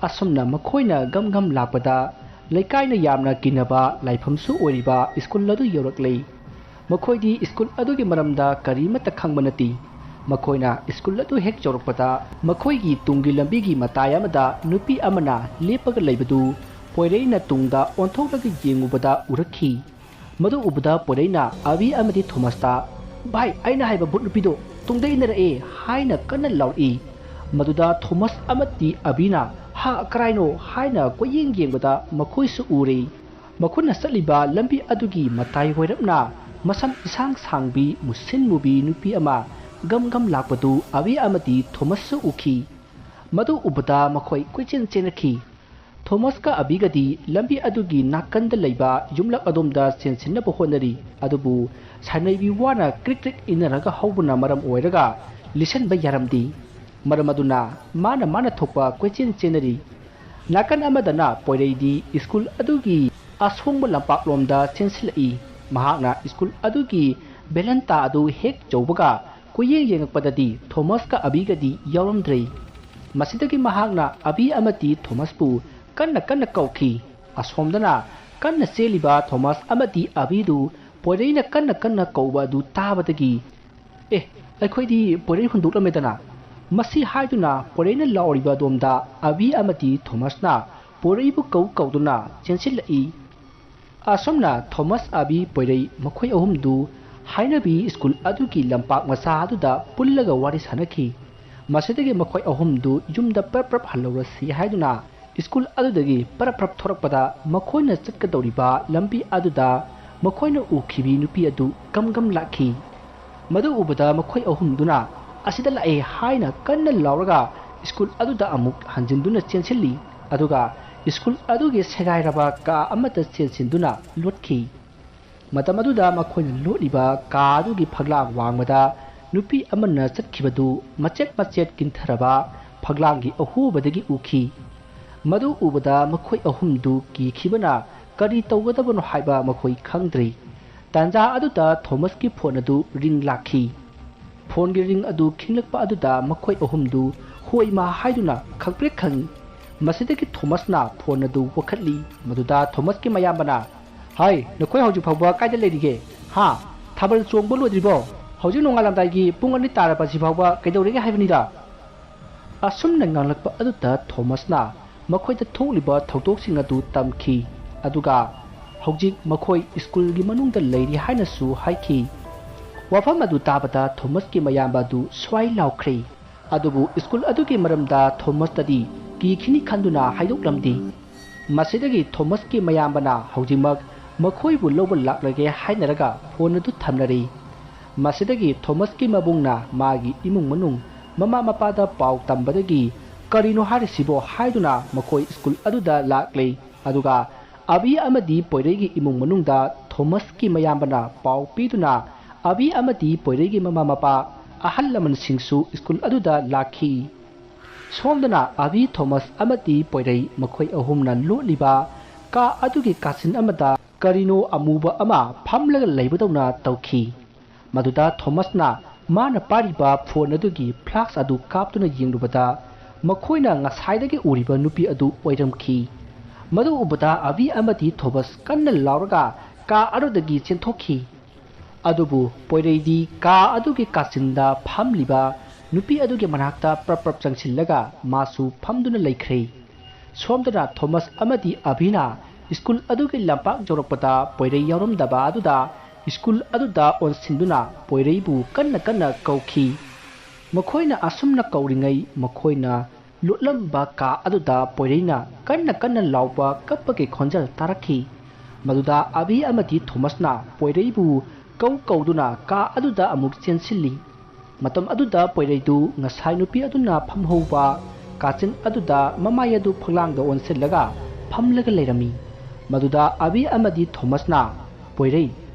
ꯑꯁꯨꯝꯅ ꯃꯈꯣꯏꯅ ꯒꯝ ꯒꯝ ꯂꯥꯛꯄꯗ, ꯂꯩꯀꯥꯏꯅ ꯌꯥꯝꯅ ꯀꯤꯅꯕ ꯂꯥꯏꯐꯝꯁꯨ ꯑꯣꯏꯔꯤꯕ ꯁ꯭ꯀꯨꯜ ꯑꯗꯨ ꯌꯧꯔꯛꯂꯦ꯫ ꯃꯈꯣꯏꯗꯤ ꯁ꯭ꯀꯨꯜ ꯑꯗꯨꯒꯤ ꯃꯔꯝꯗ ꯀꯔꯤꯃꯠꯇ ꯈꯪꯕ ꯅꯠꯇꯦ꯫ ꯃꯈꯣꯏꯅ ꯁ꯭ꯀꯨꯜ ꯑꯗꯨ ꯍꯦꯛ ꯌꯧꯔꯛꯄꯗ, ꯃꯈꯣꯏꯒꯤ ꯇꯨꯡꯒꯤ ꯂꯝꯕꯤꯒꯤ ꯃꯇꯥꯏ ꯑꯃꯗ ꯅꯨꯄꯤ ꯑꯃꯅ ꯂꯦꯞꯄꯒ ꯂꯩꯕꯗꯨ ꯄꯣꯏꯔꯩꯅ ꯇꯨꯡꯗ ꯑꯣꯟꯊꯣꯛꯂꯒ ꯌꯦꯡꯉꯨꯕꯗ ꯎꯔꯛꯈꯤ꯫ ꯃꯗꯨ ꯎꯕꯗ ꯄꯣꯏꯔꯩꯅ ꯑꯕꯤ ꯑꯃꯗꯤ ꯊꯣꯃꯁꯇ, "ꯚꯥꯏ, ꯑꯩꯅ ꯍꯥꯏꯕ ꯚꯨꯠ ꯅꯨꯄꯤꯗꯣ ꯇꯨꯡꯗ ꯏꯟꯅꯔꯛꯑꯦ" ꯍꯥꯏꯅ ꯀꯟꯅ ꯂꯥꯎꯔꯛꯏ꯫ ꯃꯗꯨꯗ ꯊꯣꯃꯁ ꯑꯃꯗꯤ ꯑꯕꯤꯅ, "ꯍꯥ, ꯀꯔꯥꯏꯅꯣ?" ꯍꯥꯏꯅ ꯀꯣꯏꯌꯦꯡ ꯌꯦꯡꯕꯗ ꯃꯈꯣꯏꯁꯨ ꯎꯔꯦ꯫ ꯃꯈꯣꯏꯅ ꯆꯠꯂꯤꯕ ꯂꯝꯕꯤ ꯑꯗꯨꯒꯤ ꯃꯇꯥꯏ ꯋꯥꯏꯔꯞꯅ ꯃꯁꯝ ꯏꯁꯥꯡ ꯁꯥꯡꯕꯤ, ꯃꯨꯁꯤꯟ ꯃꯨꯕꯤ ꯅꯨꯄꯤ ꯑꯃ ꯒꯝ ꯒꯝ ꯂꯥꯛꯄꯗꯨ ꯑꯕꯤ ꯑꯃꯗꯤ ꯊꯣꯃꯁꯁꯨ ꯎꯈꯤ꯫ ꯃꯗꯨ ꯎꯕꯗ ꯃꯈꯣꯏ ꯀꯣꯏꯆꯦꯟ ꯆꯦꯟꯅꯈꯤ꯫ ꯊꯣꯃꯁꯀ ꯑꯕꯤꯒꯗꯤ ꯂꯝꯕꯤ ꯑꯗꯨꯒꯤ ꯅꯥꯀꯟꯗ ꯂꯩꯕ ꯌꯨꯝꯂꯛ ꯑꯗꯣꯝꯗ ꯆꯦꯟꯁꯤꯟꯅꯕ ꯍꯣꯠꯅꯔꯤ꯫ ꯑꯗꯨꯕꯨ ꯁꯥꯟꯅꯩꯕꯤ ꯋꯥꯅ ꯀ꯭ꯔꯤꯛ ꯀ꯭ꯔꯤꯛ ꯏꯟꯅꯔꯒ ꯍꯧꯕꯅ ꯃꯔꯝ ꯑꯣꯏꯔꯒ ꯂꯤꯁꯤꯟꯕ ꯌꯥꯔꯝꯗꯦ꯫ ꯃꯔꯝ ꯑꯗꯨꯅ ꯃꯥꯅ ꯃꯥꯅ ꯊꯣꯛꯄ ꯀꯣꯏꯆꯦꯟ ꯆꯦꯟꯅꯔꯤ꯫ ꯅꯥꯀꯟ ꯑꯃꯗꯅ ꯄꯣꯏꯔꯩꯗꯤ ꯁ꯭ꯀꯨꯜ ꯑꯗꯨꯒꯤ ꯑꯁꯣꯡꯕ ꯂꯝꯄꯥꯛꯂꯣꯝꯗ ꯆꯦꯟꯁꯤꯜꯂꯛꯏ꯫ ꯃꯍꯥꯛꯅ ꯁ꯭ꯀꯨꯜ ꯑꯗꯨꯒꯤ ꯕꯦꯂꯟꯇꯥ ꯑꯗꯨ ꯍꯦꯛ ꯌꯧꯕꯒ ꯀꯣꯏꯌꯦꯡ ꯌꯦꯡꯉꯛꯄꯗꯗꯤ ꯊꯣꯃꯁꯀ ꯑꯕꯤꯒꯗꯤ ꯌꯥꯎꯔꯝꯗ꯭ꯔꯦ꯫ ꯃꯁꯤꯗꯒꯤ ꯃꯍꯥꯛꯅ ꯑꯕꯤ ꯑꯃꯗꯤ ꯊꯣꯃꯁꯄꯨ ꯀꯟꯅ ꯀꯟꯅ ꯀꯧꯈꯤ꯫ ꯑꯁꯣꯝꯗꯅ ꯀꯟꯅ ꯆꯦꯜꯂꯤꯕ ꯊꯣꯃꯁ ꯑꯃꯗꯤ ꯑꯕꯤꯗꯨ ꯄꯣꯏꯔꯩꯅ ꯀꯟꯅ ꯀꯟꯅ ꯀꯧꯕ ꯑꯗꯨ ꯇꯥꯕꯗꯒꯤ, "ꯑꯦ, ꯑꯩꯈꯣꯏꯗꯤ ꯄꯣꯏꯔꯩ ꯍꯨꯟꯗꯣꯛꯂꯝꯃꯦꯗꯅ!" ꯃꯁꯤ ꯍꯥꯏꯗꯨꯅ ꯄꯣꯏꯔꯩꯅ ꯂꯥꯎꯔꯤꯕ ꯑꯗꯣꯝꯗ ꯑꯕꯤ ꯑꯃꯗꯤ ꯊꯣꯃꯁꯅ ꯄꯣꯏꯔꯩꯕꯨ ꯀꯧ ꯀꯧꯗꯨꯅ ꯆꯦꯟꯁꯤꯜꯂꯛꯏ꯫ ꯑꯁꯨꯝꯅ ꯊꯣꯃꯁ, ꯑꯕꯤ, ꯄꯣꯏꯔꯩ ꯃꯈꯣꯏ ꯑꯍꯨꯝꯗꯨ ꯍꯥꯏꯅꯕꯤ ꯁ꯭ꯀꯨꯜ ꯑꯗꯨꯒꯤ ꯂꯝꯄꯥꯛ ꯃꯆꯥ ꯑꯗꯨꯗ ꯄꯨꯜꯂꯒ ꯋꯥꯔꯤ ꯁꯥꯟꯅꯈꯤ꯫ ꯃꯁꯤꯗꯒꯤ ꯃꯈꯣꯏ ꯑꯍꯨꯝꯗꯨ ꯌꯨꯝꯗ ꯄ꯭ꯔꯞ ꯄ꯭ꯔꯞ ꯍꯜꯍꯧꯔꯁꯤ ꯍꯥꯏꯗꯨꯅ ꯁ꯭ꯀꯨꯜ ꯑꯗꯨꯗꯒꯤ ꯄ꯭ꯔꯞ ꯄ꯭ꯔꯞ ꯊꯣꯔꯛꯄꯗ ꯃꯈꯣꯏꯅ ꯆꯠꯀꯗꯧꯔꯤꯕ ꯂꯝꯕꯤ ꯑꯗꯨꯗ ꯃꯈꯣꯏꯅ ꯎꯈꯤꯕꯤ ꯅꯨꯄꯤ ꯑꯗꯨ ꯒꯝ ꯒꯝ ꯂꯥꯛꯈꯤ꯫ ꯃꯗꯨ ꯎꯕꯗ ꯃꯈꯣꯏ ꯑꯍꯨꯝꯗꯨꯅ "ꯑꯁꯤꯗ ꯂꯥꯛꯑꯦ" ꯍꯥꯏꯅ ꯀꯟꯅ ꯂꯥꯎꯔꯒ ꯁ꯭ꯀꯨꯜ ꯑꯗꯨꯗ ꯑꯃꯨꯛ ꯍꯟꯖꯤꯟꯗꯨꯅ ꯆꯦꯟꯁꯤꯜꯂꯤ꯫ ꯑꯗꯨꯒ ꯁ꯭ꯀꯨꯜ ꯑꯗꯨꯒꯤ ꯁꯦꯒꯥꯏꯔꯕ ꯀꯥ ꯑꯃꯗ ꯆꯦꯟꯁꯤꯟꯗꯨꯅ ꯂꯣꯠꯈꯤ꯫ ꯃꯇꯝ ꯑꯗꯨꯗ ꯃꯈꯣꯏꯅ ꯂꯣꯠꯂꯤꯕ ꯀꯥ ꯑꯗꯨꯒꯤ ꯐꯛꯂꯥꯡ ꯋꯥꯡꯃꯗ ꯅꯨꯄꯤ ꯑꯃꯅ ꯆꯠꯈꯤꯕꯗꯨ ꯃꯆꯦꯠ ꯃꯆꯦꯠ ꯀꯤꯟꯊꯔꯕ ꯐꯛꯂꯥꯡꯒꯤ ꯑꯍꯣꯕꯗꯒꯤ ꯎꯈꯤ꯫ ꯃꯗꯨ ꯎꯕꯗ ꯃꯈꯣꯏ ꯑꯍꯨꯝꯗꯨ ꯀꯤꯈꯤꯕꯅ ꯀꯔꯤ ꯇꯧꯒꯗꯕꯅꯣ ꯍꯥꯏꯕ ꯃꯈꯣꯏ ꯈꯪꯗ꯭ꯔꯤ꯫ ꯇꯥꯟꯖꯥ ꯑꯗꯨꯗ ꯊꯣꯃꯁꯀꯤ ꯐꯣꯟ ꯑꯗꯨ ꯔꯤꯡ ꯂꯥꯛꯈꯤ꯫ ꯐꯣꯟꯒꯤ ꯔꯤꯡ ꯑꯗꯨ ꯈꯤꯡꯂꯛꯄ ꯑꯗꯨꯗ ꯃꯈꯣꯏ ꯑꯍꯨꯝꯗꯨ "ꯍꯣꯏ ꯏꯃꯥ" ꯍꯥꯏꯗꯨꯅ ꯈꯪꯄ꯭ꯔꯦꯛ ꯈꯪꯏ꯫ ꯃꯁꯤꯗꯒꯤ ꯊꯣꯃꯁꯅ ꯐꯣꯟ ꯑꯗꯨ ꯋꯥꯈꯠꯂꯤ꯫ ꯃꯗꯨꯗ ꯊꯣꯃꯁꯀꯤ ꯃꯌꯥꯝꯕꯅ, "ꯍꯥꯏ, ꯅꯈꯣꯏ ꯍꯧꯖꯤꯛ ꯐꯥꯎꯕ ꯀꯥꯏꯗ ꯂꯩꯔꯤꯒꯦ? ꯍꯥ? ꯊꯥꯕꯜ ꯆꯣꯡꯕ ꯂꯣꯏꯗ꯭ꯔꯤꯕꯣ? ꯍꯧꯖꯤꯛ ꯅꯣꯡꯉꯥꯜꯂꯝꯗꯥꯏꯒꯤ ꯄꯨꯡ ꯑꯅꯤ ꯇꯥꯔꯕꯁꯤ ꯐꯥꯎꯕ ꯀꯩꯗꯧꯔꯤꯒꯦ ꯍꯥꯏꯕꯅꯤꯗ?" ꯑꯁꯨꯝꯅ ꯉꯥꯡꯂꯛꯄ ꯑꯗꯨꯗ ꯊꯣꯃꯁꯅ ꯃꯈꯣꯏꯗ ꯊꯣꯛꯂꯤꯕ ꯊꯧꯗꯣꯛꯁꯤꯡ ꯑꯗꯨ ꯇꯝꯈꯤ꯫ ꯑꯗꯨꯒ "ꯍꯧꯖꯤꯛ ꯃꯈꯣꯏ ꯁ꯭ꯀꯨꯜꯒꯤ ꯃꯅꯨꯡꯗ ꯂꯩꯔꯤ" ꯍꯥꯏꯅꯁꯨ ꯍꯥꯏꯈꯤ꯫ ꯋꯥꯐꯝ ꯑꯗꯨ ꯇꯥꯕꯗ ꯊꯣꯃꯁꯀꯤ ꯃꯌꯥꯝꯕ ꯑꯗꯨ ꯁ꯭ꯋꯥꯏ ꯂꯥꯎꯈ꯭ꯔꯦ꯫ ꯑꯗꯨꯕꯨ ꯁ꯭ꯀꯨꯜ ꯑꯗꯨꯒꯤ ꯃꯔꯝꯗ ꯊꯣꯃꯁꯇꯗꯤ ꯀꯤꯈꯤꯅꯤ ꯈꯟꯗꯨꯅ ꯍꯥꯏꯗꯣꯛꯂꯝꯗꯦ꯫ ꯃꯁꯤꯗꯒꯤ ꯊꯣꯃꯁꯀꯤ ꯃꯌꯥꯝꯕꯅ ꯍꯧꯖꯤꯛꯃꯛ ꯃꯈꯣꯏꯕꯨ ꯂꯧꯕ ꯂꯥꯛꯂꯒꯦ ꯍꯥꯏꯅꯔꯒ ꯐꯣꯟ ꯑꯗꯨ ꯊꯝꯅꯔꯦ꯫ ꯃꯁꯤꯗꯒꯤ ꯊꯣꯃꯁꯀꯤ ꯃꯕꯨꯡꯅ ꯃꯥꯒꯤ ꯏꯃꯨꯡ ꯃꯅꯨꯡ, ꯃꯃꯥ ꯃꯄꯥꯗ ꯄꯥꯎ ꯇꯝꯕꯗꯒꯤ "ꯀꯔꯤꯅꯣ ꯍꯥꯏꯔꯤꯁꯤꯕꯣ?" ꯍꯥꯏꯗꯨꯅ ꯃꯈꯣꯏ ꯁ꯭ꯀꯨꯜ ꯑꯗꯨꯗ ꯂꯥꯛꯂꯦ꯫ ꯑꯗꯨꯒ ꯑꯕꯤ ꯑꯃꯗꯤ ꯄꯣꯏꯔꯩꯒꯤ ꯏꯃꯨꯡ ꯃꯅꯨꯡꯗ ꯊꯣꯃꯁꯀꯤ ꯃꯌꯥꯝꯕꯅ ꯄꯥꯎ ꯄꯤꯗꯨꯅ ꯑꯕꯤ ꯑꯃꯗꯤ ꯄꯣꯏꯔꯩꯒꯤ ꯃꯃꯥ ꯃꯄꯥ, ꯑꯍꯜ ꯂꯃꯟꯁꯤꯡꯁꯨ ꯁ꯭ꯀꯨꯜ ꯑꯗꯨꯗ ꯂꯥꯛꯈꯤ꯫ ꯁꯣꯝꯗꯅ ꯑꯕꯤ, ꯊꯣꯃꯁ ꯑꯃꯗꯤ ꯄꯣꯏꯔꯩ ꯃꯈꯣꯏ ꯑꯍꯨꯝꯅ ꯂꯣꯠꯂꯤꯕ ꯀꯥ ꯑꯗꯨꯒꯤ ꯀꯥꯆꯤꯟ ꯑꯃꯗ ꯀꯔꯤꯅꯣ ꯑꯃꯨꯕ ꯑꯃ ꯐꯝꯂꯒ ꯂꯩꯕꯗꯧꯅ ꯇꯧꯈꯤ꯫ ꯃꯗꯨꯗ ꯊꯣꯃꯁꯅ ꯃꯥꯅ ꯄꯥꯏꯔꯤꯕ ꯐꯣꯟ ꯑꯗꯨꯒꯤ ꯐ꯭ꯂꯥꯁ ꯑꯗꯨ ꯀꯥꯞꯇꯨꯅ ꯌꯦꯡꯂꯨꯕꯗ ꯃꯈꯣꯏꯅ ꯉꯁꯥꯏꯗꯒꯤ ꯎꯔꯤꯕ ꯅꯨꯄꯤ ꯑꯗꯨ ꯑꯣꯏꯔꯝꯈꯤ꯫ ꯃꯗꯨ ꯎꯕꯗ ꯑꯕꯤ ꯑꯃꯗꯤ ꯊꯣꯃꯁ ꯀꯟꯅ ꯂꯥꯎꯔꯒ ꯀꯥ ꯑꯗꯨꯗꯒꯤ ꯆꯦꯟꯊꯣꯛꯈꯤ꯫ ꯑꯗꯨꯕꯨ ꯄꯣꯏꯔꯩꯗꯤ ꯀꯥ ꯑꯗꯨꯒꯤ ꯀꯥꯆꯤꯟꯗ ꯐꯝꯂꯤꯕ ꯅꯨꯄꯤ ꯑꯗꯨꯒꯤ ꯃꯅꯥꯛꯇ ꯄ꯭ꯔꯞ ꯄ꯭ꯔꯞ ꯆꯪꯁꯤꯜꯂꯒ ꯃꯥꯁꯨ ꯐꯝꯗꯨꯅ ꯂꯩꯈ꯭ꯔꯦ꯫ ꯁꯣꯝꯗꯅ ꯊꯣꯃꯁ ꯑꯃꯗꯤ ꯑꯕꯤꯅ ꯁ꯭ꯀꯨꯜ ꯑꯗꯨꯒꯤ ꯂꯝꯄꯥꯛ ꯌꯧꯔꯛꯄꯗ ꯄꯣꯏꯔꯩ ꯌꯥꯎꯔꯝꯗꯕ ꯑꯗꯨꯗ ꯁ꯭ꯀꯨꯜ ꯑꯗꯨꯗ ꯑꯣꯟꯁꯤꯟꯗꯨꯅ ꯄꯣꯏꯔꯩꯕꯨ ꯀꯟꯅ ꯀꯟꯅ ꯀꯧꯈꯤ꯫ ꯃꯈꯣꯏꯅ ꯑꯁꯨꯝꯅ ꯀꯧꯔꯤꯉꯩ ꯃꯈꯣꯏꯅ ꯂꯣꯠꯂꯝꯕ ꯀꯥ ꯑꯗꯨꯗ ꯄꯣꯏꯔꯩꯅ ꯀꯟꯅ ꯀꯟꯅ ꯂꯥꯎꯕ ꯀꯞꯄꯒꯤ ꯈꯣꯟꯖꯦꯜ ꯇꯥꯔꯛꯈꯤ꯫ ꯃꯗꯨꯗ ꯑꯕꯤ ꯑꯃꯗꯤ ꯊꯣꯃꯁꯅ ꯄꯣꯏꯔꯩꯕꯨ ꯀꯧ ꯀꯧꯗꯨꯅ ꯀꯥ ꯑꯗꯨꯗ ꯑꯃꯨꯛ ꯆꯦꯟꯁꯤꯜꯂꯤ꯫ ꯃꯇꯝ ꯑꯗꯨꯗ ꯄꯣꯏꯔꯩꯗꯨ ꯉꯁꯥꯏ ꯅꯨꯄꯤ ꯑꯗꯨꯅ ꯐꯝꯍꯧꯕ ꯀꯥꯆꯤꯟ ꯑꯗꯨꯗ ꯃꯃꯥꯏ ꯑꯗꯨ ꯐꯛꯂꯥꯡꯗ ꯑꯣꯟꯁꯤꯜꯂꯒ ꯐꯝꯂꯒ ꯂꯩꯔꯝꯃꯤ꯫ ꯃꯗꯨꯗ ꯑꯕꯤ ꯑꯃꯗꯤ ꯊꯣꯃꯁꯅ "ꯄꯣꯏꯔꯩ,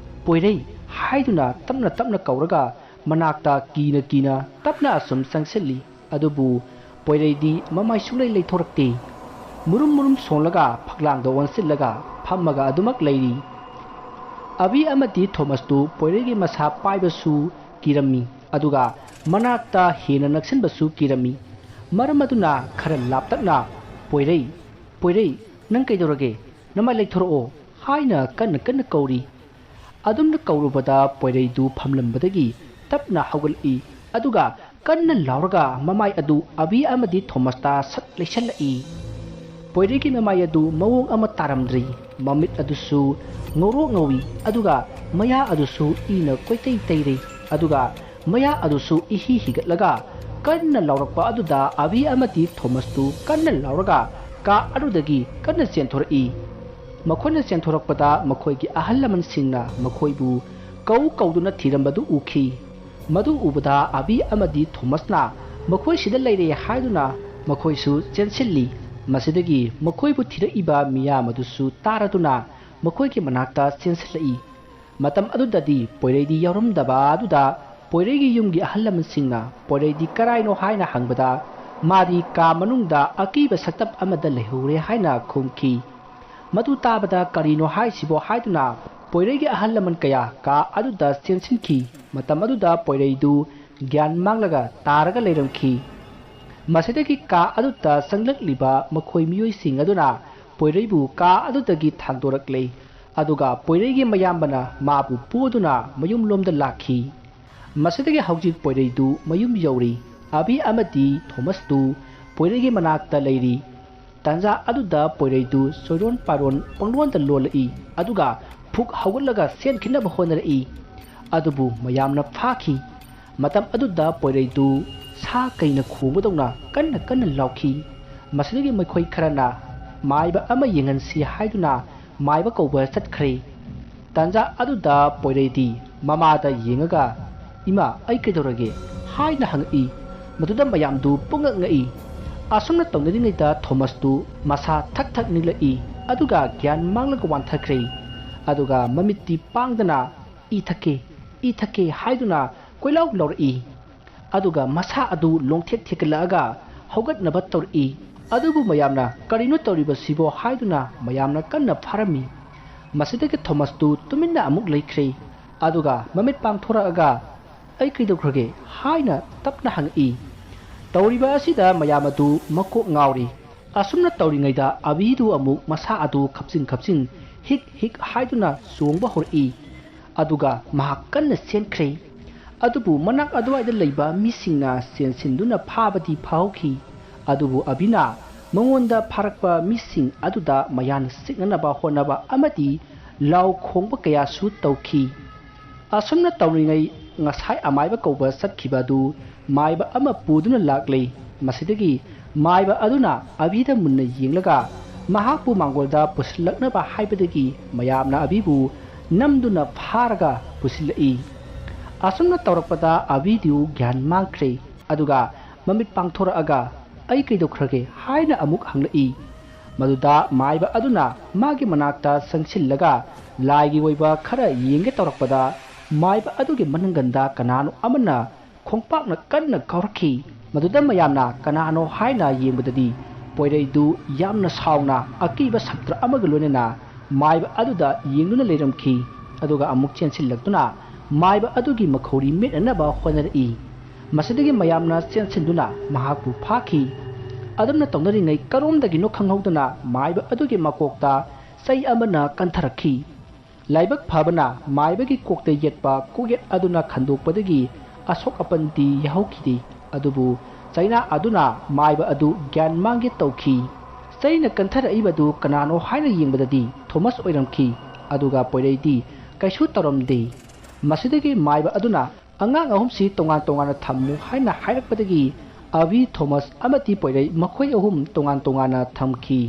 ꯄꯣꯏꯔꯩ" ꯍꯥꯏꯗꯨꯅ ꯇꯞꯅ ꯇꯞꯅ ꯀꯧꯔꯒ ꯃꯅꯥꯛꯇ ꯀꯤꯅ ꯀꯤꯅ ꯇꯞꯅ ꯑꯁꯨꯝ ꯆꯪꯁꯤꯜꯂꯤ꯫ ꯑꯗꯨꯕꯨ ꯄꯣꯏꯔꯩꯗꯤ ꯃꯃꯥꯏ ꯁꯨꯡꯂꯩ ꯂꯩꯊꯣꯔꯛꯇꯦ꯫ ꯃꯨꯔꯨꯝ ꯃꯨꯔꯨꯝ ꯁꯣꯜꯂꯒ ꯐꯛꯂꯥꯡꯗ ꯑꯣꯟꯁꯤꯜꯂꯒ ꯐꯝꯃꯒ ꯑꯗꯨꯃꯛ ꯂꯩꯔꯤ꯫ ꯑꯕꯤ ꯑꯃꯗꯤ ꯊꯣꯃꯁꯇꯨ ꯄꯣꯏꯔꯩꯒꯤ ꯃꯁꯥ ꯄꯥꯏꯕꯁꯨ ꯀꯤꯔꯝꯃꯤ, ꯑꯗꯨꯒ ꯃꯅꯥꯛꯇ ꯍꯦꯟꯅ ꯅꯛꯁꯤꯟꯕꯁꯨ ꯀꯤꯔꯝꯃꯤ꯫ ꯃꯔꯝ ꯑꯗꯨꯅ ꯈꯔ ꯂꯥꯞꯇꯛꯅ "ꯄꯣꯏꯔꯩ, ꯄꯣꯏꯔꯩ, ꯅꯪ ꯀꯩꯗꯧꯔꯒꯦ? ꯅꯃꯥꯏ ꯂꯩꯊꯣꯔꯛꯑꯣ" ꯍꯥꯏꯅ ꯀꯟꯅ ꯀꯟꯅ ꯀꯧꯔꯤ꯫ ꯑꯗꯨꯝꯅ ꯀꯧꯔꯨꯕꯗ ꯄꯣꯏꯔꯩꯗꯨ ꯐꯝꯂꯝꯕꯗꯒꯤ ꯇꯞꯅ ꯍꯧꯒꯠꯂꯛꯏ, ꯑꯗꯨꯒ ꯀꯟꯅ ꯂꯥꯎꯔꯒ ꯃꯃꯥꯏ ꯑꯗꯨ ꯑꯕꯤ ꯑꯃꯗꯤ ꯊꯣꯃꯁꯇ ꯁꯠ ꯂꯩꯁꯜꯂꯛꯏ꯫ ꯄꯣꯏꯔꯩꯒꯤ ꯃꯃꯥꯏ ꯑꯗꯨ ꯃꯑꯣꯡ ꯑꯃ ꯇꯥꯔꯝꯗ꯭ꯔꯤ꯫ ꯃꯃꯤꯠ ꯑꯗꯨꯁꯨ ꯉꯧꯔꯣꯛ ꯉꯧꯏ, ꯑꯗꯨꯒ ꯃꯌꯥ ꯑꯗꯨꯁꯨ ꯏꯅ ꯀꯣꯏꯇꯩ ꯇꯩꯔꯤ, ꯑꯗꯨꯒ ꯃꯌꯥ ꯑꯗꯨꯁꯨ ꯏꯍꯤ ꯍꯤꯒꯠꯂꯒ ꯀꯟꯅ ꯂꯥꯎꯔꯛꯄ ꯑꯗꯨꯗ ꯑꯕꯤ ꯑꯃꯗꯤ ꯊꯣꯃꯁꯇꯨ ꯀꯟꯅ ꯂꯥꯎꯔꯒ ꯀꯥ ꯑꯗꯨꯗꯒꯤ ꯀꯟꯅ ꯆꯦꯟꯊꯣꯔꯛꯏ꯫ ꯃꯈꯣꯏꯅ ꯆꯦꯟꯊꯣꯔꯛꯄꯗ ꯃꯈꯣꯏꯒꯤ ꯑꯍꯜ ꯂꯃꯟꯁꯤꯡꯅ ꯃꯈꯣꯏꯕꯨ ꯀꯧ ꯀꯧꯗꯨꯅ ꯊꯤꯔꯝꯕꯗꯨ ꯎꯈꯤ꯫ ꯃꯗꯨ ꯎꯕꯗ ꯑꯕꯤ ꯑꯃꯗꯤ ꯊꯣꯃꯁꯅ ꯃꯈꯣꯏꯁꯤꯗ ꯂꯩꯔꯦ ꯍꯥꯏꯗꯨꯅ ꯃꯈꯣꯏꯁꯨ ꯆꯦꯟꯁꯤꯜꯂꯤ꯫ ꯃꯁꯤꯗꯒꯤ ꯃꯈꯣꯏꯕꯨ ꯊꯤꯔꯛꯏꯕ ꯃꯤꯌꯥꯝ ꯑꯗꯨꯁꯨ ꯇꯥꯔꯗꯨꯅ ꯃꯈꯣꯏꯒꯤ ꯃꯅꯥꯛꯇ ꯆꯦꯟꯁꯤꯜꯂꯛꯏ꯫ ꯃꯇꯝ ꯑꯗꯨꯗꯗꯤ ꯄꯣꯏꯔꯩꯗꯤ ꯌꯥꯎꯔꯝꯗꯕ ꯑꯗꯨꯗ ꯄꯣꯏꯔꯩꯒꯤ ꯌꯨꯝꯒꯤ ꯑꯍꯜ ꯂꯃꯟꯁꯤꯡꯅ ꯄꯣꯏꯔꯩꯗꯤ ꯀꯔꯥꯏꯅꯣ ꯍꯥꯏꯅ ꯍꯪꯕꯗ ꯃꯥꯗꯤ ꯀꯥ ꯃꯅꯨꯡꯗ ꯑꯀꯤꯕ ꯁꯛꯇꯞ ꯑꯃꯗ ꯂꯩꯍꯧꯔꯦ ꯍꯥꯏꯅ ꯈꯨꯝꯈꯤ꯫ ꯃꯗꯨ ꯇꯥꯕꯗ "ꯀꯔꯤꯅꯣ ꯍꯥꯏꯁꯤꯕꯣ?" ꯍꯥꯏꯗꯨꯅ ꯄꯣꯏꯔꯩꯒꯤ ꯑꯍꯜ ꯂꯃꯟ ꯀꯌꯥ ꯀꯥ ꯑꯗꯨꯗ ꯆꯦꯟꯁꯤꯟꯈꯤ꯫ ꯃꯇꯝ ꯑꯗꯨꯗ ꯄꯣꯏꯔꯩꯗꯨ ꯒ꯭ꯌꯥꯟ ꯃꯥꯡꯂꯒ ꯇꯥꯔꯒ ꯂꯩꯔꯝꯈꯤ꯫ ꯃꯁꯤꯗꯒꯤ ꯀꯥ ꯑꯗꯨꯗ ꯆꯪꯂꯛꯂꯤꯕ ꯃꯈꯣꯏ ꯃꯤꯑꯣꯏꯁꯤꯡ ꯑꯗꯨꯅ ꯄꯣꯏꯔꯩꯕꯨ ꯀꯥ ꯑꯗꯨꯗꯒꯤ ꯊꯥꯡꯗꯣꯔꯛꯂꯦ, ꯑꯗꯨꯒ ꯄꯣꯏꯔꯩꯒꯤ ꯃꯌꯥꯝꯕꯅ ꯃꯥꯕꯨ ꯄꯨꯗꯨꯅ ꯃꯌꯨꯝꯂꯣꯝꯗ ꯂꯥꯛꯈꯤ꯫ ꯃꯁꯤꯗꯒꯤ ꯍꯧꯖꯤꯛ ꯄꯣꯏꯔꯩꯗꯨ ꯃꯌꯨꯝ ꯌꯧꯔꯤ꯫ ꯑꯕꯤ ꯑꯃꯗꯤ ꯊꯣꯃꯁꯇꯨ ꯄꯣꯏꯔꯩꯒꯤ ꯃꯅꯥꯛꯇ ꯂꯩꯔꯤ꯫ ꯇꯥꯟꯖꯥ ꯑꯗꯨꯗ ꯄꯣꯏꯔꯩꯗꯨ ꯆꯣꯏꯔꯣꯟ ꯄꯥꯔꯣꯟ ꯄꯪꯂꯣꯟꯗ ꯂꯣꯜꯂꯛꯏ, ꯑꯗꯨꯒ ꯐꯨꯛ ꯍꯧꯒꯠꯂꯒ ꯆꯦꯟꯈꯤꯅꯕ ꯍꯣꯠꯅꯔꯛꯏ꯫ ꯑꯗꯨꯕꯨ ꯃꯌꯥꯝꯅ ꯐꯥꯈꯤ꯫ ꯃꯇꯝ ꯑꯗꯨꯗ ꯄꯣꯏꯔꯩꯗꯨ ꯁꯥ ꯀꯩꯅ ꯈꯣꯡꯕꯗꯧꯅ ꯀꯟꯅ ꯀꯟꯅ ꯂꯥꯎꯈꯤ꯫ ꯃꯁꯤꯗꯒꯤ ꯃꯈꯣꯏ ꯈꯔꯅ ꯃꯥꯏꯕ ꯑꯃ ꯌꯦꯡꯍꯟꯁꯤ ꯍꯥꯏꯗꯨꯅ ꯃꯥꯏꯕ ꯀꯧꯕ ꯆꯠꯈ꯭ꯔꯦ꯫ ꯇꯥꯟꯖꯥ ꯑꯗꯨꯗ ꯄꯣꯏꯔꯩꯗꯤ ꯃꯃꯥꯗ ꯌꯦꯡꯉꯒ, "ꯏꯃꯥ, ꯑꯩ ꯀꯩꯗꯧꯔꯒꯦ?" ꯍꯥꯏꯅ ꯍꯪꯉꯛꯏ꯫ ꯃꯗꯨꯗ ꯃꯌꯥꯝꯗꯨ ꯄꯨꯡꯉꯛ ꯉꯛꯏ꯫ ꯑꯁꯨꯝꯅ ꯇꯧꯅꯔꯤꯉꯩꯗ ꯊꯣꯃꯁꯇꯨ ꯃꯁꯥ ꯊꯛ ꯊꯛ ꯅꯤꯛꯂꯛꯏ, ꯑꯗꯨꯒ ꯒ꯭ꯌꯥꯟ ꯃꯥꯡꯂꯒ ꯋꯥꯟꯊꯈ꯭ꯔꯦ꯫ ꯑꯗꯨꯒ ꯃꯃꯤꯠꯇꯤ ꯄꯥꯡꯗꯅ, "ꯏ ꯊꯛꯀꯦ, ꯏ ꯊꯛꯀꯦ" ꯍꯥꯏꯗꯨꯅ ꯀꯣꯏꯂꯥꯎ ꯂꯥꯎꯔꯛꯏ꯫ ꯑꯗꯨꯒ ꯃꯁꯥ ꯑꯗꯨ ꯂꯣꯡꯊꯦꯛ ꯊꯦꯛꯀꯠꯂꯛꯑꯒ ꯍꯧꯒꯠꯅꯕ ꯇꯧꯔꯛꯏ꯫ ꯑꯗꯨꯕꯨ ꯃꯌꯥꯝꯅ "ꯀꯔꯤꯅꯣ ꯇꯧꯔꯤꯕꯁꯤꯕꯣ?" ꯍꯥꯏꯗꯨꯅ ꯃꯌꯥꯝꯅ ꯀꯟꯅ ꯐꯥꯔꯝꯃꯤ꯫ ꯃꯁꯤꯗꯒꯤ ꯊꯣꯃꯁꯇꯨ ꯇꯨꯃꯤꯟꯅ ꯑꯃꯨꯛ ꯂꯩꯈ꯭ꯔꯦ꯫ ꯑꯗꯨꯒ ꯃꯃꯤꯠ ꯄꯥꯡꯊꯣꯔꯛꯑꯒ, "ꯑꯩ ꯀꯩꯗꯧꯈ꯭ꯔꯒꯦ?" ꯍꯥꯏꯅ ꯇꯞꯅ ꯍꯪꯉꯛꯏ꯫ ꯇꯧꯔꯤꯕ ꯑꯁꯤꯗ ꯃꯌꯥꯝ ꯑꯗꯨ ꯃꯀꯣꯛ ꯉꯥꯎꯔꯤ꯫ ꯑꯁꯨꯝꯅ ꯇꯧꯔꯤꯉꯩꯗ ꯑꯕꯤꯗꯨ ꯑꯃꯨꯛ ꯃꯁꯥ ꯑꯗꯨ ꯈꯞꯆꯤꯟ ꯈꯞꯆꯤꯟ, "ꯍꯤꯛ ꯍꯤꯛ" ꯍꯥꯏꯗꯨꯅ ꯆꯣꯡꯕ ꯍꯧꯔꯛꯏ꯫ ꯑꯗꯨꯒ ꯃꯍꯥꯛ ꯀꯟꯅ ꯆꯦꯟꯈ꯭ꯔꯦ꯫ ꯑꯗꯨꯕꯨ ꯃꯅꯥꯛ ꯑꯗꯨꯋꯥꯏꯗ ꯂꯩꯕ ꯃꯤꯁꯤꯡꯅ ꯆꯦꯟꯁꯤꯟꯗꯨꯅ ꯐꯥꯕꯗꯤ ꯐꯥꯍꯧꯈꯤ꯫ ꯑꯗꯨꯕꯨ ꯑꯕꯤꯅ ꯃꯉꯣꯟꯗ ꯐꯥꯔꯛꯄ ꯃꯤꯁꯤꯡ ꯑꯗꯨꯗ ꯃꯌꯥꯅ ꯆꯤꯛꯅꯅꯕ ꯍꯣꯠꯅꯕ ꯑꯃꯗꯤ ꯂꯥꯎ ꯈꯣꯡꯕ ꯀꯌꯥꯁꯨ ꯇꯧꯈꯤ꯫ ꯑꯁꯨꯝꯅ ꯇꯧꯔꯤꯉꯩ, ꯉꯁꯥꯏ ꯑꯃꯥꯏꯕ ꯀꯧꯕ ꯆꯠꯈꯤꯕ ꯑꯗꯨ ꯃꯥꯏꯕ ꯑꯃ ꯄꯨꯗꯨꯅ ꯂꯥꯛꯂꯦ꯫ ꯃꯁꯤꯗꯒꯤ ꯃꯥꯏꯕ ꯑꯗꯨꯅ ꯑꯕꯤꯗ ꯃꯨꯟꯅ ꯌꯦꯡꯂꯒ ꯃꯍꯥꯛꯄꯨ ꯃꯥꯡꯒꯣꯜꯗ ꯄꯨꯁꯤꯜꯂꯛꯅꯕ ꯍꯥꯏꯕꯗꯒꯤ ꯃꯌꯥꯝꯅ ꯑꯕꯤꯕꯨ ꯅꯝꯗꯨꯅ ꯐꯥꯔꯒ ꯄꯨꯁꯤꯜꯂꯛꯏ꯫ ꯑꯁꯨꯝꯅ ꯇꯧꯔꯛꯄꯗ ꯑꯕꯤꯗꯨ ꯒ꯭ꯌꯥꯟ ꯃꯥꯡꯈ꯭ꯔꯦ꯫ ꯑꯗꯨꯒ ꯃꯃꯤꯠ ꯄꯥꯡꯊꯣꯔꯛꯑꯒ, "ꯑꯩ ꯀꯩꯗꯧꯈ꯭ꯔꯒꯦ?" ꯍꯥꯏꯅ ꯑꯃꯨꯛ ꯍꯪꯂꯛꯏ꯫ ꯃꯗꯨꯗ ꯃꯥꯏꯕ ꯑꯗꯨꯅ ꯃꯥꯒꯤ ꯃꯅꯥꯛꯇ ꯆꯪꯁꯤꯜꯂꯒ ꯂꯥꯏꯒꯤ ꯑꯣꯏꯕ ꯈꯔ ꯌꯦꯡꯒꯦ ꯇꯧꯔꯛꯄꯗ, ꯃꯥꯏꯕ ꯑꯗꯨꯒꯤ ꯃꯅꯪꯒꯟꯗ ꯀꯅꯥꯅꯣ ꯑꯃꯅ ꯈꯣꯡꯄꯥꯛꯅ ꯀꯟꯅ ꯀꯥꯎꯔꯛꯈꯤ꯫ ꯃꯗꯨꯗ ꯃꯌꯥꯝꯅ ꯀꯅꯥꯅꯣ ꯍꯥꯏꯅ ꯌꯦꯡꯕꯗꯗꯤ, ꯄꯣꯏꯔꯩꯗꯨ ꯌꯥꯝꯅ ꯁꯥꯎꯅ ꯑꯀꯤꯕ ꯁꯛꯇ꯭ꯔ ꯑꯃꯒ ꯂꯣꯏꯅꯅ ꯃꯥꯏꯕ ꯑꯗꯨꯗ ꯌꯦꯡꯗꯨꯅ ꯂꯩꯔꯝꯈꯤ꯫ ꯑꯗꯨꯒ ꯑꯃꯨꯛ ꯆꯦꯟꯁꯤꯜꯂꯛꯇꯨꯅ ꯃꯥꯏꯕ ꯑꯗꯨꯒꯤ ꯃꯈꯧꯔꯤ ꯃꯦꯠꯅꯅꯕ ꯍꯣꯠꯅꯔꯛꯏ꯫ ꯃꯁꯤꯗꯒꯤ ꯃꯌꯥꯝꯅ ꯆꯦꯟꯁꯤꯟꯗꯨꯅ ꯃꯍꯥꯛꯄꯨ ꯐꯥꯈꯤ꯫ ꯑꯗꯨꯝꯅ ꯇꯧꯅꯔꯤꯉꯩ, ꯀꯔꯣꯝꯗꯒꯤꯅꯣ ꯈꯪꯍꯧꯗꯅ ꯃꯥꯏꯕ ꯑꯗꯨꯒꯤ ꯃꯀꯣꯛꯇ ꯆꯩ ꯑꯃꯅ ꯀꯟꯊꯔꯛꯈꯤ꯫ ꯂꯥꯏꯕꯛ ꯐꯕꯅ, ꯃꯥꯏꯕꯒꯤ ꯀꯣꯛꯇ ꯌꯦꯠꯄ ꯀꯣꯛꯌꯦꯠ ꯑꯗꯨꯅ ꯈꯟꯗꯣꯛꯄꯗꯒꯤ ꯑꯁꯣꯛ ꯑꯄꯟꯗꯤ ꯌꯥꯍꯧꯈꯤꯗꯦ꯫ ꯑꯗꯨꯕꯨ ꯆꯩꯅꯥ ꯑꯗꯨꯅ ꯃꯥꯏꯕ ꯑꯗꯨ ꯒ꯭ꯌꯥꯟ ꯃꯥꯡꯒꯦ ꯇꯧꯈꯤ꯫ ꯆꯩꯅ ꯀꯟꯊꯔꯛꯏꯕꯗꯨ ꯀꯅꯥꯅꯣ ꯍꯥꯏꯅ ꯌꯦꯡꯕꯗꯗꯤ ꯊꯣꯃꯁ ꯑꯣꯏꯔꯝꯈꯤ꯫ ꯑꯗꯨꯒ ꯄꯣꯏꯔꯩꯗꯤ ꯀꯩꯁꯨ ꯇꯧꯔꯝꯗꯦ꯫ ꯃꯁꯤꯗꯒꯤ ꯃꯥꯏꯕ ꯑꯗꯨꯅ ꯑꯉꯥꯡ ꯑꯍꯨꯝꯁꯤ ꯇꯣꯉꯥꯟ ꯇꯣꯉꯥꯟꯅ ꯊꯝꯃꯨ ꯍꯥꯏꯅ ꯍꯥꯏꯔꯛꯄꯗꯒꯤ ꯑꯕꯤ, ꯊꯣꯃꯁ ꯑꯃꯗꯤ ꯄꯣꯏꯔꯩ ꯃꯈꯣꯏ ꯑꯍꯨꯝ ꯇꯣꯉꯥꯟ ꯇꯣꯉꯥꯟꯅ ꯊꯝꯈꯤ꯫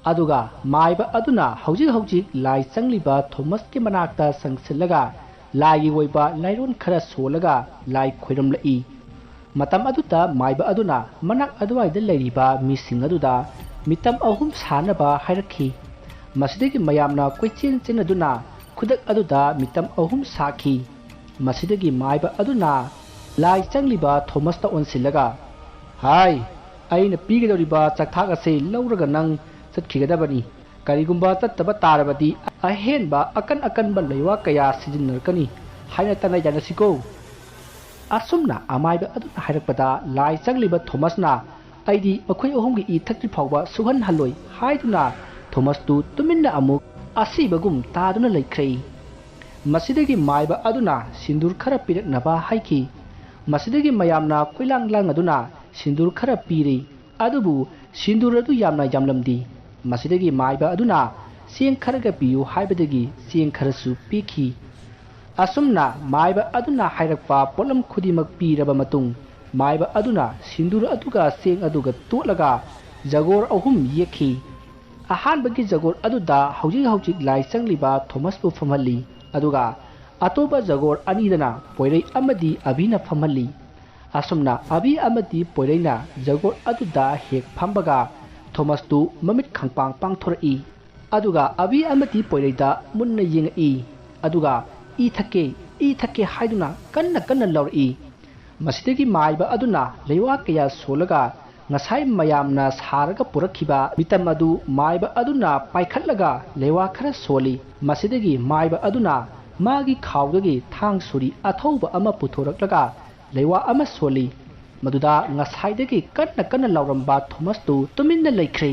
ꯑꯗꯨꯒ ꯃꯥꯏꯕ ꯑꯗꯨꯅ ꯍꯧꯖꯤꯛ ꯍꯧꯖꯤꯛ ꯂꯥꯏ ꯆꯪꯂꯤꯕ ꯊꯣꯃꯁꯀꯤ ꯃꯅꯥꯛꯇ ꯆꯪꯁꯤꯜꯂꯒ ꯂꯥꯏꯒꯤ ꯑꯣꯏꯕ ꯂꯥꯏꯔꯣꯟ ꯈꯔ ꯁꯣꯜꯂꯒ ꯂꯥꯏ ꯈꯣꯏꯔꯝꯂꯛꯏ꯫ ꯃꯇꯝ ꯑꯗꯨꯗ ꯃꯥꯏꯕ ꯑꯗꯨꯅ ꯃꯅꯥꯛ ꯑꯗꯨꯋꯥꯏꯗ ꯂꯩꯔꯤꯕ ꯃꯤꯁꯤꯡ ꯑꯗꯨꯗ ꯃꯤꯇꯝ ꯑꯍꯨꯝ ꯁꯥꯅꯕ ꯍꯥꯏꯔꯛꯈꯤ꯫ ꯃꯁꯤꯗꯒꯤ ꯃꯌꯥꯝꯅ ꯀꯣꯏꯆꯦꯟ ꯆꯦꯟꯅꯗꯨꯅ ꯈꯨꯗꯛ ꯑꯗꯨꯗ ꯃꯤꯇꯝ ꯑꯍꯨꯝ ꯁꯥꯈꯤ꯫ ꯃꯁꯤꯗꯒꯤ ꯃꯥꯏꯕ ꯑꯗꯨꯅ ꯂꯥꯏ ꯆꯪꯂꯤꯕ ꯊꯣꯃꯁꯇ ꯑꯣꯟꯁꯤꯜꯂꯒ, "ꯍꯥꯏ, ꯑꯩꯅ ꯄꯤꯒꯗꯧꯔꯤꯕ ꯆꯥꯛꯊꯥꯛ ꯑꯁꯤ ꯂꯧꯔꯒ ꯅꯪ ꯆꯠꯈꯤꯒꯗꯕꯅꯤ꯫ ꯀꯔꯤꯒꯨꯝꯕ ꯆꯠꯇꯕ ꯇꯥꯔꯕꯗꯤ ꯑꯍꯦꯟꯕ ꯑꯀꯟ ꯑꯀꯟꯕ ꯂꯩꯋꯥ ꯀꯌꯥ ꯁꯤꯖꯤꯟꯅꯔꯛꯀꯅꯤ ꯍꯥꯏꯅ ꯇꯥꯟꯅ ꯌꯥꯅꯁꯤꯀꯣ?" ꯑꯁꯨꯝꯅ ꯑꯃꯥꯏꯕ ꯑꯗꯨꯅ ꯍꯥꯏꯔꯛꯄꯗ ꯂꯥꯏ ꯆꯪꯂꯤꯕ ꯊꯣꯃꯁꯅ, "ꯑꯩꯗꯤ ꯃꯈꯣꯏ ꯑꯍꯨꯝꯒꯤ ꯏ ꯊꯛꯇ꯭ꯔꯤ ꯐꯥꯎꯕ ꯁꯨꯍꯟꯍꯜꯂꯣꯏ" ꯍꯥꯏꯗꯨꯅ ꯊꯣꯃꯁꯇꯨ ꯇꯨꯃꯤꯟꯅ ꯑꯃꯨꯛ ꯑꯁꯤꯕꯒꯨꯝ ꯇꯥꯗꯨꯅ ꯂꯩꯈ꯭ꯔꯦ꯫ ꯃꯁꯤꯗꯒꯤ ꯃꯥꯏꯕ ꯑꯗꯨꯅ ꯁꯤꯟꯗꯨꯔ ꯈꯔ ꯄꯤꯔꯛꯅꯕ ꯍꯥꯏꯈꯤ꯫ ꯃꯁꯤꯗꯒꯤ ꯃꯌꯥꯝꯅ ꯀꯣꯏꯂꯥꯡ ꯂꯥꯡꯅꯗꯨꯅ ꯁꯤꯟꯗꯨꯔ ꯈꯔ ꯄꯤꯔꯤ꯫ ꯑꯗꯨꯕꯨ ꯁꯤꯟꯗꯨꯔ ꯑꯗꯨ ꯌꯥꯝꯅ ꯌꯥꯝꯂꯝꯗꯦ꯫ ꯃꯁꯤꯗꯒꯤ ꯃꯥꯏꯕ ꯑꯗꯨꯅ ꯆꯦꯡ ꯈꯔꯒ ꯄꯤꯌꯨ ꯍꯥꯏꯕꯗꯒꯤ ꯆꯦꯡ ꯈꯔꯁꯨ ꯄꯤꯈꯤ꯫ ꯑꯁꯨꯝꯅ ꯃꯥꯏꯕ ꯑꯗꯨꯅ ꯍꯥꯏꯔꯛꯄ ꯄꯣꯠꯂꯝ ꯈꯨꯗꯤꯡꯃꯛ ꯄꯤꯔꯕ ꯃꯇꯨꯡ, ꯃꯥꯏꯕ ꯑꯗꯨꯅ ꯁꯤꯟꯗꯨꯔ ꯑꯗꯨꯒ ꯆꯦꯡ ꯑꯗꯨꯒ ꯇꯣꯠꯂꯒ ꯖꯒꯣꯔ ꯑꯍꯨꯝ ꯌꯦꯛꯈꯤ꯫ ꯑꯍꯥꯟꯕꯒꯤ ꯖꯒꯣꯔ ꯑꯗꯨꯗ ꯍꯧꯖꯤꯛ ꯍꯧꯖꯤꯛ ꯂꯥꯏ ꯆꯪꯂꯤꯕ ꯊꯣꯃꯁꯄꯨ ꯐꯝꯍꯜꯂꯤ, ꯑꯗꯨꯒ ꯑꯇꯣꯞꯄ ꯖꯒꯣꯔ ꯑꯅꯤꯗꯅ ꯄꯣꯏꯔꯩ ꯑꯃꯗꯤ ꯑꯚꯤꯅ ꯐꯝꯍꯜꯂꯤ꯫ ꯑꯁꯨꯝꯅ ꯑꯚꯤ ꯑꯃꯗꯤ ꯄꯣꯏꯔꯩꯅ ꯖꯒꯣꯔ ꯑꯗꯨꯗ ꯍꯦꯛ ꯐꯝꯕꯒ ꯊꯣꯃꯁꯇꯨ ꯃꯃꯤꯠ ꯈꯪꯄꯥꯡ ꯄꯥꯡꯊꯣꯔꯛꯏ꯫ ꯑꯗꯨꯒ ꯑꯚꯤ ꯑꯃꯗꯤ ꯄꯣꯏꯔꯩꯗ ꯃꯨꯟꯅ ꯌꯦꯡꯉꯛꯏ꯫ ꯑꯗꯨꯒ "ꯏ ꯊꯛꯀꯦ, ꯏ ꯊꯛꯀꯦ" ꯍꯥꯏꯗꯨꯅ ꯀꯟꯅ ꯀꯟꯅ ꯂꯥꯎꯔꯛꯏ꯫ ꯃꯁꯤꯗꯒꯤ ꯃꯥꯏꯕ ꯑꯗꯨꯅ ꯂꯩꯋꯥ ꯀꯌꯥ ꯁꯣꯜꯂꯒ ꯉꯁꯥꯏ ꯃꯌꯥꯝꯅ ꯁꯥꯔꯒ ꯄꯨꯔꯛꯈꯤꯕ ꯃꯤꯇꯝ ꯑꯗꯨ ꯃꯥꯏꯕ ꯑꯗꯨꯅ ꯄꯥꯏꯈꯠꯂꯒ ꯂꯩꯋꯥ ꯈꯔ ꯁꯣꯜꯂꯤ꯫ ꯃꯁꯤꯗꯒꯤ ꯃꯥꯏꯕ ꯑꯗꯨꯅ ꯃꯥꯒꯤ ꯈꯥꯎꯗꯒꯤ ꯊꯥꯡ ꯁꯨꯔꯤ ꯑꯊꯧꯕ ꯑꯃ ꯄꯨꯊꯣꯔꯛꯂꯒ ꯂꯩꯋꯥ ꯑꯃ ꯁꯣꯜꯂꯤ꯫ ꯃꯗꯨꯗ ꯉꯁꯥꯏꯗꯒꯤ ꯀꯟꯅ ꯀꯟꯅ ꯂꯥꯎꯔꯝꯕ ꯊꯣꯃꯁꯇꯨ ꯇꯨꯃꯤꯟꯅ ꯂꯩꯈ꯭ꯔꯦ꯫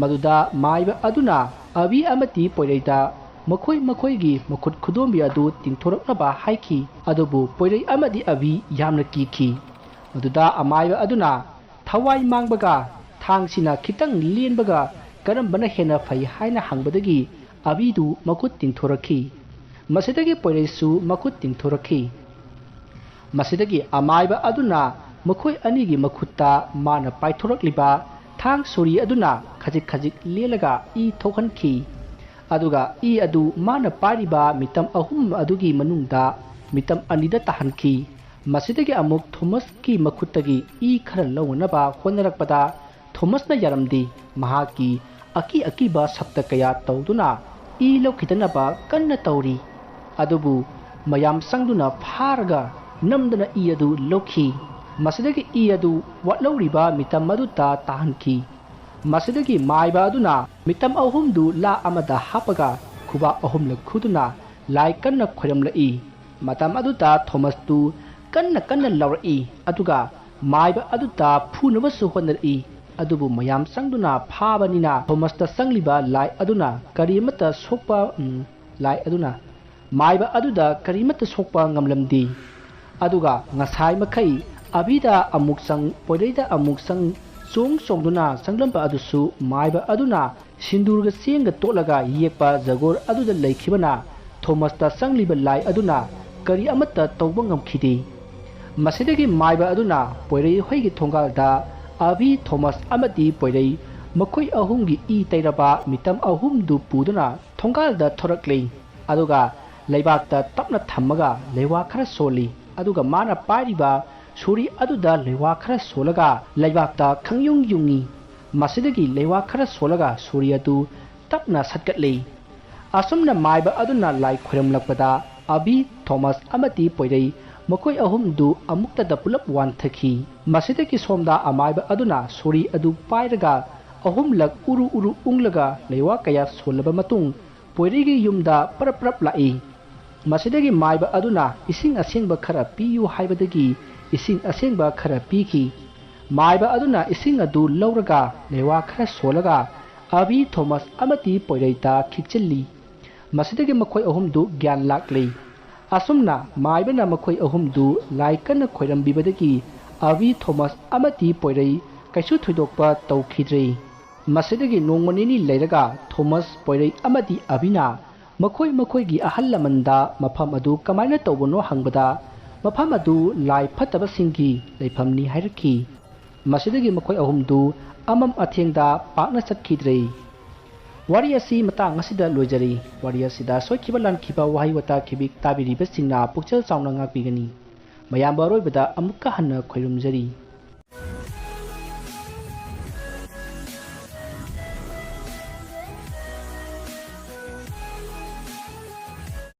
ꯃꯗꯨꯗ ꯃꯥꯏꯕ ꯑꯗꯨꯅ ꯑꯚꯤ ꯑꯃꯗꯤ ꯄꯣꯏꯔꯩꯗ ꯃꯈꯣꯏ ꯃꯈꯣꯏꯒꯤ ꯃꯈꯨꯠ ꯈꯨꯗꯣꯝꯕꯤ ꯑꯗꯨ ꯇꯤꯡꯊꯣꯔꯛꯅꯕ ꯍꯥꯏꯈꯤ꯫ ꯑꯗꯨꯕꯨ ꯄꯣꯏꯔꯩ ꯑꯃꯗꯤ ꯑꯚꯤ ꯌꯥꯝꯅ ꯀꯤꯈꯤ꯫ ꯃꯗꯨꯗ ꯑꯃꯥꯏꯕ ꯑꯗꯨꯅ ꯊꯋꯥꯏ ꯃꯥꯡꯕꯒ ꯊꯥꯡꯁꯤꯅ ꯈꯤꯇꯪ ꯂꯦꯟꯕꯒ ꯀꯔꯝꯕꯅ ꯍꯦꯟꯅ ꯐꯩ ꯍꯥꯏꯅ ꯍꯪꯕꯗꯒꯤ ꯑꯚꯤꯗꯨ ꯃꯈꯨꯠ ꯇꯤꯡꯊꯣꯔꯛꯈꯤ꯫ ꯃꯁꯤꯗꯒꯤ ꯄꯣꯏꯔꯩꯁꯨ ꯃꯈꯨꯠ ꯇꯤꯡꯊꯣꯔꯛꯈꯤ꯫ ꯃꯁꯤꯗꯒꯤ ꯑꯃꯥꯏꯕ ꯑꯗꯨꯅ ꯃꯈꯣꯏ ꯑꯅꯤꯒꯤ ꯃꯈꯨꯠꯇ ꯃꯥꯅ ꯄꯥꯏꯊꯣꯔꯛꯂꯤꯕ ꯊꯥꯡ ꯁꯣꯔꯤ ꯑꯗꯨꯅ ꯈꯖꯤꯛ ꯈꯖꯤꯛ ꯂꯦꯜꯂꯒ ꯏ ꯊꯣꯛꯍꯟꯈꯤ꯫ ꯑꯗꯨꯒ ꯏ ꯑꯗꯨ ꯃꯥꯅ ꯄꯥꯏꯔꯤꯕ ꯃꯤꯇꯝ ꯑꯍꯨꯝ ꯑꯗꯨꯒꯤ ꯃꯅꯨꯡꯗ ꯃꯤꯇꯝ ꯑꯅꯤꯗ ꯇꯥꯍꯟꯈꯤ꯫ ꯃꯁꯤꯗꯒꯤ ꯑꯃꯨꯛ ꯊꯣꯃꯁꯀꯤ ꯃꯈꯨꯠꯇꯒꯤ ꯏ ꯈꯔ ꯂꯧꯅꯅꯕ ꯍꯣꯠꯅꯔꯛꯄꯗ ꯊꯣꯃꯁꯅ ꯌꯥꯔꯝꯗꯦ꯫ ꯃꯍꯥꯛꯀꯤ ꯑꯀꯤ ꯑꯀꯤꯕ ꯁꯞꯇ ꯀꯌꯥ ꯇꯧꯗꯨꯅ ꯏ ꯂꯧꯈꯤꯗꯅꯕ ꯀꯟꯅ ꯇꯧꯔꯤ꯫ ꯑꯗꯨꯕꯨ ꯃꯌꯥꯝ ꯆꯪꯗꯨꯅ ꯐꯥꯔꯒ ꯅꯝꯗꯅ ꯏ ꯑꯗꯨ ꯂꯧꯈꯤ꯫ ꯃꯁꯤꯗꯒꯤ ꯏ ꯑꯗꯨ ꯋꯥꯠꯍꯧꯔꯤꯕ ꯃꯤꯇꯝ ꯑꯗꯨꯗ ꯇꯥꯍꯟꯈꯤ꯫ ꯃꯁꯤꯗꯒꯤ ꯃꯥꯏꯕ ꯑꯗꯨꯅ ꯃꯤꯇꯝ ꯑꯍꯨꯝꯗꯨ ꯂꯥ ꯑꯃꯗ ꯍꯥꯞꯄꯒ ꯈꯨꯕꯥꯛ ꯑꯍꯨꯝꯂꯛ ꯈꯨꯗꯨꯅ ꯂꯥꯏ ꯀꯟꯅ ꯈꯣꯏꯔꯝꯂꯛꯏ꯫ ꯃꯇꯝ ꯑꯗꯨꯗ ꯊꯣꯃꯁꯇꯨ ꯀꯟꯅ ꯀꯟꯅ ꯂꯥꯎꯔꯛꯏ, ꯑꯗꯨꯒ ꯃꯥꯏꯕ ꯑꯗꯨꯗ ꯐꯨꯅꯕꯁꯨ ꯍꯣꯠꯅꯔꯛꯏ꯫ ꯑꯗꯨꯕꯨ ꯃꯌꯥꯝ ꯆꯪꯗꯨꯅ ꯐꯥꯕꯅꯤꯅ ꯊꯣꯃꯁꯇ ꯆꯪꯂꯤꯕ ꯂꯥꯏ ꯑꯗꯨꯅ ꯀꯔꯤ ꯑꯃꯠꯇ ꯁꯣꯛꯄ, ꯎꯝ, ꯂꯥꯏ ꯑꯗꯨꯅ ꯃꯥꯏꯕ ꯑꯗꯨꯗ ꯀꯔꯤꯃꯠꯇ ꯁꯣꯛꯄ ꯉꯝꯂꯝꯗꯦ꯫ ꯑꯗꯨꯒ ꯉꯁꯥꯏ ꯃꯈꯩ ꯑꯕꯤꯗ ꯑꯃꯨꯛ ꯆꯪ, ꯄꯣꯏꯔꯩꯗ ꯑꯃꯨꯛ ꯆꯪ, ꯆꯣꯡ ꯆꯣꯡꯗꯨꯅ ꯆꯪꯂꯝꯕ ꯑꯗꯨꯁꯨ ꯃꯥꯏꯕ ꯑꯗꯨꯅ ꯁꯤꯟꯗꯨꯔꯒ ꯆꯦꯡꯒ ꯇꯣꯠꯂꯒ ꯌꯦꯛꯄ ꯖꯒꯣꯔ ꯑꯗꯨꯗ ꯂꯩꯈꯤꯕꯅ ꯊꯣꯃꯁꯇ ꯆꯪꯂꯤꯕ ꯂꯥꯏ ꯑꯗꯨꯅ ꯀꯔꯤ ꯑꯃꯠꯇ ꯇꯧꯕ ꯉꯝꯈꯤꯗꯦ꯫ ꯃꯁꯤꯗꯒꯤ ꯃꯥꯏꯕ ꯑꯗꯨꯅ ꯄꯣꯏꯔꯩ ꯍꯣꯏꯒꯤ ꯊꯣꯡꯒꯥꯜꯗ ꯑꯕꯤ, ꯊꯣꯃꯁ ꯑꯃꯗꯤ ꯄꯣꯏꯔꯩ ꯃꯈꯣꯏ ꯑꯍꯨꯝꯒꯤ ꯏ ꯇꯩꯔꯕ ꯃꯤꯇꯝ ꯑꯍꯨꯝꯗꯨ ꯄꯨꯗꯨꯅ ꯊꯣꯡꯒꯥꯜꯗ ꯊꯣꯔꯛꯂꯤ꯫ ꯑꯗꯨꯒ ꯂꯩꯕꯥꯛꯇ ꯇꯞꯅ ꯊꯝꯃꯒ ꯂꯩꯋꯥ ꯈꯔ ꯁꯣꯜꯂꯤ꯫ ꯑꯗꯨꯒ ꯃꯥꯅ ꯄꯥꯏꯔꯤꯕ ꯁꯣꯔꯤ ꯑꯗꯨꯗ ꯂꯩꯋꯥ ꯈꯔ ꯁꯣꯜꯂꯒ ꯂꯩꯕꯥꯛꯇ ꯈꯪꯌꯨꯡ ꯌꯨꯡꯉꯤ꯫ ꯃꯁꯤꯗꯒꯤ ꯂꯩꯋꯥ ꯈꯔ ꯁꯣꯜꯂꯒ ꯁꯣꯔꯤ ꯑꯗꯨ ꯇꯞꯅ ꯁꯠꯀꯠꯂꯤ꯫ ꯑꯁꯨꯝꯅ ꯃꯥꯏꯕ ꯑꯗꯨꯅ ꯂꯥꯏ ꯈꯣꯏꯔꯝꯂꯛꯄꯗ ꯑꯕꯤ, ꯊꯣꯃꯁ ꯑꯃꯗꯤ ꯄꯣꯏꯔꯩ ꯃꯈꯣꯏ ꯑꯍꯨꯝꯗꯨ ꯑꯃꯨꯛꯇꯗ ꯄꯨꯂꯞ ꯋꯥꯟꯊꯈꯤ꯫ ꯃꯁꯤꯗꯒꯤ ꯁꯣꯝꯗ ꯑꯃꯥꯏꯕ ꯑꯗꯨꯅ ꯁꯣꯔꯤ ꯑꯗꯨ ꯄꯥꯏꯔꯒ ꯑꯍꯨꯝꯂꯛ ꯎꯔꯨ ꯎꯔꯨ ꯎꯪꯂꯒ ꯂꯩꯋꯥ ꯀꯌꯥ ꯁꯣꯜꯂꯕ ꯃꯇꯨꯡ ꯄꯣꯏꯔꯩꯒꯤ ꯌꯨꯝꯗ ꯄꯔꯞ ꯄꯔꯞ ꯂꯥꯛꯏ꯫ ꯃꯁꯤꯗꯒꯤ ꯃꯥꯏꯕ ꯑꯗꯨꯅ ꯏꯁꯤꯡ ꯑꯁꯦꯡꯕ ꯈꯔ ꯄꯤꯌꯨ ꯍꯥꯏꯕꯗꯒꯤ ꯏꯁꯤꯡ ꯑꯁꯦꯡꯕ ꯈꯔ ꯄꯤꯈꯤ꯫ ꯃꯥꯏꯕ ꯑꯗꯨꯅ ꯏꯁꯤꯡ ꯑꯗꯨ ꯂꯧꯔꯒ ꯂꯩꯋꯥ ꯈꯔ ꯁꯣꯜꯂꯒ ꯑꯕꯤ, ꯊꯣꯃꯁ ꯑꯃꯗꯤ ꯄꯣꯏꯔꯩꯗ ꯈꯤꯛꯆꯤꯜꯂꯤ꯫ ꯃꯁꯤꯗꯒꯤ ꯃꯈꯣꯏ ꯑꯍꯨꯝꯗꯨ ꯒ꯭ꯌꯥꯟ ꯂꯥꯛꯂꯤ꯫ ꯑꯁꯨꯝꯅ ꯃꯥꯏꯕꯅ ꯃꯈꯣꯏ ꯑꯍꯨꯝꯗꯨ ꯂꯥꯏ ꯀꯟꯅ ꯈꯣꯏꯔꯝꯕꯤꯕꯗꯒꯤ ꯑꯕꯤ, ꯊꯣꯃꯁ ꯑꯃꯗꯤ ꯄꯣꯏꯔꯩ ꯀꯩꯁꯨ ꯊꯣꯏꯗꯣꯛꯄ ꯇꯧꯈꯤꯗ꯭ꯔꯦ꯫ ꯃꯁꯤꯗꯒꯤ ꯅꯣꯡꯃ ꯅꯤꯅꯤ ꯂꯩꯔꯒ ꯊꯣꯃꯁ, ꯄꯣꯏꯔꯩ ꯑꯃꯗꯤ ꯑꯕꯤꯅ ꯃꯈꯣꯏ ꯃꯈꯣꯏꯒꯤ ꯑꯍꯜ ꯂꯃꯟꯗ ꯃꯐꯝ ꯑꯗꯨ ꯀꯃꯥꯏꯅ ꯇꯧꯕꯅꯣ ꯍꯪꯕꯗ, ꯃꯐꯝ ꯑꯗꯨ ꯂꯥꯏ ꯐꯠꯇꯕꯁꯤꯡꯒꯤ ꯂꯩꯐꯝꯅꯤ ꯍꯥꯏꯔꯛꯈꯤ꯫ ꯃꯁꯤꯗꯒꯤ ꯃꯈꯣꯏ ꯑꯍꯨꯝꯗꯨ ꯑꯃꯝ ꯑꯊꯦꯡꯗ ꯄꯥꯛꯅ ꯆꯠꯈꯤꯗ꯭ꯔꯦ꯫ ꯋꯥꯔꯤ ꯑꯁꯤ ꯃꯇꯥꯡ ꯑꯁꯤꯗ ꯂꯣꯏꯖꯔꯤ꯫ ꯋꯥꯔꯤ ꯑꯁꯤꯗ ꯁꯣꯏꯈꯤꯕ ꯂꯥꯟꯈꯤꯕ ꯋꯥꯍꯩ ꯋꯥꯇꯥ ꯈꯤꯕꯤꯛ ꯇꯥꯕꯤꯔꯤꯕꯁꯤꯡꯅ ꯄꯨꯛꯆꯦꯜ ꯆꯥꯎꯅ ꯉꯥꯛꯄꯤꯒꯅꯤ꯫ ꯃꯌꯥꯝꯕ ꯑꯔꯣꯏꯕꯗ ꯑꯃꯨꯛꯀ ꯍꯟꯅ ꯈꯣꯏꯔꯨꯝꯖꯔꯤ꯫